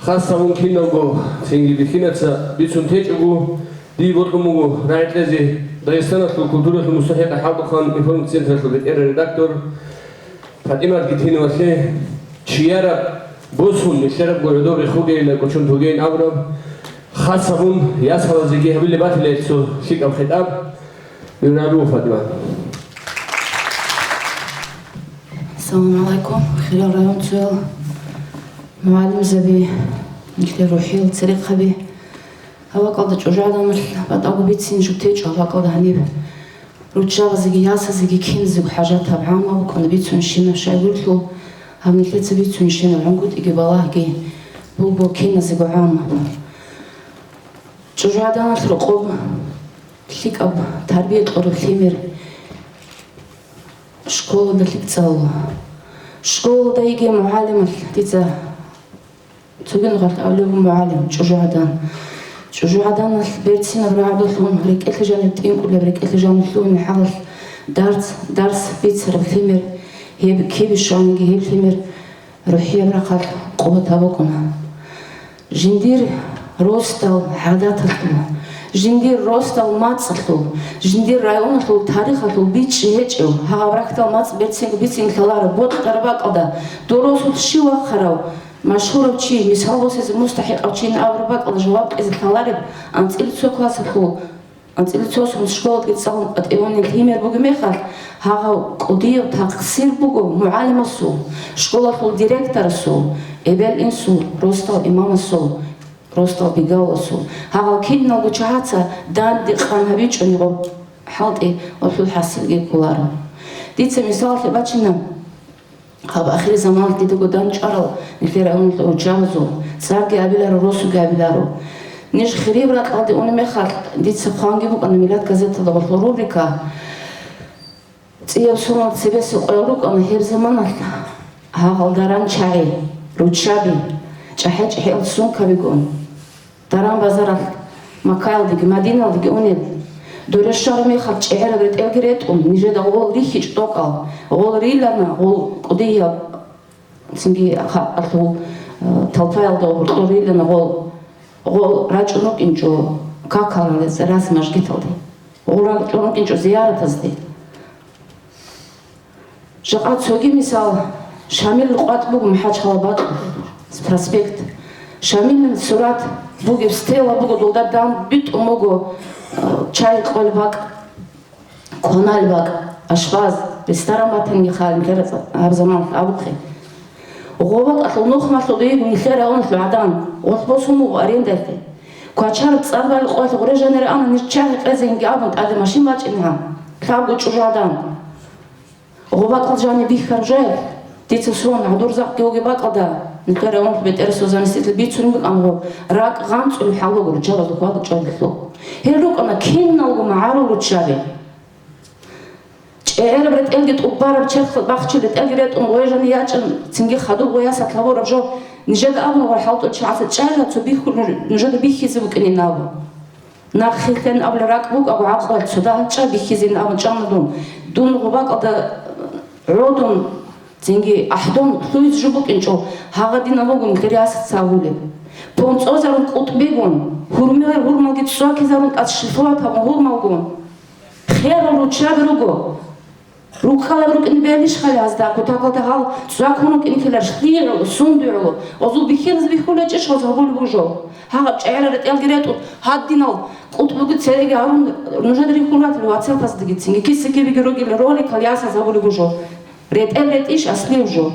Хасабун киналго цинги бихьинаца бицун течӀого, дие бокьун буго рагӀи кьезе Дагъистаналъул культуралъул мустахӀикъа хӀалтӀухъан информцентралъул бетӀерал редактор ПатӀимат Гитиновалъе, чияраб босун, нилъерабго гӀодор рехугейилан кӀочон тогейин абураб, хасабун ясалазеги гьабилеб батила гьелъул лъикӀаб хитӀаб. Дир рагӀи буго, ПатӀимат. Ассаламу гӀалайкум, хириял районцоял, мугӀалимзаби, нилъер рухӀиял церехъаби. Гьаб бакӀалда ЧӀужугӀаданалъ батӀаго бицин жо течӀо, гьаб бакӀалда гьаниб руччабазеги, ясазеги, киназего хӀажатаб гӀаммаб букӀана бицунщинаб щайгурелъул, гьаб нилъеца бицунщинаб гӀунгутӀиги балагьги буго киназего гӀаммаб. ЧӀужугӀаданалъ рокъоб лъикӀаб тарбия кьураб лъимер школалда лъикӀ цӀалула. Школалда йигей мугӀалималъ дица цоги нухалъ абулеб буго мугӀалим, ЧӀужугӀадан. ЧӀужугӀаданалъ берцинаб рагӀдалъун, рекӀелъе жаниб тӀинкӀулеб, рекӀелъе жаниб лъугьун мехалъ дарс, дарс бицараб лъимер, гьеб кибе щваниги гьеб лъимер рухӀияб рахъалъ къуватаб букӀуна. Жиндир росдал гӀадаталъул, жиндир росдал мацӀалъул, жиндир районалъул тарихалъул бичӀчӀи гьечӀев, гьагъаб рахьдал мацӀ берцинго бицин лъалареб бокьараб бакӀалда, дов росулъ щив вахъарав, машгьурав чи, мисал босизе мустахӀикъав чи абураб бакӀалда жаваб кьезе лъалареб анцӀила цо классалъул, анцӀила цо сун школадги цӀалун къватӀивунел лъимер бугеб мехалъ, гьагъав кӀудияв такъсир буго мугӀалимасул, школалъул директорасул, эбел-инсул, росдал имамасул, росдал бигаласул. Гьагъал киналго чагӀаца данде къан гьабичӀони гъоб хӀалтӀи гъолъул хӀасилги кколаро. Дица мисалалъе бачина, гьаб ахир заманалъ дидаго дандчӀварал нилъер районалъул руччабазул, цӀарги абиларо, росуги абиларо. Ниж хириял ракьалде унеб мехалъ, дица хъванги букӀана «Миллат» газеталда гъолъул рубрика. ЦӀияб сонал цебесеб къоял рукӀана гьеб заманалъ гьагъал даран чагӀи, руччаби, чӀахӀи-чӀахӀиял сумкабигун. Даран-базаралъ Маккаялдеги Мадиналдеги унел, доре щвараб мехалъ чӀегӀераб ретӀелги ретӀун, нижеда гъол рихьичӀо тӀокӀал, гъол рилана, гъол кӀудияб, цинги халкъалъул, э, толпаялда гьоркьор рилана гъол, гъол рачӀун рукӀинчӀо какал рас мажгиталде, гъол рачӀун рукӀинчӀо зияратазде. Жакъа цоги мисал, Шамилил къватӀ буго МухӀажгьалаб бакь проспект. Шамилил сурат бугеб стела буго, долда дандбитӀун буго, э, чай къолеб бакь, кваналеб бакь, ашбаз, ресторан батаниги хал нилъер гьаб заманалъ абухъе. Гъоб бакӀалъул нухмалъулда йиго нилъер районалъул гӀадан, гъолъ босун буго арендалъе. Квачараб цӀар балеб къоялъ гъуре жанире ана, ниж чагӀи кьезегӀинги абун тӀаде машин бачӀинегӀан, лъабго ЧӀужугӀадан. Гъоб бакӀал жаниб бихьараб жоялъ, дица сон гӀадурзахъги вугеб бакӀалда, нилъер районалъул бетӀерасул заместитель бицунеб букӀан гъоб, ракӀ гъанцӀулеб хӀал буго руччабазда хьвада-чӀвадилъул. Гьел рукӀана киналго магӀарул руччаби. ЧӀегӀераб ретӀелги тӀубараб черх бахчул ретӀелги ретӀун гъвежани ячӀун, цинги хадуб гъоясалъ гьабураб жо, нижеда абун гъой хӀалтӀул чагӀаца чӀайла цо бихьулъ нуж-, нужеда бихьизе букӀинин абун. Нахъ хилъен абулеб ракӀ букӀаго гӀакълуялъ цо дагьал чӀа бихьизин абун чӀана дун. Дун гъоб бакӀалда гӀодун, цинги гӀахӀдон лъугьизе жо букӀинчӀо, гьагъадинав вугун риясат цавулеб. ПонцӀозарун кӀутӀбигун, гьурмиял гьурмалги цӀвакизарун тӀад шифоват гьабун гьурмалгун. Херал руччаби руго. Руккалал рукӀине бегьилищ хали гьазда, кутакалда гьал цӀвакун рукӀинкилар лъигӀо, сундугӀо, гъозул бихьиназе бихьулечӀищ гъоз гьабулеб буго жо. Гьагъаб чӀегӀерал ретӀелги ретӀун, гьадинал кӀутӀбуги цереги гьарун, нужеда рихьун ратила вацалпаздеги цинги киса-кибеги ругел роликал ясаз гьабулеб буго жо. РетӀел ретӀищ аслияб жо.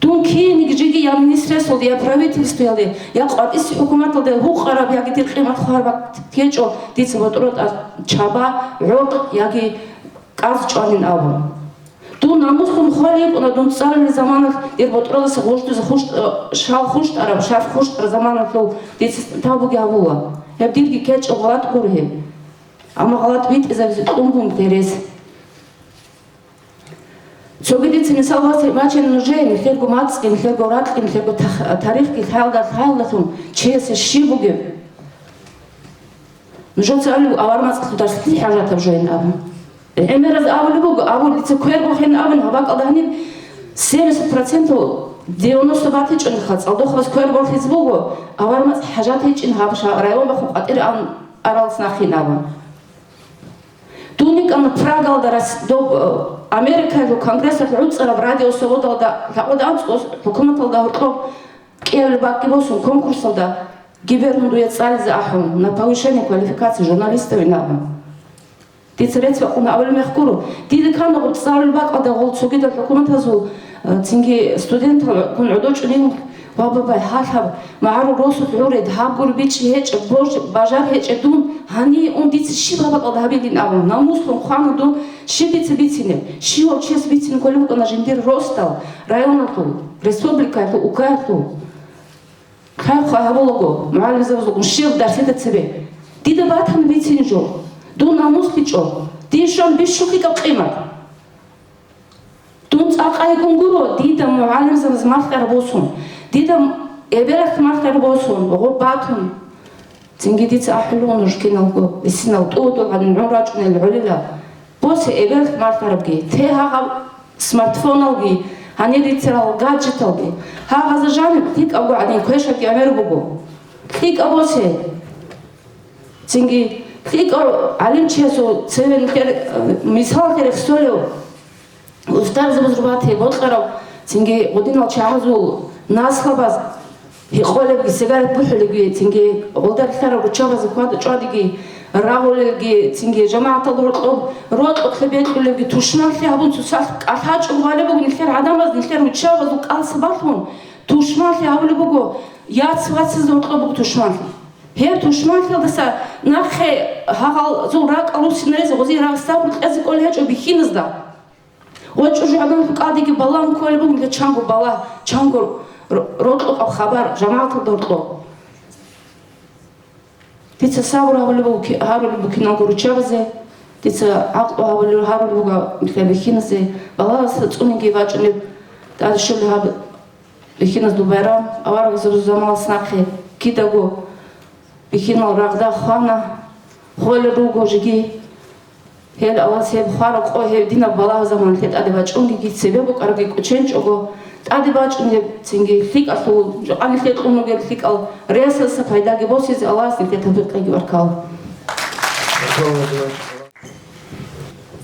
Дун киниги жеги я министерстволде, я правительствоялде, я къватӀис хӀукуматалде гьукъараб яги дир къимат хъвараб течӀо, дица ботӀротӀа чаба, гӀоркь яги кӀаз чӀванин абун. Дун намуслъун хвалеб букӀуна, дун цӀалулел заманалъ дир ботӀролдаса гъуждуза хущ-, э, шал хущтӀараб, шарф хущтӀараб заманалъул дица тавбуги гьабула. Гьеб дирги кечӀеб гъалатӀ гуро гьеб. Амма гъалатӀ битӀизабизе кьун бугин гьерес. Цогидица мисал бачина нужее, нилъерго мацӀги, нилъерго ракьги, нилъерго тах-, тарихги лъаялда-лъаялдалъун чиясе щиб бугеб? Нужеца абулеб, авар мацӀалъул дарс лъи хӀажатаб жоян абун. ГӀемераз абулеб буго, абу дица квер бухӀин абун, гьаб бакӀалда гьаниб семьдесят процентов, девяносто батичӀониха, цӀалдохъабаз квер борхизе буго, авар мацӀ хӀажат гьечӀин гьаб ша-, район бахъун къватӀир ан аралц нахъин абун. Дун йикӀана Прагалда рас-, доб-, э, Америкаялъул конгрессалъ гӀуцӀараб радио Свободалда лъакъода анцӀго хӀукуматалда гьоркьоб кӀиябил бакӀги босун конкурсалда гибер гьундуе цӀализе ахӀун, на повышение квалификации журналистов ин абун. Дица рецц бакъун абулеб мех гуро, дида канагъуб цӀалулеб бакӀалда гъол цогидал хӀукуматазул, э, цинги студентал гун гӀодочӀунин, ва бабай, гьалъаб магӀарул росулъ гӀуред, гьаб гур бичӀчӀи гьечӀеб, бож-, бажар гьечӀеб дун, гьание ун дица щиб гьаб бакӀалда гьабилин абун, намуслъун хвана дун, щиб дица бицинеб, щивав чияс бицине кколеб букӀана жиндир росдал, районалъул, республикаялъул, улкаялъул. Хъахъа гьабулаго, мугӀалимзабазулгун щиб дарсида цебе. Дида батани бицин жо. Дун намуслъичӀо. Дин щван бищун лъикӀаб къимат. Дун цӀакъ айкӀун гуро, дида мугӀалимзабаз малъараб босун. Дида эбелалъ малъараб босун, гъоб батун. Цинги дица ахӀулев нуж киналго, бисинал тӀугьдул гьанин гӀун рачӀунел гӀолила. Босе эбелалъ малъарабги, те гьагъаб смартфоналги, гьанир рицарал гаджеталги, гьагъаза жаниб лъикӀабго гӀадин квешабги гӀемер буго. ЛъикӀаб босе. Цинги лъикӀав гӀалимчиясул цеве нилъер, э, мисалалъе рехсолев устарзабаз рубатей бокьарав, цинги гъудинал чагӀазул наслабаз гьикъолебги, сигарет бухӀулебги, цинги гъолда рилълъарал руччабазе хьвада-чӀвадиги, рагьулелги, цинги жамагӀаталда гьоркьоб рокьукълъи бекьулебги, тушманлъи гьабун цоцалъ кӀалъачӀого балеб буго нилъер гӀадамаз, нилъер руччабазул кӀалса балъун, тушманлъи гьабулеб буго, яц-вацазда гьоркьоб буго тушманлъи. Гьеб тушманлъиялдаса нахъе гьагъалзул ракӀал руссинаризе гъозие рагъ сабру кьезе кӀолей гьечӀо бихьиназда. Ва чӀужугӀадан лъукъадиги балагьун кколеб бугин, дица чанго балагь, чанго р-, рокьукъаб хабар, жамагӀаталда гьоркьоб. Дица сабур гьабулеб буго ки-, гьарулеб букиналго руччабазе, дица гӀакълу гьабулеб гьарулеб буго нилъер бихьиназе, балагьалдаса цӀуниги бачӀунеб тӀаде щолеб гьаб бихьиназул байрам, аварагасул заманалъ нахъе кидаго бихьинал рагъда хвана, хвелел руго жеги. Гьел Аллагьас гьеб хвараб къо гьев динаб балагь заман лъе тӀаде бачӀунгеги, цебе букӀарабги кӀоченчӀого, тӀаде бачӀун гьеб цинги лъикӀалъул, жакъа нилъе кьун ругел лъикӀал ресалъа пайдаги босизе Аллагьас нилъе тавфикъ кьеги, баркала.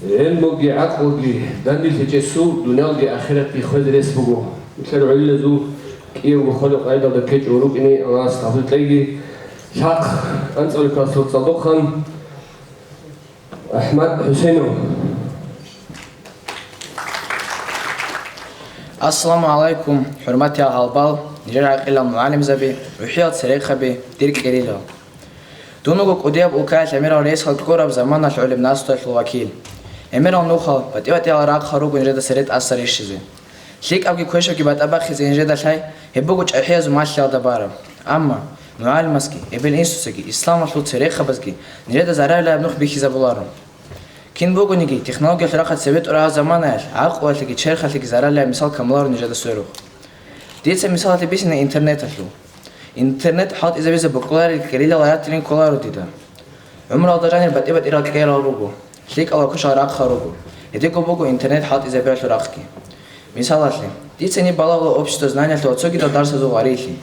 ГӀелмуги гӀакълуги данделъичӀесул дуниялги ахиратги хвезе рес буго. Нилъер гӀолилазул кӀиявго хвалил къайдалда ккечӀого рукӀине Аллагьас тавфикъ кьеги. Лъахъ анцӀабилеб классалъул цӀалдохъан АхӀмад ХӀусейнов. Ассаламу гӀалайкум, хӀурматиял гьалбал, нижер гӀакъилал мугӀалимзаби, рухӀиял церехъаби, дир кьерилал. Дун вуго кӀудияб улкаялъ гӀемерал рейсалъ ккураб заманалъ гӀолеб наслуялъул вакил. ГӀемерал нухал, батӀи-батӀиял рахъал руго нижеда цере тӀаса рищизе. ЛъикӀабги квешабги батӀа бахъизе нижеда лъай, гьеб буго чӀахӀиязул малъиялда бараб. Амма мугӀалимасги, эбел-инсусаги, исламалъул церехъабазги нижеда зараллъараб нух бихьизабуларо. Кин бугониги, технологиялъ рахъалъ цебетӀун рагӀаб заманаялъ гӀакълуялъеги черхалъеги зараллъараб мисал камуларо нижеда сверухъ. Дица мисалалъе бицина интернеталъул. Интернет хӀалтӀизабизе бокьуларел кьерилал аятилин кколаро дида. ГӀумруялда жанир батӀи-батӀирал кьерал руго, лъикӀал ва квешал рахъал руго, гьединго буго интернет хӀалтӀизабиялъул рахъги. Мисалалъе, дица гьениб балагьула общество знаниялъул ва цогидал дарсазул гъариялъе,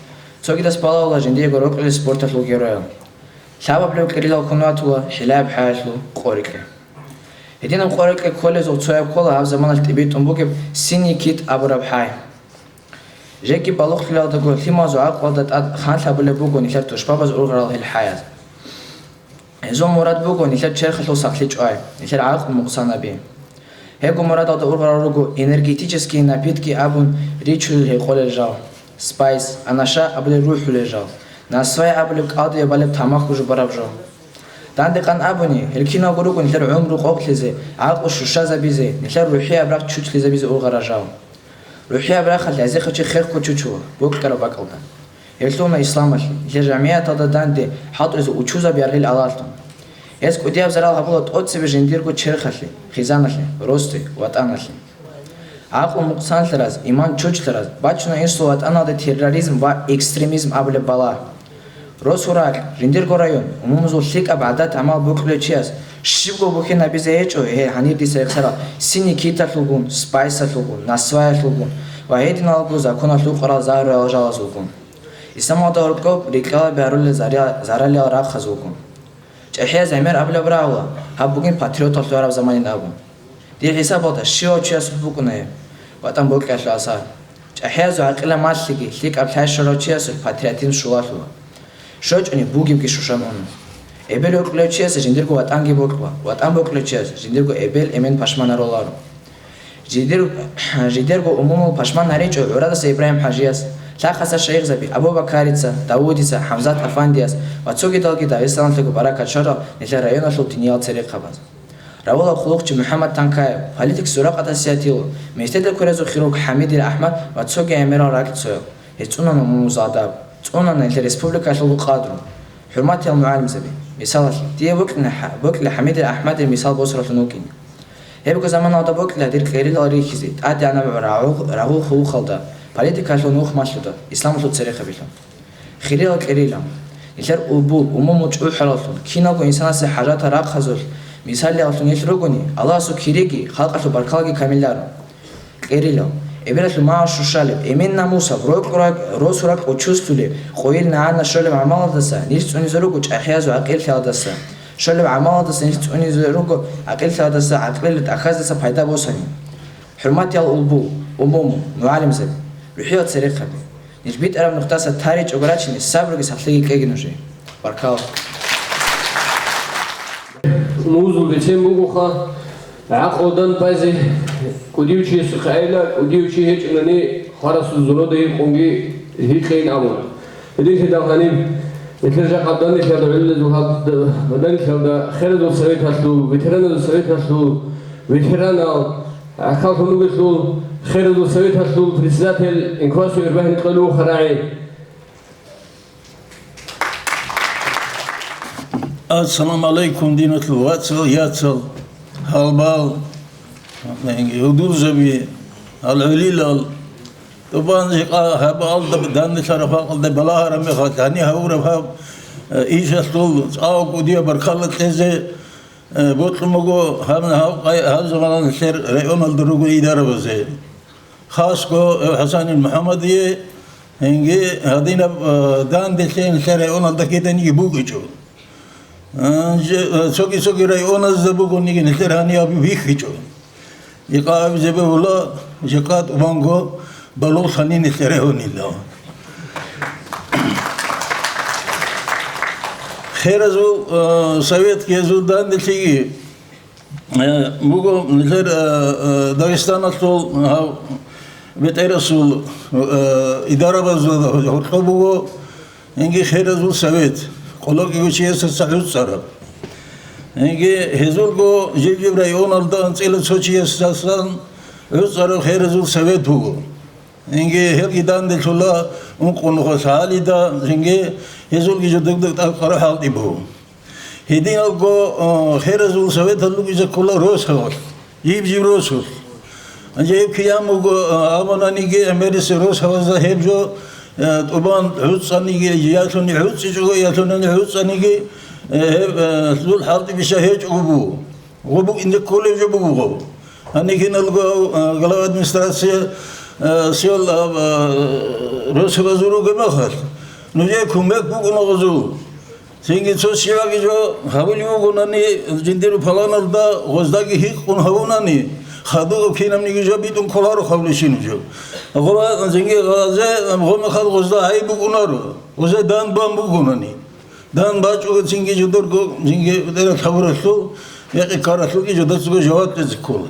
цогидас балагьула жиндиего рокьулел спорталъул героял. Лъабабилев кьерилал ккун ватула хӀилаяб хӀаялъул къорикье. Гьединаб къорикье кколезул цояб ккола гьаб заманалъ тӀибитӀун бугеб синий кит абураб хӀай. Жеги балугълъиялдаго лъималазул гӀакълуялда тӀад ханлъабулеб буго нилъер тушбабаз ургъарал гьел хӀаяз. Гьезул мурад буго нилъер черхалъул сахлъи чӀвай, нилъер гӀакълу мукъсанаби. Гьебго мурадалда ургъарал руго энергетические напитки абун ричулел гьекъолел жал, спайс, анаша абулел рухӀулел жал, насвай абулеб кӀалдибе балеб тамаху жубараб жо. Дандекъан абуни, гьел киналго руго нилъер гӀумру къокълъизе, гӀакълу щущазабизе, нилъер рухӀияб рахъ чучлъизабизе ургъарал жал. РухӀияб рахъалъ гӀезехъав чи хехго чучула, бокьараб бакӀалда. Гьелъулна исламалъ, нилъер жамигӀаталда данде хӀалтӀизе учузаб яргъил алалъун. Гьез кӀудияб зарал гьабула тӀоцебе жиндирго черхалъе, хъизаналъе, росде, ватӀаналъе. ГӀакълу мукъсанлъараз, иман чучлъараз бачуна инсул ватӀаналде терроризм ва экстремизм абулеб балагь. Росу ракь, жиндирго район, умумузул лъикӀаб гӀадат-гӀамал бокьулев чияс щибго бухьен гьабизе гьечӀо гьей гьанир дица рехсарал синни киталъулгун, спайсалъулгун, насваялъулгун ва гьединалго законалъул къварал загьруял жалазулгун. Исламалда гьоркьоб рикьалаби гьарулел заря-, заралиял рахъазулгун. ЧӀахӀияз гӀемер абулеб рагӀула, гьаб бугин патриоталъ гьараб заманин абун. Дир хӀисабалда щивав чиясулъ букӀуна гьеб, ватӀан бокьиялъул асар. ЧӀахӀиязул гӀакъила малъиги, лъикӀаб лъай-щорав чиясулъ патриотизм щулалъула. ЩочӀуни бугебги щущан уна. Эбел бокьулев чиясе жиндирго ватӀанги бокьула, ватӀан бокьулев чияс жиндирго эбел-эмен пашманаруларо. Жидер-, жидерго умумул пашман гьаричӀо гӀурадаса Ибрагьим-хӀажияс, лъахъаса шайихзаби Абу-Бакарица, Давудица, ХӀамзат-афандияс ва цогидалги Дагъистаналъего баракат щварал нилъер районалъул диниял церехъабаз. Равулаб хъулухъчи МухӀаммад Танкаев, политик Суракъат Асиятило, мехтеда кверазул хирург ХӀамидил АхӀмад ва цоги гӀемерал ракьцоял. Гьез цӀунана умумузул адаб, цӀунана нилъер республикалъул къадру. ХӀурматиял мугӀалимзаби, мисалалъе, дие бокьуна хӀа-, бокьила ХӀамидил АхӀмадил мисал босаралъун вукӀине. Гьебго заманалда бокьила дир кьерилал рихьизе, тӀадегӀанаб рагъул, рагъул хъулухъалда, политикалъул нух малъуда, исламалъул церехъабилъун. Хириял кьерилал, нилъер улбул, умумул чӀухӀараллъун, киналго инсанасе хӀажатал рахъазулъ мисалиялъун нилъ ругони, Аллагьасул кириги, халкъалъул баркалаги камилларо. Кьерилал, эбелалъул магӀу щущалеб, эмен-намусаб, рокьураб, росураб кӀочуслъулеб, къойил нагӀана щолеб гӀамалалдаса нилъ цӀунизе руго чӀахӀиязул гӀакъиллъиялдаса, щолеб гӀамалалдаса нилъ цӀунизе руго гӀакъиллъиялдаса, гӀакъилил тӀахьаздаса пайда босани. ХӀурматиял улбул, умумул, мугӀалимзаби, рухӀиял церехъаби! Ниж битӀараб нухдаса таричӀого рачине сабруги сахлъиги кьеги нужее. Баркала. Музул бицен бугоха, гӀакълудан базе, кӀудив чиясухъе айила, кӀудив чи гьечӀунани, хварасул зурода гьикъунги гьикъейин абун. Гьединлъидал гьаниб, нилъер жакъа данделъиялда, гӀелилазул гьаб-, данделъиялда, херазул советалъул, ветераназул советалъул, ветеранал, гӀахьаллъун вугелъул, херазул советалъул председатель Инквасов Эрбагьин кьолев вуха рагӀи. Ассаламу гӀалайкум, диналъул вацал, яцал, гьалбал, гьудулзаби, гьал гӀолилал, тӀубан жикъа гьабаалда данделъараб халкъалда балагьараб мехалъ, гьанир гьавураб гьаб, э, ишалъул цӀакъго кӀудияб баркала кьезе, э, бокьун буго гьаб, гьаб къай-, гьаб заманалъ нилъер районалда руго идарабазе. Хасго, э, ХӀасанил МухӀаммадие, гьенги гьадинаб, э, данделъи нилъер районалда киданиги бугичӀо. Э, же, э, цоги-цоги районазда бугониги нилъер гьанияб бихьичӀо. Икъа абизе бегьула, жакъа тӀубанго балугълъани нилъер районилан. Херазул, э, совет гьезул данделъиги, Э, буго нилъер, э, э, Дагъистаналъул гьав бетӀерасул, э, идарабазда гьоркьоб буго, гьенги херазул совет, къолокӀиго чиясаса гӀуцӀараб. Гьенги гьезулго жиб-жиб районалда анцӀила цо чиясасан гӀуцӀараб херазул совет буго. Гьенги гьелги данделъула ункъо нухалъ гьалида, гьенги гьезулги жо дагь-дагь тӀадкъараб хӀалтӀи буго. Гьединалго, о, херазул советалъ ругизе ккола росалъ, жиб-жиб росулъ. Гьанже гьеб киямго, о, абунаниги, гӀемерисеб росалазда гьеб жо, э, тӀубан гӀуцӀаниги, ялъуни гӀуцӀичӀого, ялъунани гӀуцӀаниги, э, гьеб, э, лъул хӀалтӀи биша гьечӀого буго. Гъо букӀинде кколеб жо буго гъо. Гьаниб киналго, а, глава администрация, а, сел, а, а, росулазул ругеб мехалъ, нужее кумек букӀуна гъозул. Цинги цо щиваги жо гьабулев вугонани, жиндир паланалда гъоздаги гьикъун гьавунани, хадув кинабниги жо битӀун кколаро хавлищин жо. Гъо цинги гъазе, гъо мехалъ гъозда гьай букӀунаро, гъозе дан бан бугонани. Дан бачӀого цинги жодорго, цинги бетӀерал хабуралъул, мекъи ккаралъулги жодацаго жаваб кьезе ккола.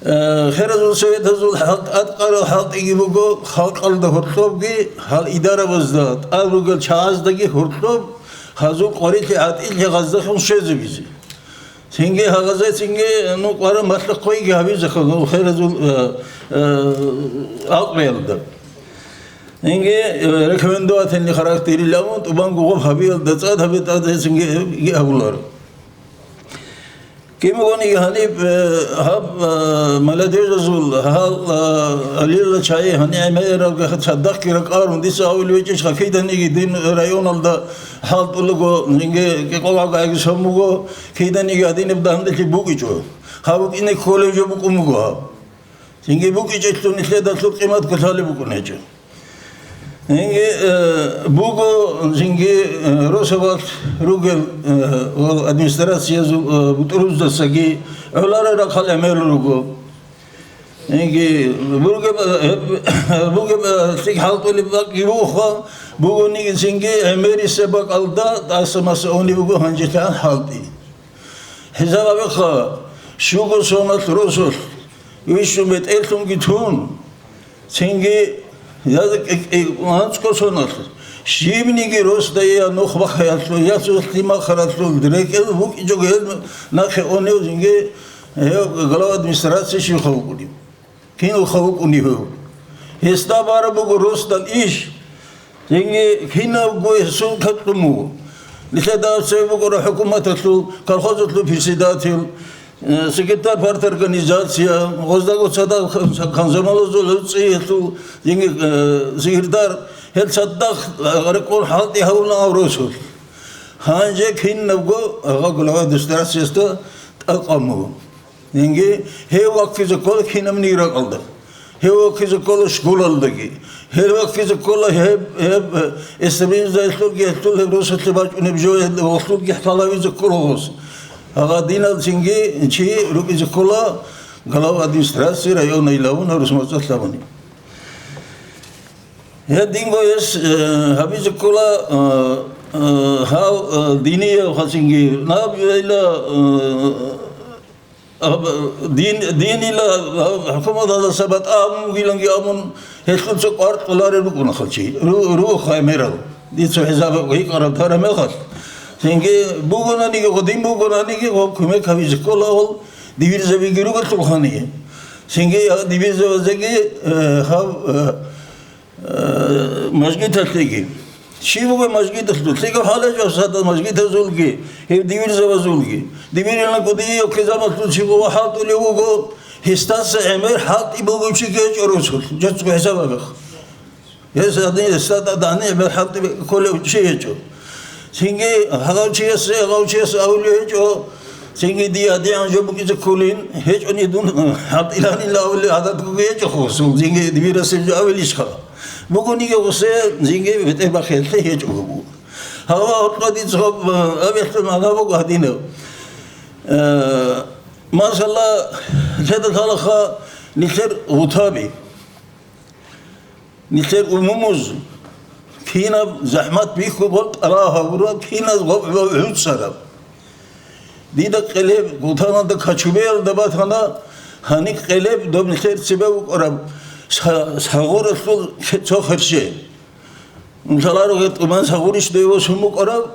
Э, херазул советазул хӀал-, тӀадкъарал хӀалтӀиги буго, халкъалда гьоркьобги, гьал идарабазда, тӀад ругел чагӀаздаги гьоркьоб гьазул къварилъи гӀатӀилъи гъаздахун щвезабизе. Цинги гьагъазе цинги, ну, къваран малъа-хъвейги гьабизехъа, ну, херазул, э, э, алкъбиялда. Цинги, э, рекомендовательный характерилан тӀубанго гъоб гьабиялда цӀад гьабе тӀад гьецинги гьабуларо. Кимгониги гьаниб, э, гьаб, э, молодежазул гьал, э, гьалила чагӀи гьанигӀ мегӀералга цадахъги ракӀарун дица авулев гьечӀищха, киданиги дин районалда хӀалтӀулаго, жинги кӀикъоялда гӀагисан буго, киданиги гьадинаб данделъи букӀичӀо. Гьаб букӀине кколев жо букӀун буго гьаб. Цинги букӀичӀелъул нилъеда лъул къимат кколъалеб букӀун гьечӀо. Цинги, э, буго, цинги, э, росабалъ ругел, э, ва администрациязул, э, бутӀруздасаги гӀоларел рахъал гӀемер руго. Цинги бугеб, э, бугеб, э, лъикӀ хӀалтӀулеб бакӀги бугоха, бугониги цинги гӀемерисеб бакӀалда тӀаса-маса унеб буго гьанжелъагӀан хӀалтӀи. ХӀисаб гьабеха, щуго соналъ росулъ вищун бетӀерлъунги тун, цинги я кӀи-, кӀи-, анцӀго соналъ щибниги росдая нух бахъиялъул, я цо лъимахаралъул рекӀел букӀичӀого гьел нахъе унев цинги гьев глава администрации щивха вукӀунев. Киналха вукӀунев гьев? Гьесда бараб буго росдал иш. Цинги кинабго гьесул кьун буго. Нилъеда цебе букӀараб хӀукуматалъул, колхозалъул председатель, э, секретарь парторганизация, гъоздаго цадахъ комсомолазул гӀуцӀиялъул, цинги, э, секретарь, гьел цадахъ, э, рекӀун хӀалтӀи гьавуна гьав росулъ. Гьанже кинабго гьав глава администрациясда тӀадкъан буго. Цинги гьев ваккизе ккола кинабниги ракӀалда. Гьев ваккизе ккола школалдаги. Гьев ваккизе ккола гьеб, гьеб, э, эстрабилзаялъулги гьелъул гьеб росулъе бачӀунеб жо гьелъулги хӀалавизе ккола гъос. Гьагъадинал цинги чи рукӀизе ккола глава администрации района илавун гьарус мацӀалъ абуни. Гьединго эс, э, гьабизе ккола, э, э, гьав, э, динияв хасинги. Наб ила, э, Аб-, дин, динила, а, хӀукуматалдаса батӀа абун бугиланги абун, гьелъул цо кӀвар кьоларел рукӀуна хъалчи, ру-, рухъ гӀемерал. Дица хӀисаб гьикъараб тараб мехалъ. Цинги бугонаниги, гъодин бугонаниги, гъоб кумек гьабизе ккола гъол дибирзабиги ругелъул хани. Цинги, а, дибирзабазеги, э, гьав, э, Э, мажгиталъеги. Щиб буго мажгиталъул? ЛъикӀаб хӀалачӀо сада мажгитазулги, гьеб дибирзабазулги. Дибирилан кӀудияв хъизамалъул чи ва хӀалтӀулев вуго, гьесдаса гӀемер хӀалтӀи бугев чи гьечӀо росулъ, жацӀго хӀисаб гьабех. Гьес гьадин, гьесда дагьни гӀемер хӀалтӀи кколев чи гьечӀо. Цинги гьагъав чиясе, гьагъав чиясе авулев гьечӀо, цинги дие гьадигӀан жо букӀизе кколин, гьечӀони дун хӀалтӀиланила авулев гӀадатго гьечӀо хосул, цинги дибирасеб жо авилищха. Бугониги гъусе, цинги бетӀер бахъиялъе гьечӀого буго. Гьава гьоркьа дица гьоб, э, абихьун гьанаб буго гьадинаб. Э, масала, лъеда лъалаха нилъер гъутаби. Нилъер умумуз кинаб захӀмат бихьуб ва тӀалаб гьабураб, киназ гъоб гӀуцӀараб. Дида къелеб гъутаналда Качубеялда батана, гьаник къелеб доб нилъер цебе вукӀараб ша-, шагъуралъул хе-, цо херше. Нусаларо гьетӀуман шагъурищ дой восун букӀараб,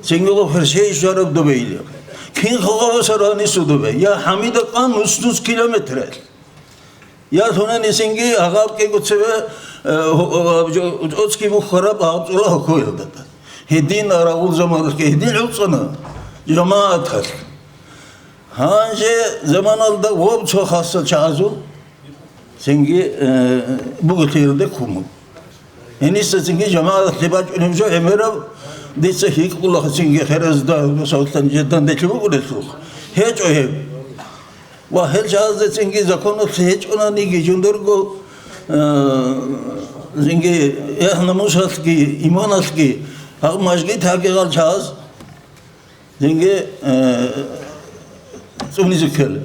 цинги гъоб хершейищ жвараб добейилан. Кин хъугъа босарани судубе, я ХӀамида къан нус-нус километралъ. Я лъунани цинги гьагъаб кӀиго цеве, э, гьо-, гьо-, гьаб жо-, оцги бухьараб гьаб цӀула гьокоялда. Гьедин арагъул заманалъги гьедин гӀуцӀана жамагӀаталъ. Гьанже заманалда гъоб цо хасал чагӀазул цинги, э, бугелъиялде ккун буго. Гьениса цинги жамагӀаталъе бачӀунеб жо гӀемераб дица гьикъула цинги херазда, масалан, жедан делъи букӀунелъул. ГьечӀо гьеб. Ва гьел чагӀазда цинги законалъ гьечӀонаниги, жундурго, э, цинги эгьнамусалъги, иманалъги, гьаб мажгит гьабигъал чагӀаз цинги, э, цӀунизе ккела.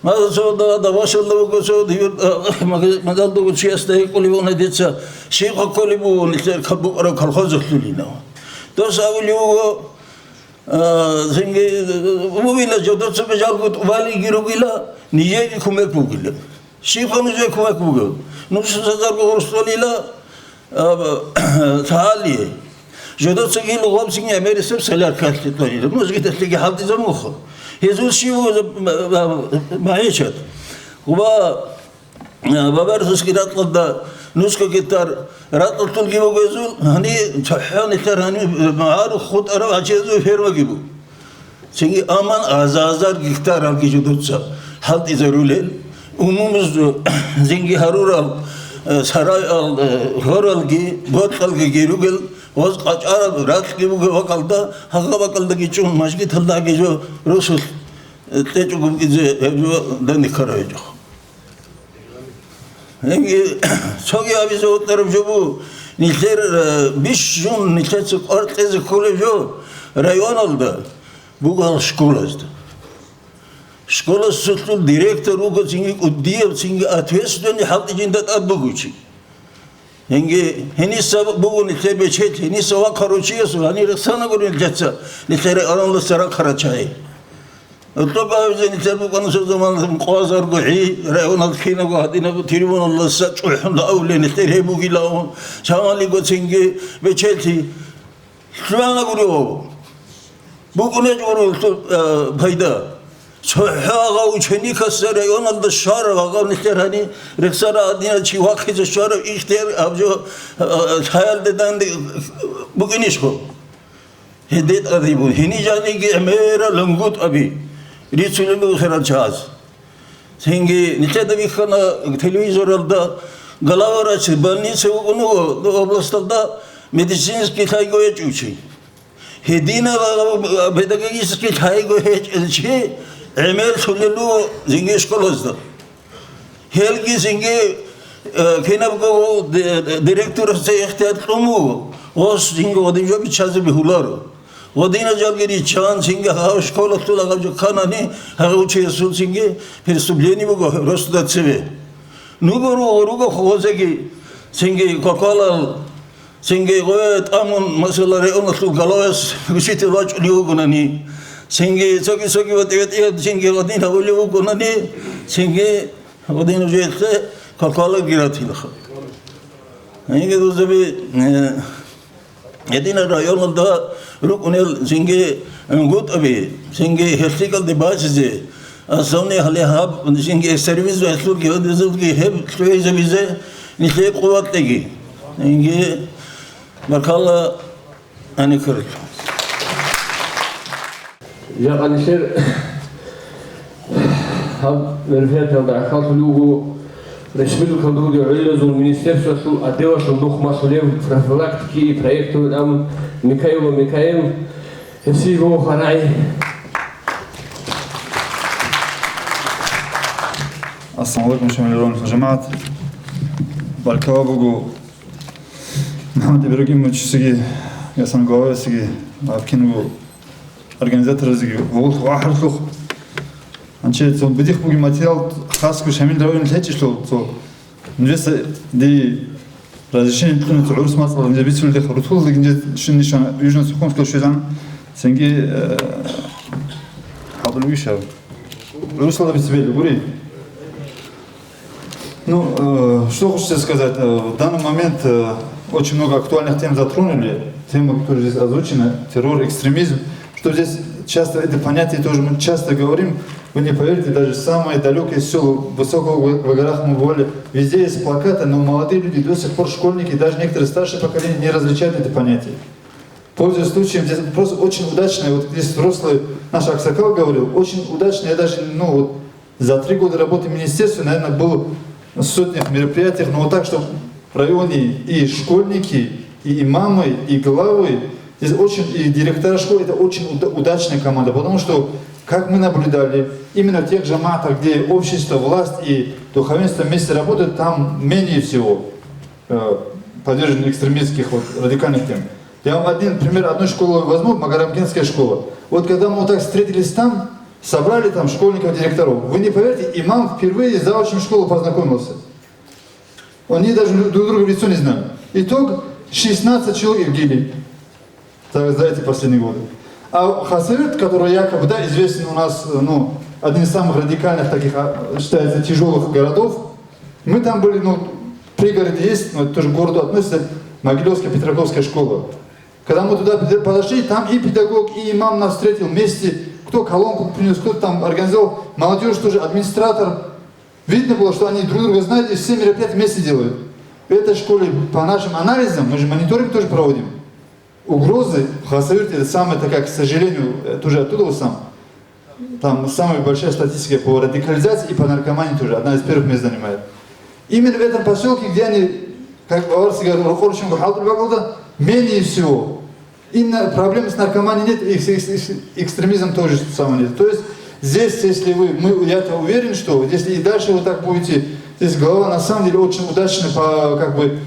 Маза цо да-, давашалда вуго цо дивер, э, мага-, мадалда вуго чиясда гьикъулев вуна дица, щиб хъа кколеб буго нилъер каб-, букӀараб колхозалъулинав. Дос абулев вуго, А, цинги, э, вугила, жодоцаго жалго тӀубалиги ругила, нижеги кумек бугила. Щибха нужее кумек бугев? Нуша сазарго гъурсдолила, а, лъагьалие. Жодоцаги лугъабцинги гӀемерисеб соляркалъе тӀолила. Мужгиталъеги хӀалтӀизабухъа. Гьезул щив ма-, ма-, магӀишат? Ва Бабарзусги ракьалда нусго гектар ракьалдулги буго гьезул, гьани цохӀо нилъер гьани магӀарухъ хутӀарав гьачи гьезул фермаги буго. Цинги аман аза-азар гектаралги жо дуца хӀалтӀизарулел, умумузда цинги гьарурал, э, сарайал, э, гьоралги, бокьалги ругел, гъоз къачӀараб ракьги буго бакӀалда, гьагъа бакӀалдаги чӀун мажгиталдаги жо росулъ, э, кьечӀого букӀизе гьеб жо данде ккараб гьечӀо. Гьебги цоги абизе вукӀараб жо буго, нилъер, э, бищун нилъеца кӀвар кьезе кколеб жо районалда буго гьал школазда. Школасулъул директор вуго цинги кӀудияв, цинги ответственный хӀалтӀи жинда тӀад бугев чи. Гьенги гьениса буго нилъер бечелъи, гьениса вахъарав чиясул, гьанир рехсана гури нилъеца, нилъер районалдаса рахъарал чагӀи. Гьоркьоб абизе нилъер букӀана цо заман къвазарго гӀи, районал кинабго гьадинаб трибуналдаса чӀухӀун авлен нилъер гьеб бугилаун, чамалиго цинги бечелъи лъугьана гури гьав. БукӀунеб гури гьелъул, э, пайда. ЦохӀо гьав ученикасда районалда щварав, гьав нилъер гьани рехсара гьадинав чи вахъизе щварав ихтияр гьаб жо, э, лъаялде данде букӀинищ гьав? Гьедин тӀадибун, гьениб жаниги гӀемерал лунгутӀаби рицунеб буго хирал чагӀаз. Цинги нилъеда бихьана телевизоралда, главврач больница вукӀун вуго областалда, медицинский лъайго гьечӀев чи. Гьединал педагогический лъайго гьечӀев чи гӀемерлъулел руго цинги школазда. Гьелги цинги, э, кинабго ди-, директорасда ихтияр кьун буго, гъос цинги гъодин жо биччазе бегьуларо. Гъодинал жалги риччан, цинги гьав школалъул гьав жо кканани, гьав учиясул цинги преступление буго росда цеве. Нуго руго, руго гъозеги, цинги кваквалал, цинги гъое тӀамун, масала, районалъул главаяс учитель вачӀунев вугонани, цинги цоги-цоги ватӀи-ватӀияб цинги гъодин гьавулев вугонани, цинги гъодин уже кваквалаги ратилаха. Гьанже рузаби, э, гьединал районалда рукӀунел цинги гӀунгутӀаби, цинги гьелъикӀалде бачӀизе, асавни гьале гьаб цинги сервизу гьелъулги гьедизулги гьеб лъугӀизабизе нилъее къуват кьеги. Цинги баркалла, гьаниккарал. Жакъа нилъер гьаб мероприятиялда гӀахьаллъулев вуго республикалда ругел гӀолилазул министерствоялъул отделалъул нух малъулев профилактики и проектовый ам Микаилов Микаил, гьесие вуго хварагӀи. Ассаламу алейкум, шамиларон жамагӀат. Баркала буго МухӀаммад Ибрагимовичасеги, Гьасан главаясеги, гьаб кинабго организаторазеги гьугьулъ вахӀарлъухъ. Гьанже цо бедихъ бугеб материал хасго Шамил районалъ гьечӀелъул, цо нужеца дие разрешение кьуна цо гӀурус мацӀалда нижер бицунелдехъ рутуллъи нижер щин нижан Южно-Сухумскалъ щвезан, цинги, э, хӀалтӀулев вищав? ГӀурусалда бицебали гури. Ну, э, что хочется сказать. Э, в данный момент, э, очень много актуальных тем затронули. Тема, которая здесь озвучена, террор, экстремизм. Что здесь часто это понятие тоже мы часто говорим. Вы не поверите, даже самые далекие села, высоко в, в горах мы бывали, везде есть плакаты, но молодые люди до сих пор, школьники, даже некоторые старшее поколение не различают это понятие. Пользуясь случаем, здесь просто очень удачно, вот здесь взрослый наш аксакал говорил, очень удачно, я даже, ну, вот, за три года работы министерства, наверное, был в сотнях мероприятиях, но вот так, чтобы в районе и школьники, и имамы, и главы, здесь очень, и директора школ, это очень уда-, удачная команда, потому что, как мы наблюдали, именно в тех жамаатах, где общество, власть и духовенство вместе работают, там менее всего, э, подвержены экстремистских, вот, радикальных тем. Я вам один пример одной школы возьму, Магарамкентская школа. Вот когда мы вот так встретились там, собрали там школьников, директоров, вы не поверите, имам впервые с завучем школы познакомился. Они даже друг друга в лицо не знали. Итог: шестнадцать человек в ГИЛе. Так, за эти последние годы. А Хасавюрт, который якобы, да, известен у нас, ну, один из самых радикальных таких, а, считается, тяжелых городов, мы там были, ну, в пригороде есть, но это тоже к городу относится, Могилевская Петраковская школа. Когда мы туда пед-, подошли, там и педагог, и имам нас встретил вместе, кто колонку принес, кто там организовал, молодежь тоже, администратор. Видно было, что они друг друга знают и все мероприятия вместе делают. В этой школе, по нашим анализам, мы же мониторинг тоже проводим, Угрозы в Хасавюрте, это самое такая, к сожалению, э, тоже оттуда сам. Там самая большая статистика по радикализации и по наркомании тоже. Одна из первых мест занимает. Именно в этом поселке, где они, как аварцы говорят, рукъорчунгу халтур бакалда, менее всего. Именно проблемы с наркоманией нет, и с экс-, экс-, экстремизм тоже самое нет. То есть здесь, если вы, мы, я-то уверен, что если и дальше вы так будете, здесь глава на самом деле очень удачный по, как бы,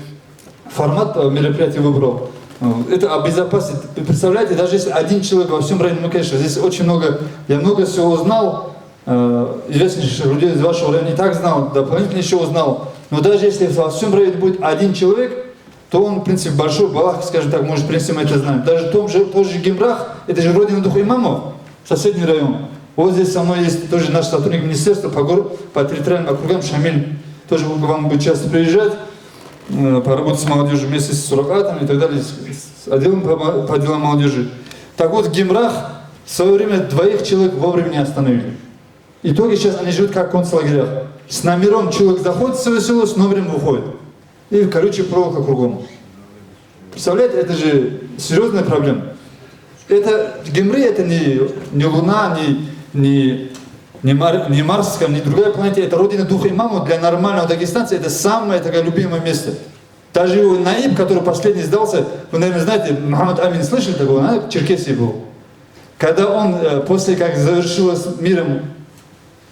формат, э, мероприятия выбрал. Э, это обезопасит. Вы представляете, даже если один человек во всем районе, ну, конечно, здесь очень много, я много всего узнал, э, известнейших людей из вашего района и так знал, дополнительно еще узнал. Но даже если во всем районе будет один человек, то он, в принципе, большой балах, скажем так, может принести, мы это знаем. Даже в том же, тот же Гимрах, это же родина двух имамов, соседний район. Вот здесь со мной есть тоже наш сотрудник министерства по, гор-, по территориальным округам Шамиль. Тоже к вам будет часто приезжать, э, поработать с молодежью вместе с суррогатами и так далее, с, с отделом по, мо-, по делам молодежи. Так вот, в Гимрах в свое время двоих человек вовремя не остановили. В итоге сейчас они живут как в концлагерях. С номером человек заходит в свое село, с номером выходит. И колючая проволока кругом. Представляете, это же серьезная проблема. Это Гимры, это не, не Луна, не, не, не, Мар, не Марс, не другая планета. Это родина двух имамов. Для нормального дагестанца это самое такое любимое место. Даже его наиб, который последний сдался, вы, наверное, знаете, Мухаммад Амин, слышали такого, наиб в Черкесии был. Когда он, э, после как завершилась миром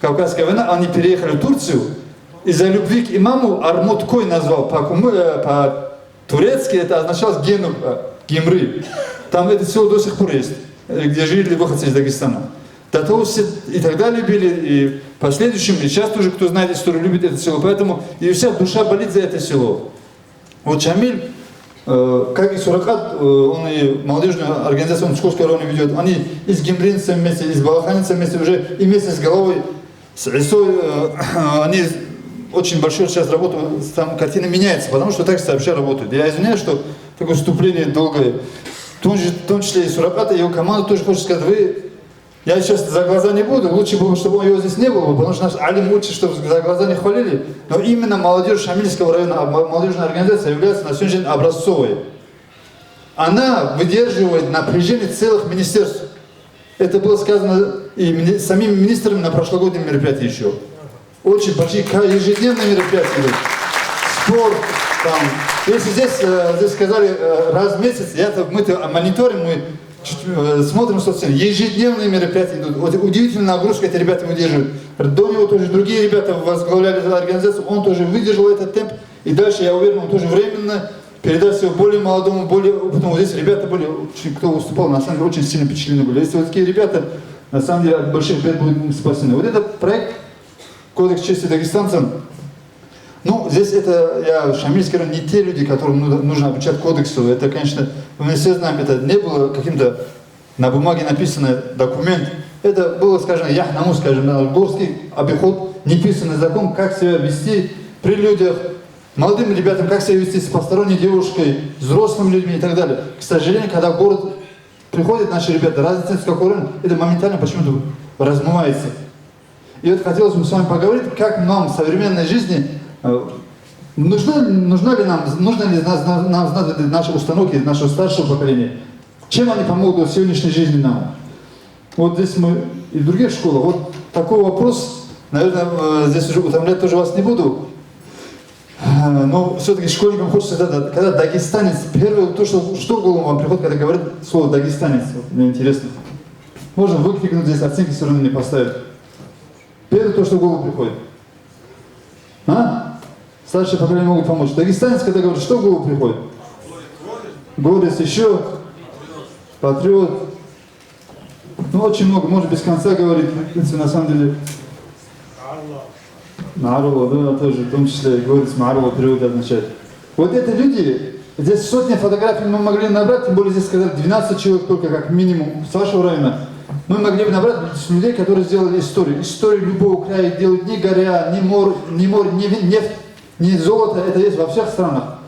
Кавказская война, они переехали в Турцию. Из-за любви к имаму Армуткой назвал по-кумы-, э, по-турецки, это означало генуба, Гимры. Там это село до сих пор есть, э, где жили выходцы из Дагестана. До того все и тогда любили, и в последующем, и сейчас тоже, кто знает историю, любит это село. Поэтому и вся душа болит за это село. Вот Шамиль, э, как и суррогат, э, он и молодежную организацию, он Псковского района ведет, они и с гимринцами вместе, и с балаханинцами вместе уже, и вместе с головой, с ИСО, э, они очень большую сейчас работу, там картина меняется, потому что так сообща работают. Я извиняюсь, что такое вступление долгое. В том же, в том числе и суррогат, и его команда тоже хочет сказать, вы я сейчас за глаза не буду, лучше бы, чтобы его здесь не было, потому что наш Алим учит, чтобы за глаза не хвалили. Но именно молодежь Шамильского района, об-, молодежная организация является на сегодняшний день образцовой. Она выдерживает напряжение целых министерств. Это было сказано и мини-, самим министром на прошлогоднем мероприятии еще. Очень большие ка-, ежедневные мероприятия идут. Спорт, там. Если здесь, э, здесь сказали, э, раз в месяц, я так, мы-то мониторим, мы чуть, э, смотрим соцсети. Ежедневные мероприятия идут. Вот удивительная нагрузка эти ребята выдерживают. До него тоже другие ребята возглавляли эту организацию, он тоже выдержал этот темп. И дальше, я уверен, он тоже временно передаст его более молодому, более опытному. Вот здесь ребята были, очень, кто выступал, на самом деле очень сильно впечатлены были. Если вот такие ребята, на самом деле, от больших бед будут спасены. Вот этот проект Кодекс чести дагестанцам. Ну, здесь это, я, Шамильский район, не те люди, которым ну- нужно обучать кодексу. Это, конечно, мы все знаем, это не было каким-то на бумаге написанный документ. Это было, скажем, яхь-намус, скажем, да, горский обиход, неписанный закон, как себя вести при людях, молодым ребятам, как себя вести с посторонней девушкой, взрослыми людьми и так далее. К сожалению, когда в город приходят наши ребята, разница в какой район, это моментально почему-то размывается. И вот хотелось бы с вами поговорить, как нам в современной жизни, э, нужна, нужна ли нам, нужно ли нас- нам знать наши установки нашего старшего поколения? Чем они помогут в сегодняшней жизни нам? Вот здесь мы и в других школах. Вот такой вопрос, наверное, э, здесь уже утомлять тоже вас не буду. Э, Но все-таки школьникам хочется задать, когда дагестанец, первое, то, что, что в голову вам приходит, когда говорят слово дагестанец? Вот мне интересно. Можно выкрикнуть здесь, оценки все равно не поставят. Первое, то, что в голову приходит. А? Старшее поколение могут помочь. Дагестанец, когда говорит, что в голову приходит? Горец, еще? Патриот. Ну, очень много, может без конца говорить, в принципе, на самом деле. Маарулла, да, тоже, в том числе, горец Маарулла переводе означает. Вот это люди, здесь сотни фотографий мы могли набрать, тем более здесь сказали двенадцать человек только как минимум с вашего района. Мы могли бы набрать людей, которые сделали историю. Историю любого края делают не горя, не мор, не мор, не ви- нефть, не золото, это есть во всех странах.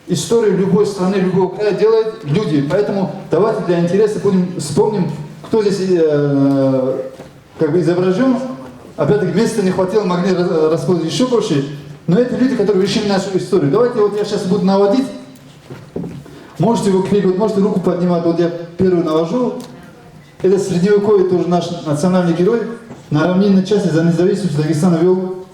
Историю любой страны, любого края делают люди. Поэтому давайте для интереса будем вспомним, кто здесь э, как бы изображен. Опять-таки места не хватило, могли раз- распользоваться еще больше. Но это люди, которые решили нашу историю. Давайте вот я сейчас буду наводить. Можете выкрикивать, можете руку поднимать. Вот я первый навожу. Это средневековый тоже наш национальный герой. На равнинной части за независимость Дагестана вел.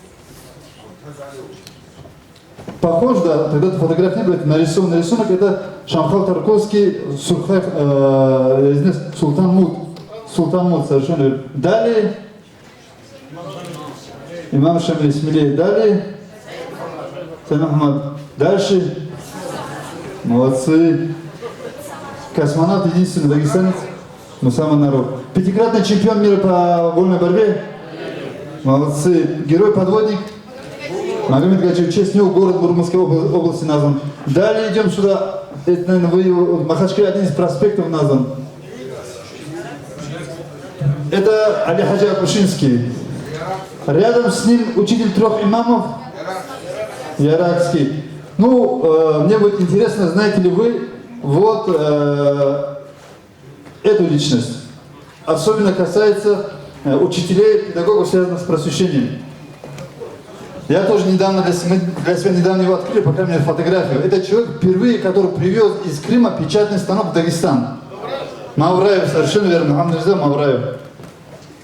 Похож, да, тогда-то фотографий не было, это нарисованный рисунок, это Шамхал Тарковский, Сурхай, э, извиняюсь, Султан Мут. Султан Мут, совершенно верно. Далее, имам Шамиль, смелее. Далее, Сайд Мухаммад. Дальше. Молодцы. Космонавт единственный дагестанец. Муса Манаров. Пятикратный чемпион мира по вольной борьбе. Молодцы. Герой-подводник. Магомед Гаджиев, в честь него город Мурманской обла-, области назван. Далее идем сюда. Это, наверное, вы его, вот, Махачкале один из проспектов назван. Это Али Хаджи Акушинский. Рядом с ним учитель трех имамов. Яракский. Ну, э, мне будет интересно, знаете ли вы, вот, э, эту личность. Особенно касается, э, учителей, педагогов, связанных с просвещением. Я тоже недавно для себя, для себя недавно его открыли, по крайней мере, фотографию. Это человек впервые, который привез из Крыма печатный станок в Дагестан. Мавраев, совершенно верно, Мухаммад Риза Мавраев.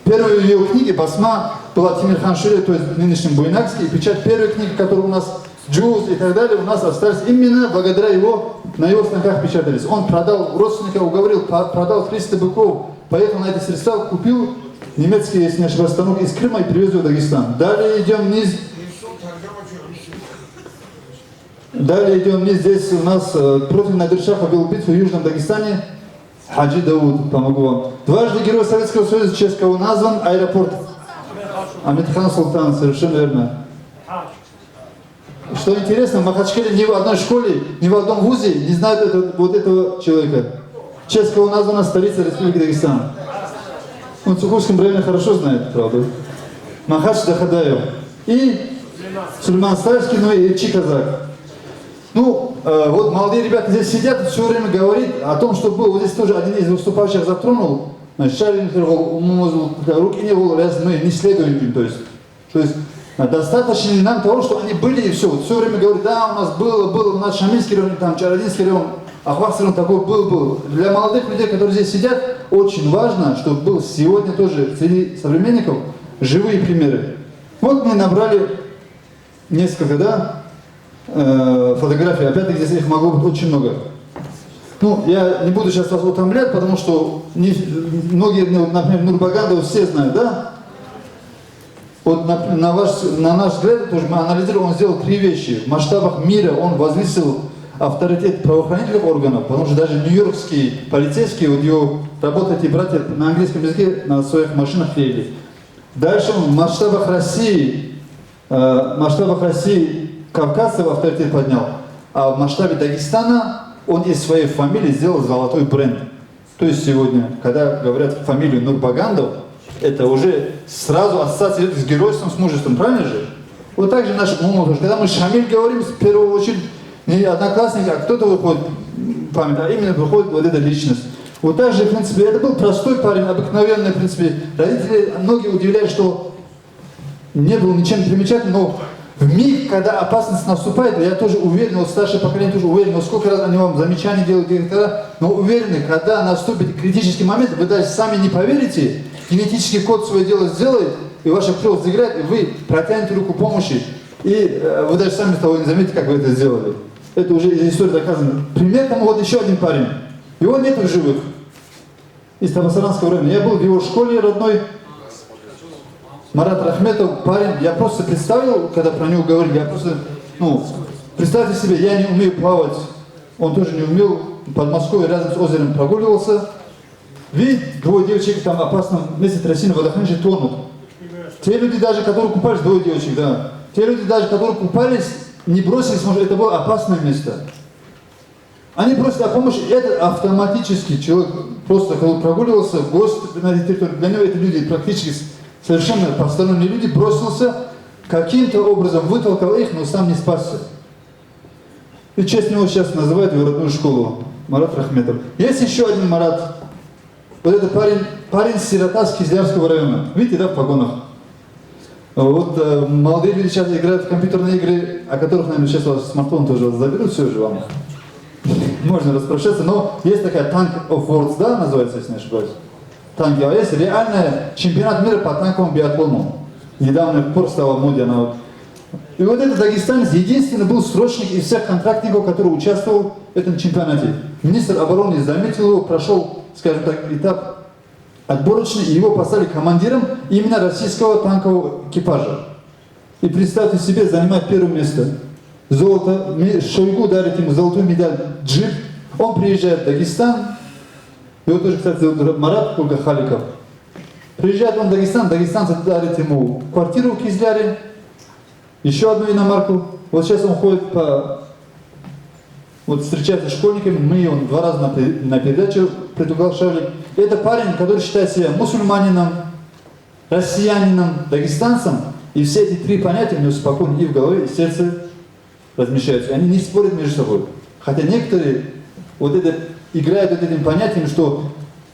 Первые его книги, басма, была Тимирхан Шуре, то есть нынешний Буйнакский, и печать первой книги, которая у нас, Джуз и так далее, у нас остались именно благодаря его, на его станках печатались. Он продал, родственника уговорил, по-, продал триста быков, поехал на эти средства, купил немецкий, если не ошибаюсь, станок из Крыма и привез его в Дагестан. Далее идем вниз. Далее идем вниз. Здесь у нас, э, против Надир-Шаха вел битву в Южном Дагестане. Хаджи Дауд, помогу вам. Дважды Герой Советского Союза, в честь кого назван аэропорт. Амирхан Султан, совершенно верно. Что интересно, в Махачкале ни в одной школе, ни в одном вузе не знают этого, вот этого человека. В честь кого названа столица Республики Дагестан. Он в Цукурском районе хорошо знает, правда. Махач Дахадаев. И Сулейман Стальский, ну и Эльчи Казак. Ну, э, вот молодые ребята здесь сидят, все время говорит о том, что был. Вот здесь тоже один из выступающих затронул. Значит, Шарин Пирогов, Умумазул, руки не было, раз мы не следуем им, то есть. То есть, э, достаточно ли нам того, что они были и все. Вот все время говорит, да, у нас было, было, у нас Шамильский район, там, Чародинский район, Ахвахский район такой был, был. Для молодых людей, которые здесь сидят, очень важно, чтобы был сегодня тоже среди современников живые примеры. Вот мы набрали несколько, да, э, фотографий. Опять-таки, здесь их могло быть очень много. Ну, я не буду сейчас вас утомлять, потому что не, многие, ну, вот, например, Нурбагандова все знают, да? Вот на, на ваш, на наш взгляд, тоже мы анализируем, он сделал три вещи. В масштабах мира он возвысил авторитет правоохранительных органов, потому что даже нью-йоркские полицейские, вот его работа, эти братья на английском языке на своих машинах ездили. Дальше он в масштабах России, э, в масштабах России кавказцев авторитет поднял, а в масштабе Дагестана он из своей фамилии сделал золотой бренд. То есть сегодня, когда говорят фамилию Нурбагандов, это уже сразу ассоциация идет с геройством, с мужеством, правильно же? Вот так же наш Умумов тоже. Когда мы Шамиль говорим, в первую очередь не одноклассник, а кто-то выходит, м, память, а именно выходит вот эта личность. Вот так же, в принципе, это был простой парень, обыкновенный, в принципе. Родители, многие удивляются, что не был ничем примечательным, но в миг, когда опасность наступает, я тоже уверен, вот старшее поколение тоже уверен, вот сколько раз они вам замечания делают, говорят, когда, но уверены, когда наступит критический момент, вы даже сами не поверите, генетический код свое дело сделает, и ваша кровь заиграет, и вы протянете руку помощи, и, э, вы даже сами того не заметите, как вы это сделали. Это уже из истории доказано. Пример тому вот еще один парень. Его нет в живых. Из Табасаранского района. Я был в его школе родной. Марат Рахметов, парень, я просто представил, когда про него говорили, я просто, ну, представьте себе, я не умею плавать, он тоже не умел, в Подмосковье рядом с озером прогуливался. Видит, двое девочек там в опасном месте, трясина, водохранилище, тонут. Те люди даже, которые купались, двое девочек, да, те люди даже, которые купались, не бросились, может, это было опасное место. Они просят о помощи, и этот автоматически человек, просто когда прогуливался, гость на этой территории, для него это люди практически с-, совершенно посторонние люди, бросился, каким-то образом вытолкал их, но сам не спасся. И в честь него сейчас называют его родную школу, Марат Рахметов. Есть еще один Марат. Вот этот парень, парень-сирота с Кизлярского района. Видите, да, в погонах? Вот, э, молодые люди сейчас играют в компьютерные игры, о которых, наверное, сейчас у вас смартфон тоже заберут, все же вам. Можно распрощаться, но есть такая Tank of Worlds, да, называется, если не ошибаюсь? Танки. А есть реальный чемпионат мира по танковому биатлону. Недавно в пор стала моде она. Вот. И вот этот дагестанец единственный был срочник из всех контрактников, который участвовал в этом чемпионате. Министр обороны заметил его, прошел, скажем так, этап отборочный, и его послали командиром именно российского танкового экипажа. И представьте себе, занимает первое место. Золото, ми- Шойгу дарит ему золотую медаль, джип. Он приезжает в Дагестан. Его тоже, кстати, зовут Марат Кулгахаликов. Приезжает он в Дагестан, дагестанцы дарят ему квартиру в Кизляре, еще одну иномарку. Вот сейчас он ходит по... Вот встречается с школьниками, мы его два раза на, пе- на передачу приглашали. Это парень, который считает себя мусульманином, россиянином, дагестанцем, и все эти три понятия у него спокойно и в голове, и в сердце размещаются. И они не спорят между собой. Хотя некоторые вот это играют вот этим понятием, что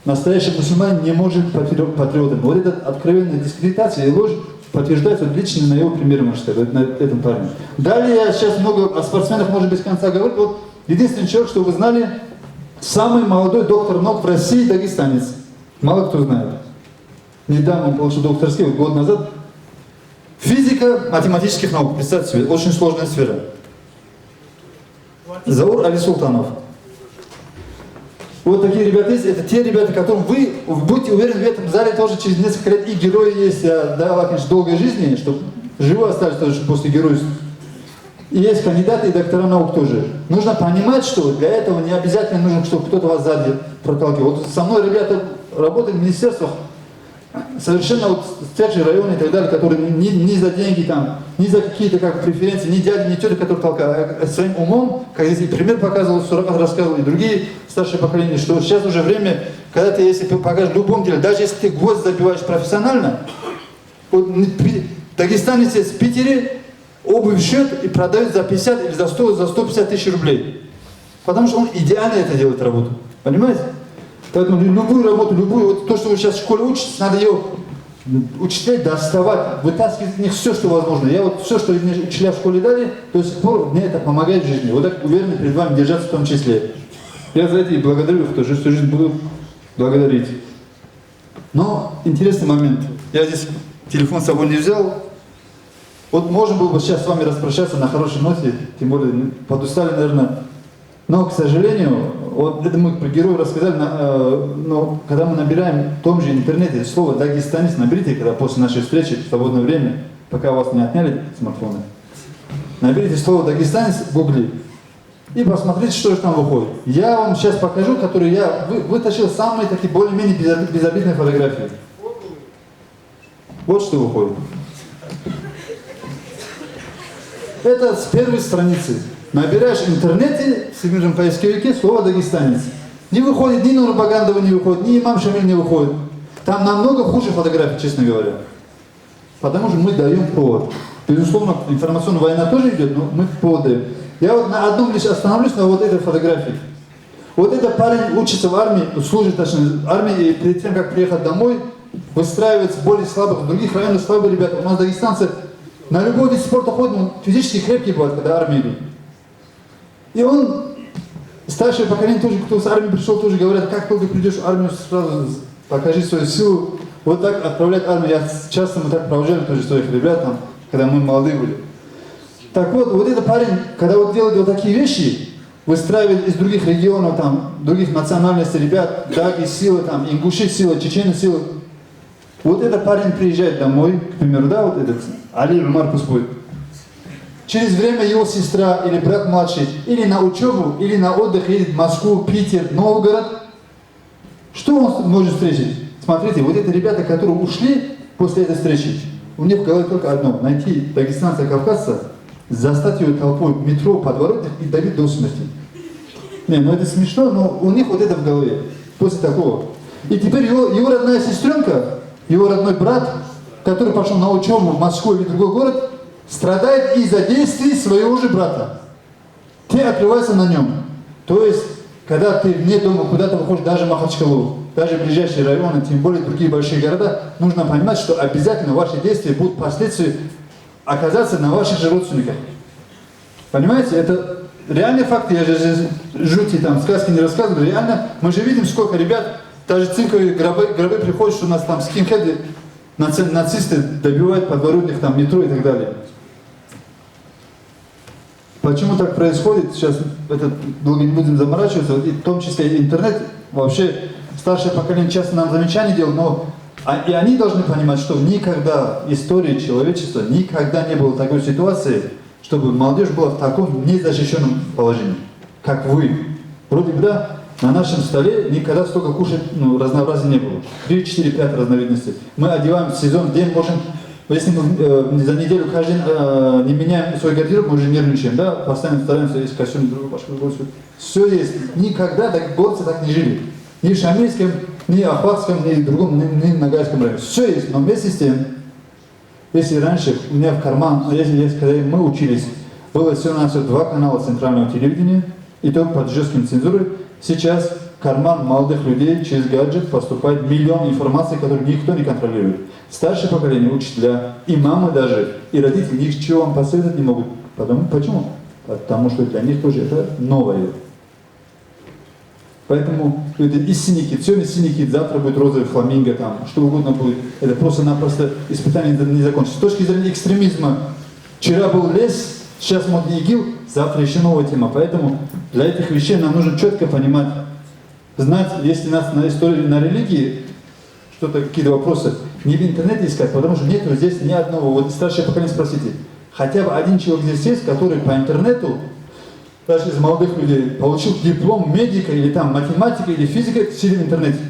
настоящий мусульманин не может быть патри- патриотом. Вот эта откровенная дискредитация и ложь подтверждается вот лично на его примере, можно сказать, вот на этом парне. Далее я сейчас много о спортсменах, может быть, с конца говорить. Вот единственный человек, что вы знали, самый молодой доктор наук в России, дагестанец. Мало кто знает. Недавно он получил докторский, вот год назад. Физика математических наук, представьте себе, очень сложная сфера. Заур Али Султанов. Вот такие ребята есть. Это те ребята, которым вы, будьте уверены, в этом зале тоже через несколько лет и герои есть. Я, да, Аллах, конечно, долгой жизни, чтобы живы остались тоже после героев. И есть кандидаты и доктора наук тоже. Нужно понимать, что для этого не обязательно нужно, чтобы кто-то вас сзади проталкивал. Вот со мной ребята работают в министерствах, совершенно вот с тех же районов и так далее, которые ни, ни за деньги там, ни за какие-то как преференции, ни дяди, ни тети, которые толкают, а своим умом, как здесь и пример показывал, Суракат рассказывал, и другие старшие поколения, что сейчас уже время, когда ты, если ты покажешь в любом деле, даже если ты гвоздь забиваешь профессионально, вот не- пи- дагестанец есть в Питере, обувь шьет и продает за пятьдесят или за сто, за сто пятьдесят тысяч рублей. Потому что он идеально это делает работу. Понимаете? Поэтому лю- любую работу, любую, вот то, что вы сейчас в школе учитесь, надо ее учителей доставать, вытаскивать из них все, что возможно. Я вот все, что из них учителя в школе дали, до сих пор мне это помогает в жизни. Вот так уверенно перед вами держаться в том числе. Я за это и благодарю, кто же всю жизнь буду благодарить. Но интересный момент. Я здесь телефон с собой не взял. Вот можно было бы сейчас с вами распрощаться на хорошей ноте, тем более подустали, наверное. Но, к сожалению, вот это мы про героев рассказали, на- э, но когда мы набираем в том же интернете слово «дагестанец», наберите, когда после нашей встречи, в свободное время, пока у вас не отняли смартфоны, наберите слово «дагестанец» в гугле и посмотрите, что же там выходит. Я вам сейчас покажу, которые я вы- вытащил самые такие более-менее безобид- безобидные фотографии. Вот что выходит. Это с первой страницы. Набираешь в интернете, в всемирном поисковике, слово «дагестанец». Не выходит ни Нурбагандова, не выходит, ни имам Шамиль не выходит. Там намного хуже фотографии, честно говоря. Потому что мы даем повод. Безусловно, информационная война тоже идет, но мы повод даем. Я вот на одном лишь остановлюсь, на вот этой фотографии. Вот этот парень учится в армии, служит, точнее, в армии, и перед тем, как приехать домой, выстраивается более слабых, в других районах слабые ребята. У нас дагестанцы на любой вид спорта ходят, но физически крепкие бывают, когда в армии идут. И он, старшее поколение тоже, кто с армии пришел, тоже говорят: «Как только придешь в армию, сразу покажи свою силу». Вот так отправляют в армию. Я часто, мы так провожали тоже своих ребят, там, когда мы молодые были. Так вот, вот этот парень, когда вот делает вот такие вещи, выстраивает из других регионов, там, других национальностей ребят, даги сила, там, ингуши сила, чечены сила. Вот этот парень приезжает домой, к примеру, да, вот этот Али Умар пусть будет. Через время его сестра или брат младший или на учебу, или на отдых едет в Москву, Питер, Новгород. Что он может встретить? Смотрите, вот эти ребята, которые ушли после этой встречи, у них в голове только одно: найти дагестанца, кавказца, застать его толпой в метро, подворотнях и добить до смерти. Не, ну это смешно, но у них вот это в голове. После такого. И теперь его, его родная сестренка, его родной брат, который пошел на учебу в Москву или другой город, страдает из-за действий своего же брата. Те отрываются на нем. То есть, когда ты вне дома куда-то выходишь, даже в Махачкалу, даже в ближайшие районы, тем более другие большие города, нужно понимать, что обязательно ваши действия будут впоследствии оказаться на ваших же родственниках. Понимаете, это Реальный факт, я же здесь жути, там, сказки не рассказываю, реально, мы же видим, сколько ребят, даже цинковые гробы, гробы приходят, что у нас там скинхеды, наци-, нацисты добивают подворотных, там, метро и так далее. Почему так происходит? Сейчас это долго не будем заморачиваться, вот, и в том числе и интернет. Вообще, старшее поколение часто нам замечания делают, но а- и они должны понимать, что никогда в истории человечества никогда не было такой ситуации, чтобы молодежь была в таком незащищенном положении, как вы. Вроде бы, да, на нашем столе никогда столько кушать, ну, разнообразия не было. Три, четыре, пять разновидностей. Мы одеваем в сезон, в день можем, если мы э, за неделю каждый день э, не меняем свой гардероб, мы уже нервничаем, да, постоянно стараемся, есть костюм, другой, башка, другой, всё. Всё есть. Никогда так горцы так не жили. Ни в Шамильском, ни в Ахватском, ни в другом, ни, ни в Ногайском районе. Всё есть, но вместе с тем, если раньше у меня в карман, ну, если, если когда мы учились, было всего-навсего два канала центрального телевидения, и то под жёстким цензурой, сейчас в карман молодых людей через гаджет поступает миллион информации, которую никто не контролирует. Старшее поколение, учителя, и мамы даже, и родители ничего вам посоветовать не могут. Потому, почему? Потому что для них тоже это новое. Поэтому люди и синяки, сегодня синяки, завтра будет розовый фламинго, там, что угодно будет. Это просто-напросто испытание не закончится. С точки зрения экстремизма, вчера был лес, сейчас модный ИГИЛ, завтра ещё новая тема. Поэтому для этих вещей нам нужно чётко понимать, знать, если нас на истории, на религии, что-то, какие-то вопросы, не в интернете искать, потому что нету здесь ни одного. Вот старшее поколение спросите, хотя бы один человек здесь есть, который по интернету, даже из молодых людей, получил диплом медика или там математика или физика, сидя в интернете.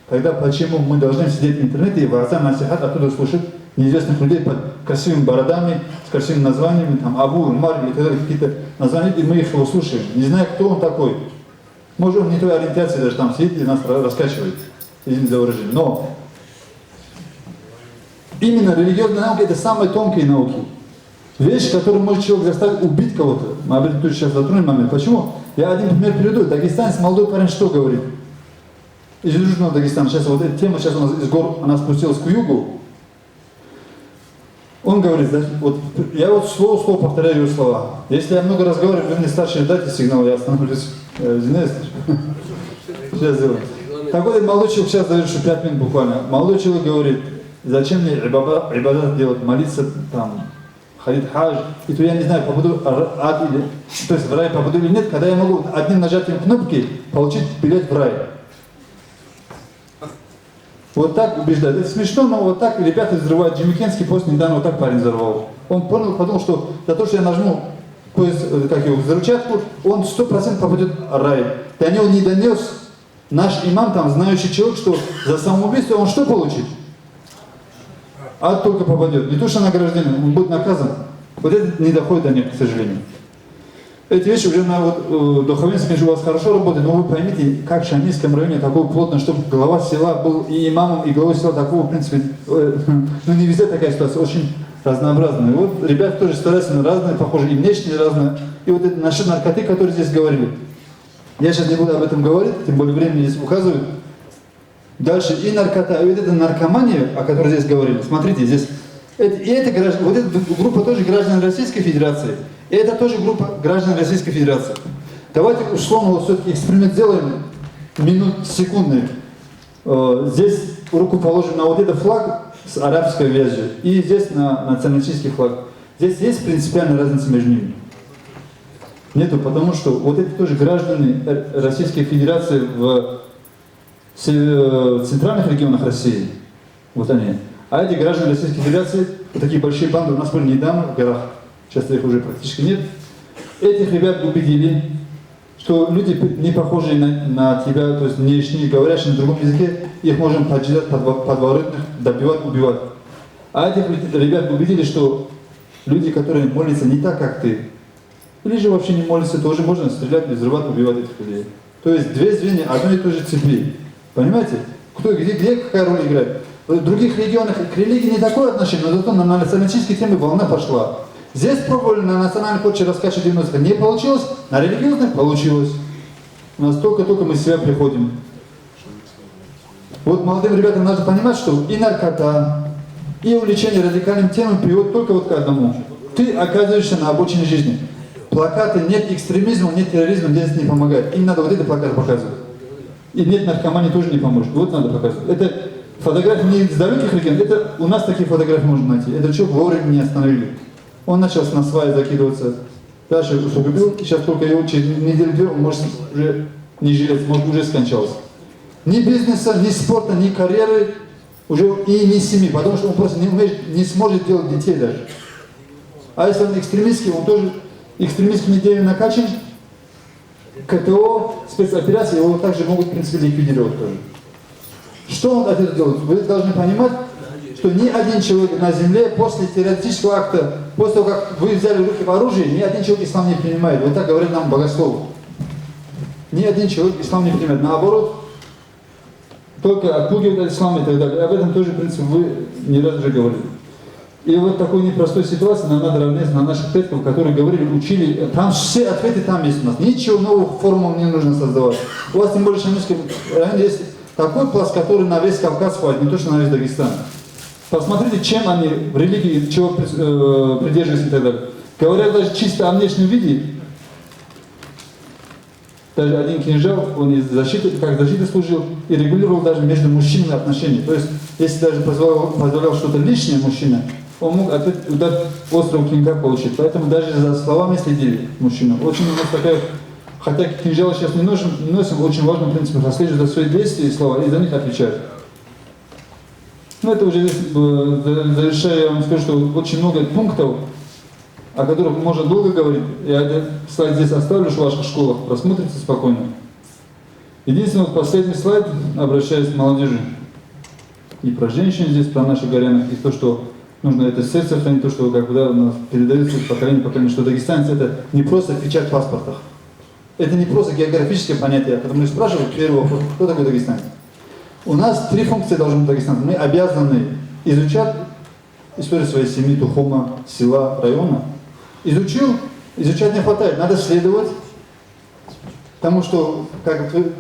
Тогда почему мы должны сидеть в интернете и вааза, насихат оттуда слушать неизвестных людей под красивыми бородами, с красивыми названиями, там, Абу, Умар или так далее, какие-то названия, и мы их его слушаем, не зная, кто он такой. Может, он не той ориентации даже там сидит и нас ра- раскачивает, извините за выражение. Но именно религиозные науки — это самые тонкие науки. Вещь, которая может человек заставить убить кого-то. Мы об этом тоже сейчас затронем момент. Почему? Я один пример приведу. Дагестанец, молодой парень, что говорит? Из Южного Дагестана. Сейчас вот эта тема, сейчас у нас из гор, она спустилась к югу. Он говорит, значит, вот я вот слово в слово повторяю его слова. Если я много разговариваю, вы мне старшие дайте сигнал, я остановлюсь. Э, извиняюсь. Сейчас сделаю. Так вот, молодой человек, сейчас завершу, пять минут буквально. Молодой человек говорит, зачем мне ибада- ибадат делать, молиться, там, ходить хадж, и то я не знаю, попаду р- ад или, то есть в рай попаду или нет, когда я могу одним нажатием кнопки получить билет в рай. Вот так убеждать. Это смешно, но вот так ребята взрывают. Джимми Кенский пост недавно вот так парень взорвал. Он понял, подумал, что за то, что я нажму поезд, э, как его, взрывчатку, он сто процентов попадет в рай. До него не донес наш имам, там, знающий человек, что за самоубийство он что получит? Ад только попадет. Не то, что награждение, он будет наказан. Вот это не доходит до них, к сожалению. Эти вещи уже на вот, э, духовенство, конечно, у вас хорошо работает, но вы поймите, как в Шамильском районе такого плотно, чтобы глава села был и имамом, и главой села такого, в принципе, э, ну, не везде такая ситуация, очень разнообразная. Вот ребята тоже стараются, но разные, похоже, и внешне разные. И вот это насчёт наркоты, которые здесь говорили. Я сейчас не буду об этом говорить, тем более время здесь указывает. Дальше и наркота, и вот эта наркомания, о которой здесь говорили. Смотрите, здесь это, и это гражд- вот эта группа тоже граждан Российской Федерации, и это тоже группа граждан Российской Федерации. Давайте условно вот всё-таки эксперимент сделаем, минут, секундный. Э, Здесь руку положим на вот этот флаг с арабской вязью и здесь на националистический флаг. Здесь есть принципиальная разница между ними? Нету, потому что вот эти тоже граждане Р- Российской Федерации в се- э, центральных регионах России, вот они. А эти граждане Российской Федерации, вот такие большие банды у нас были недавно в горах, сейчас их уже практически нет. Этих ребят убедили, что люди, п- не похожие на, на тебя, то есть внешне говорящие на другом языке, их можем поджидать, подво- подворотных, добивать, убивать. А этих ребят убедили, что люди, которые молятся не так, как ты, или же вообще не молятся, тоже можно стрелять, взрывать, убивать этих людей. То есть две звенья одной и той же цепи. Понимаете? Кто где, где какая роль играет. В других регионах к религии не такое отношение, но зато на националистические темы волна пошла. Здесь пробовали на национальной почве раскачивать девяностых, не получилось, на религиозных получилось. У нас только-только мы в себя приходим. Вот молодым ребятам надо понимать, что и наркота, и увлечение радикальным темам приводит только вот к одному. Ты оказываешься на обочине жизни. Плакаты «Нет экстремизму, нет терроризму» здесь не помогает. Им надо вот эти плакаты показывать. И «Нет наркомании» тоже не поможет. Вот надо показывать. Это фотографии не из далеких регионов, это у нас такие фотографии можно найти. Этот человек вовремя не остановили. Он начал на сваи закидываться. Дальше усугубил. Сейчас только его через неделю-две, он может уже не жилец, может уже скончался. Ни бизнеса, ни спорта, ни карьеры, уже и ни семьи, потому что он просто не умеет, не сможет делать детей даже. А если он экстремистский, он тоже экстремистскими идеями накачан, КТО, спецоперации, его также могут, в принципе, ликвидировать тоже. Что он от этого делает? Вы должны понимать, что ни один человек на земле после террористического акта, после того, как вы взяли в руки оружие, ни один человек ислам не принимает. Вот так говорят нам богословы. Ни один человек ислам не принимает. Наоборот, только отпугивают от ислама и так далее. Об этом тоже, в принципе, вы не раз уже говорили. И вот такой непростой ситуации нам надо равняться на наших предков, которые говорили, учили. Там все ответы там есть у нас. Ничего новых формул не нужно создавать. У вас, тем более, Шамильский район есть такой пласт, который на весь Кавказ хватит, не то что на весь Дагестан. Посмотрите, чем они в религии, чего прис- э, придерживаются и так далее. Говорят, даже чисто о внешнем виде, даже один кинжал, он из защиты, как защита служил, и регулировал даже между мужчинами отношения. То есть, если даже позволял, позволял что-то лишнее мужчина, он мог ответ, удар острого клинка получить. Поэтому даже за словами следили мужчины. Очень у нас такая, хотя кинжал сейчас не носим, не носим, очень важно, в принципе, прослеживать за свои действия и слова, и за них отвечать. Ну, это уже здесь, э, за- завершая, я вам скажу, что очень много пунктов, о которых можно долго говорить. Я этот слайд здесь оставлю, что в ваших школах просмотрите спокойно. Единственное, вот последний слайд, обращаюсь к молодежи. И про женщин здесь, про наших горянок, и то, что нужно это в сердце хранить, то, что как бы, да, у нас передается из поколения в поколение, что дагестанец — это не просто печать в паспортах. Это не просто географическое понятие, потому что спрашивают первый вопрос, кто такой дагестанец? У нас три функции должны быть дагестанца. Мы обязаны изучать историю своей семьи, тухума, села, района. Изучил, изучать не хватает, надо следовать. Потому что, как вот вы,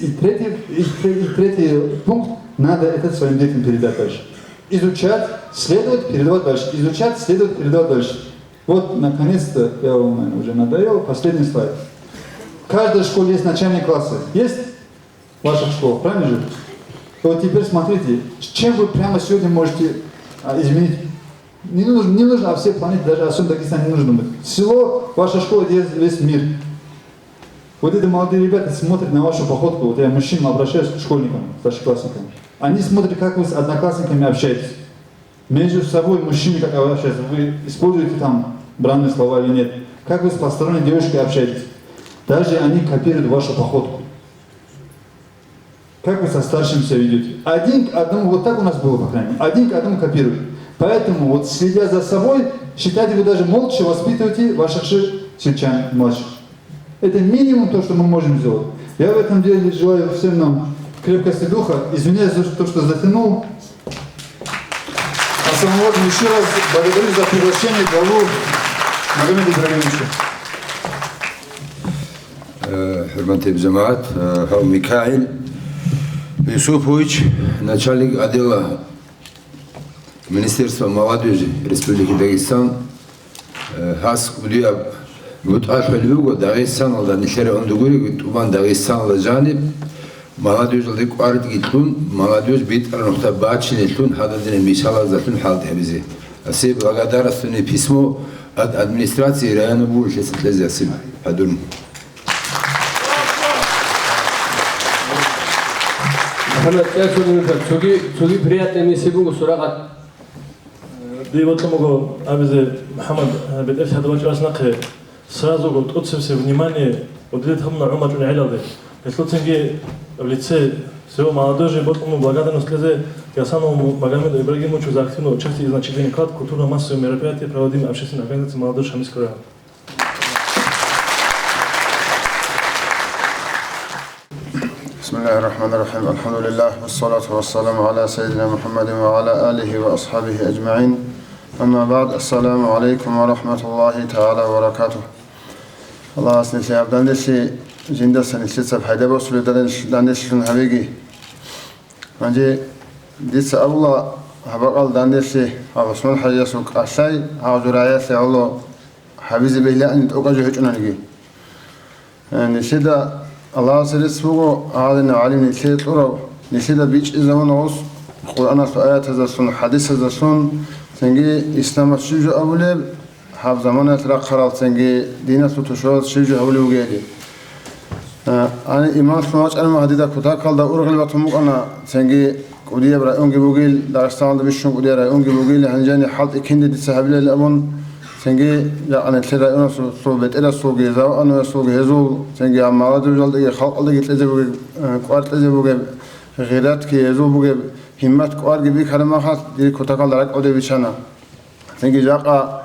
и третий, и тре- и третий пункт, надо это своим детям передать дальше. Изучать, следовать, передавать дальше. Изучать, следовать, передавать дальше. Вот, наконец-то, я вам, наверное, уже надоел, последний слайд. В каждой школе есть начальные классы. Есть? В ваших школах, правильно же? Вот теперь смотрите, с чем вы прямо сегодня можете, а, изменить. Не нужно, не нужно о всей планете, даже о всем Дагестане не нужно быть. Село, ваша школа — это весь мир. Вот эти молодые ребята смотрят на вашу походку. Вот я мужчинам обращаюсь, к школьникам, старшеклассникам. Они смотрят, как вы с одноклассниками общаетесь. Между собой мужчины как общаются, вы используете там бранные слова или нет? Как вы с посторонней девушкой общаетесь? Даже они копируют вашу походку. Как вы со старшим себя ведете? Один к одному, вот так у нас было, по крайней мере, один к одному копируют. Поэтому, вот, следя за собой, считайте, вы даже молча воспитываете ваших же сельчан младших. Это минимум то, что мы можем сделать. Я в этом деле желаю всем нам крепкости духа. Извиняюсь за то, что затянул. Ассаламу алейкум. Еще раз благодарю за приглашение главу Магомеда Ибрагимовича. Э, хӀурматиб жамагӀат, э, гьав Микаил Юсупович, начальник отдела Министерства молодёжи Республики Дагестан, э, гьас кӀудияб бутӀа лъолеб буго Дагъистаналда, нилъер ондугуриги тӀубан Дагъистаналда жаниб молодёжалде кӀваридги лъун, молодёжь битӀараб нухда бачине лъун, гьададинаб мисалаздалъун хӀалтӀи гьабизе. Асе благодарственное письмо от администрации района Буллъиса кьезе асиб хӀадурун. МухӀаммад, цоги, цоги приятный миси буго суракъат. Дие бокьун буго абизе, МухӀаммад, бетӀер лъадабачӀарас нахъе сразу го тӀоцебсе внимание удилит гьабуна гӀумачӀун гӀелалде. Гьелъуцинги в лице своего молодежи бокьун буго благодарность лъезе Гасанову Магомеду Ибрагимовичу за активное участие и значительный вклад в культурно-массовые мероприятия, проводимые общественной организацией «Молодёжь» Шамильского района. بسم الله الرحمن الرحيم. الحمد لله والصلاة والسلام على سيدنا محمد وعلى آله وأصحابه أجمعين. أما بعد. السلام عليكم ورحمة الله تعالى وبركاته. Аллагьас нилъее гьаб данделъи жиндаса нилъеца пайда босулеб данделъилъун гьабеги. Гьанже дица абула гьаб бакӀал данделъи гьав ГӀусман-хӀажиясул кӀалъай гьав жураялъе гӀоло гьабизе бегьлаани тӀокӀаб жо гьечӀонаниги. Э, нилъеда Аллагьасе рецц буго, гьадинаб гӀалим нилъее кьурав, нилъеда бичӀчӀизабуна гъос Къуръаналъул аятазалъун, хӀадисазалъун, цинги исламалъ щиб жо абулеб, гьаб заманаялъ рахъарал цинги диналъул тушалаз щиб жо гьабулеб бугебали. Э, гьаниб имамлъун вачӀарав гьадида кутакалда ургъел батун букӀана, цинги кӀудияб районги бугил, Дагъистаналда бищун кӀудияб районги бугил, гьанжани хӀалтӀи кинде дица гьабилел абун, цинги жакъа нилъер районасул бетӀерасулги, завгӀануясулги гьезул, цинги гьаб молодёжалдаги халкъалдаги кьезе бугеб, э, кӀвар кьезе бугеб, гъиратги гьезул бугеб, гьиммат кӀварги бихьараб мехалъ, дир кутакалда ракӀалде биччана. Цинги жакъа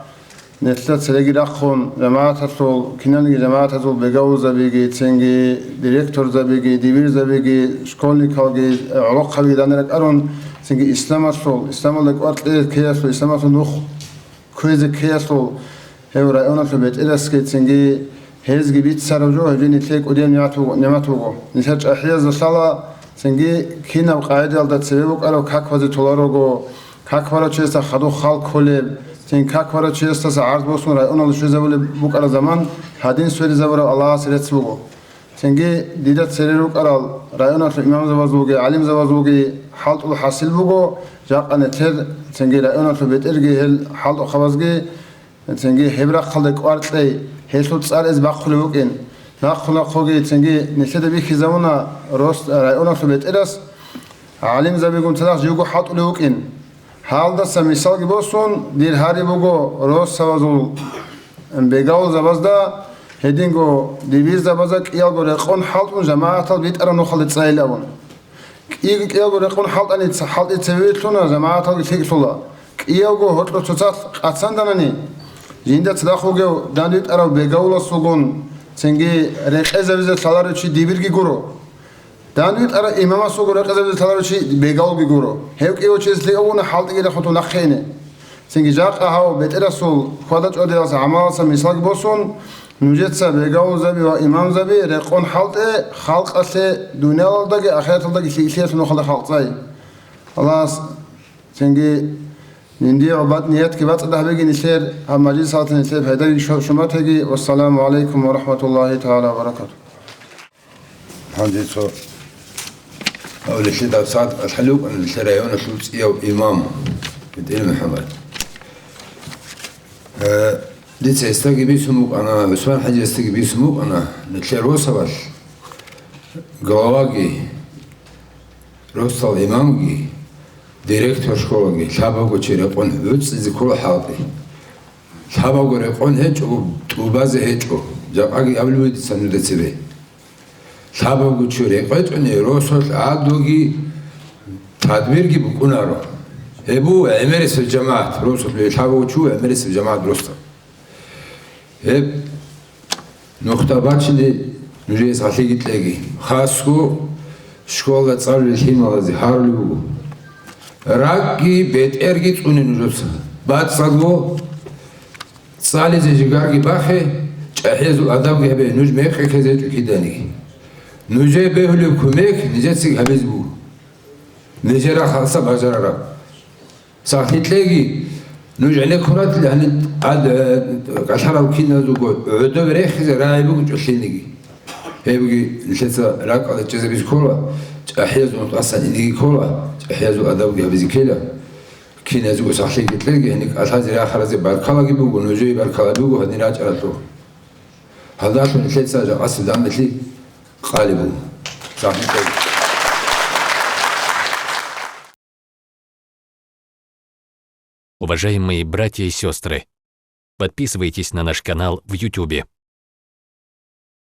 нилъеда цереги рахъун, жамагӀаталъул, киналниги жамагӀатазул бегавулзабиги, цинги директорзабиги, дибирзабиги, школьникалги, гӀолохъабиги данде ракӀарун, цинги исламалъул, исламалда кӀвар кьезе ккеялъул, исламалъул нух кквезе ккеялъул, гьев районалъул бетӀерасги, цинги гьезги бицараб жо, гьеб жо нилъее кӀудияб нигӀмат буго, нигӀмат буго. Нилъер чӀахӀиязда лъала, цинги кинаб къагӀидаялда цебе букӀараб как базе толарого, как барав чиясда хадуб хал кколеб, цин как барав чиясдаса гӀарз босун районалде щвезабулеб букӀараб заман гьадин сверизабураб Аллагьасе рецц буго. Цинги дида цере рукӀарал районалъул имамзабазулги гӀалимзабазулги хӀалтӀул хӀасил буго, жакъа нилъер цинги районалъул бетӀерги гьел хӀалтӀухъабазги, цинги гьеб рахъалде кӀвар кьей, гьелъул цӀар эз бахъулев вукӀин. Нахъу-нахъуги цинги нилъеда бихьизабуна рос-, районалъул бетӀерас гӀалимзабигун цадахъ живго хӀалтӀулев вукӀин. Гьалдаса мисалги босун, дир гьари буго росабазул бегавулзабазда, гьединго дибирзабазда кӀиялго рекъон хӀалтӀун жамагӀатал битӀараб нухалде цӀайилавун. КӀиго-кӀиялго рекъон хӀалтӀани ца-, хӀалтӀи цеве вилълъуна, жамагӀаталги лъикӀлъула. КӀиявго гьоркьор цоцалъ къацанданани, жинда цадахъ вугев дандвитӀарав бегавуласулгун цинги рекъезавизе лъаларев чи дибирги гуро. ДандвитӀарав имамасулгун рекъезавизе лъаларев чи бегавулги гуро. Гьев кӀиявго чияс лъикӀавуна хӀалтӀиги рахун нахъе ине. Цинги жакъа гьав бетӀерасул хьвада-чӀвадиялъа гӀамалалъа мисалги босун, нужеца бегавулзаби ва имамзаби рекъон хӀалтӀе, халкъалъе дуниялалдаги ахираталдаги лъикӀлъиялъул нухалда халкъ цӀай. Аллагьас цинги жиндие гӀубат ниятги бацӀцӀадаб гьабеги нилъер, гьаб мажлисалда нилъер пайдаги шо-, шуматеги. Вассаламу гӀалайкум ва рахӀматуллагьи тагӀала ва баракатугь. Гьанже цо гьавлелъидал сагӀат кӀалъалев вукӀана нилъер районалъул цӀияв имам БетӀер МухӀаммад. Э, дица гьесдаги бицун букӀана, ГӀусман-хӀажиясдаги бицун букӀана, нилъер росабалъ главаги, росдал имамги, директор школаги, лъабавго чи рекъон гӀуцӀизе ккола хӀалтӀи. Лъабавго рекъон гьечӀо, тӀубазе гьечӀо, жакъаги абулеб дица нужеда цебе. Лъабавго чи рекъечӀони, росулъ гӀадуги тадбирги букӀунаро. Гьеб буго гӀемерисеб жамагӀат росулъ, лъабавго чи вуго гӀемерисеб жамагӀат росда. Гьеб нухда бачине нужее сахлъиги кьеги. Хасго школалда цӀалулел лъималазе гьарулеб буго. РакӀги бетӀерги цӀуне нужеца. БацӀцӀадго цӀализе жигарги бахе, чӀахӀиязул адабги гьабе, нуж мекъи ккезе гьечӀо киданиги. Нужее бегьулеб кумек нижецаги гьабизе буго. Нижер рахъалъа бажарараб. Сахлъи кьеги, нуж гӀенеккун ратили, гьаниб гьад, э, кӀалъарав киназулго гӀодобе рехизе рагӀи буго чӀолъиниги. Гьебги нилъеца ракӀалда чӀезабизе ккола, чӀахӀиязул нутӀасан иниги ккола, чӀахӀиязул адабги гьабизе ккела. Киназего сахлъиги кьеги, гьаниб кӀалъазе рахаразе баркалаги буго, нужее баркала буго гьадин рачӀаралъур. Гьалдалъун нилъеца жакъасеб данделъи къалеб буго. Сахлъи кьеги. Уважаемые братья и сестры, подписывайтесь на наш канал в Ютубе.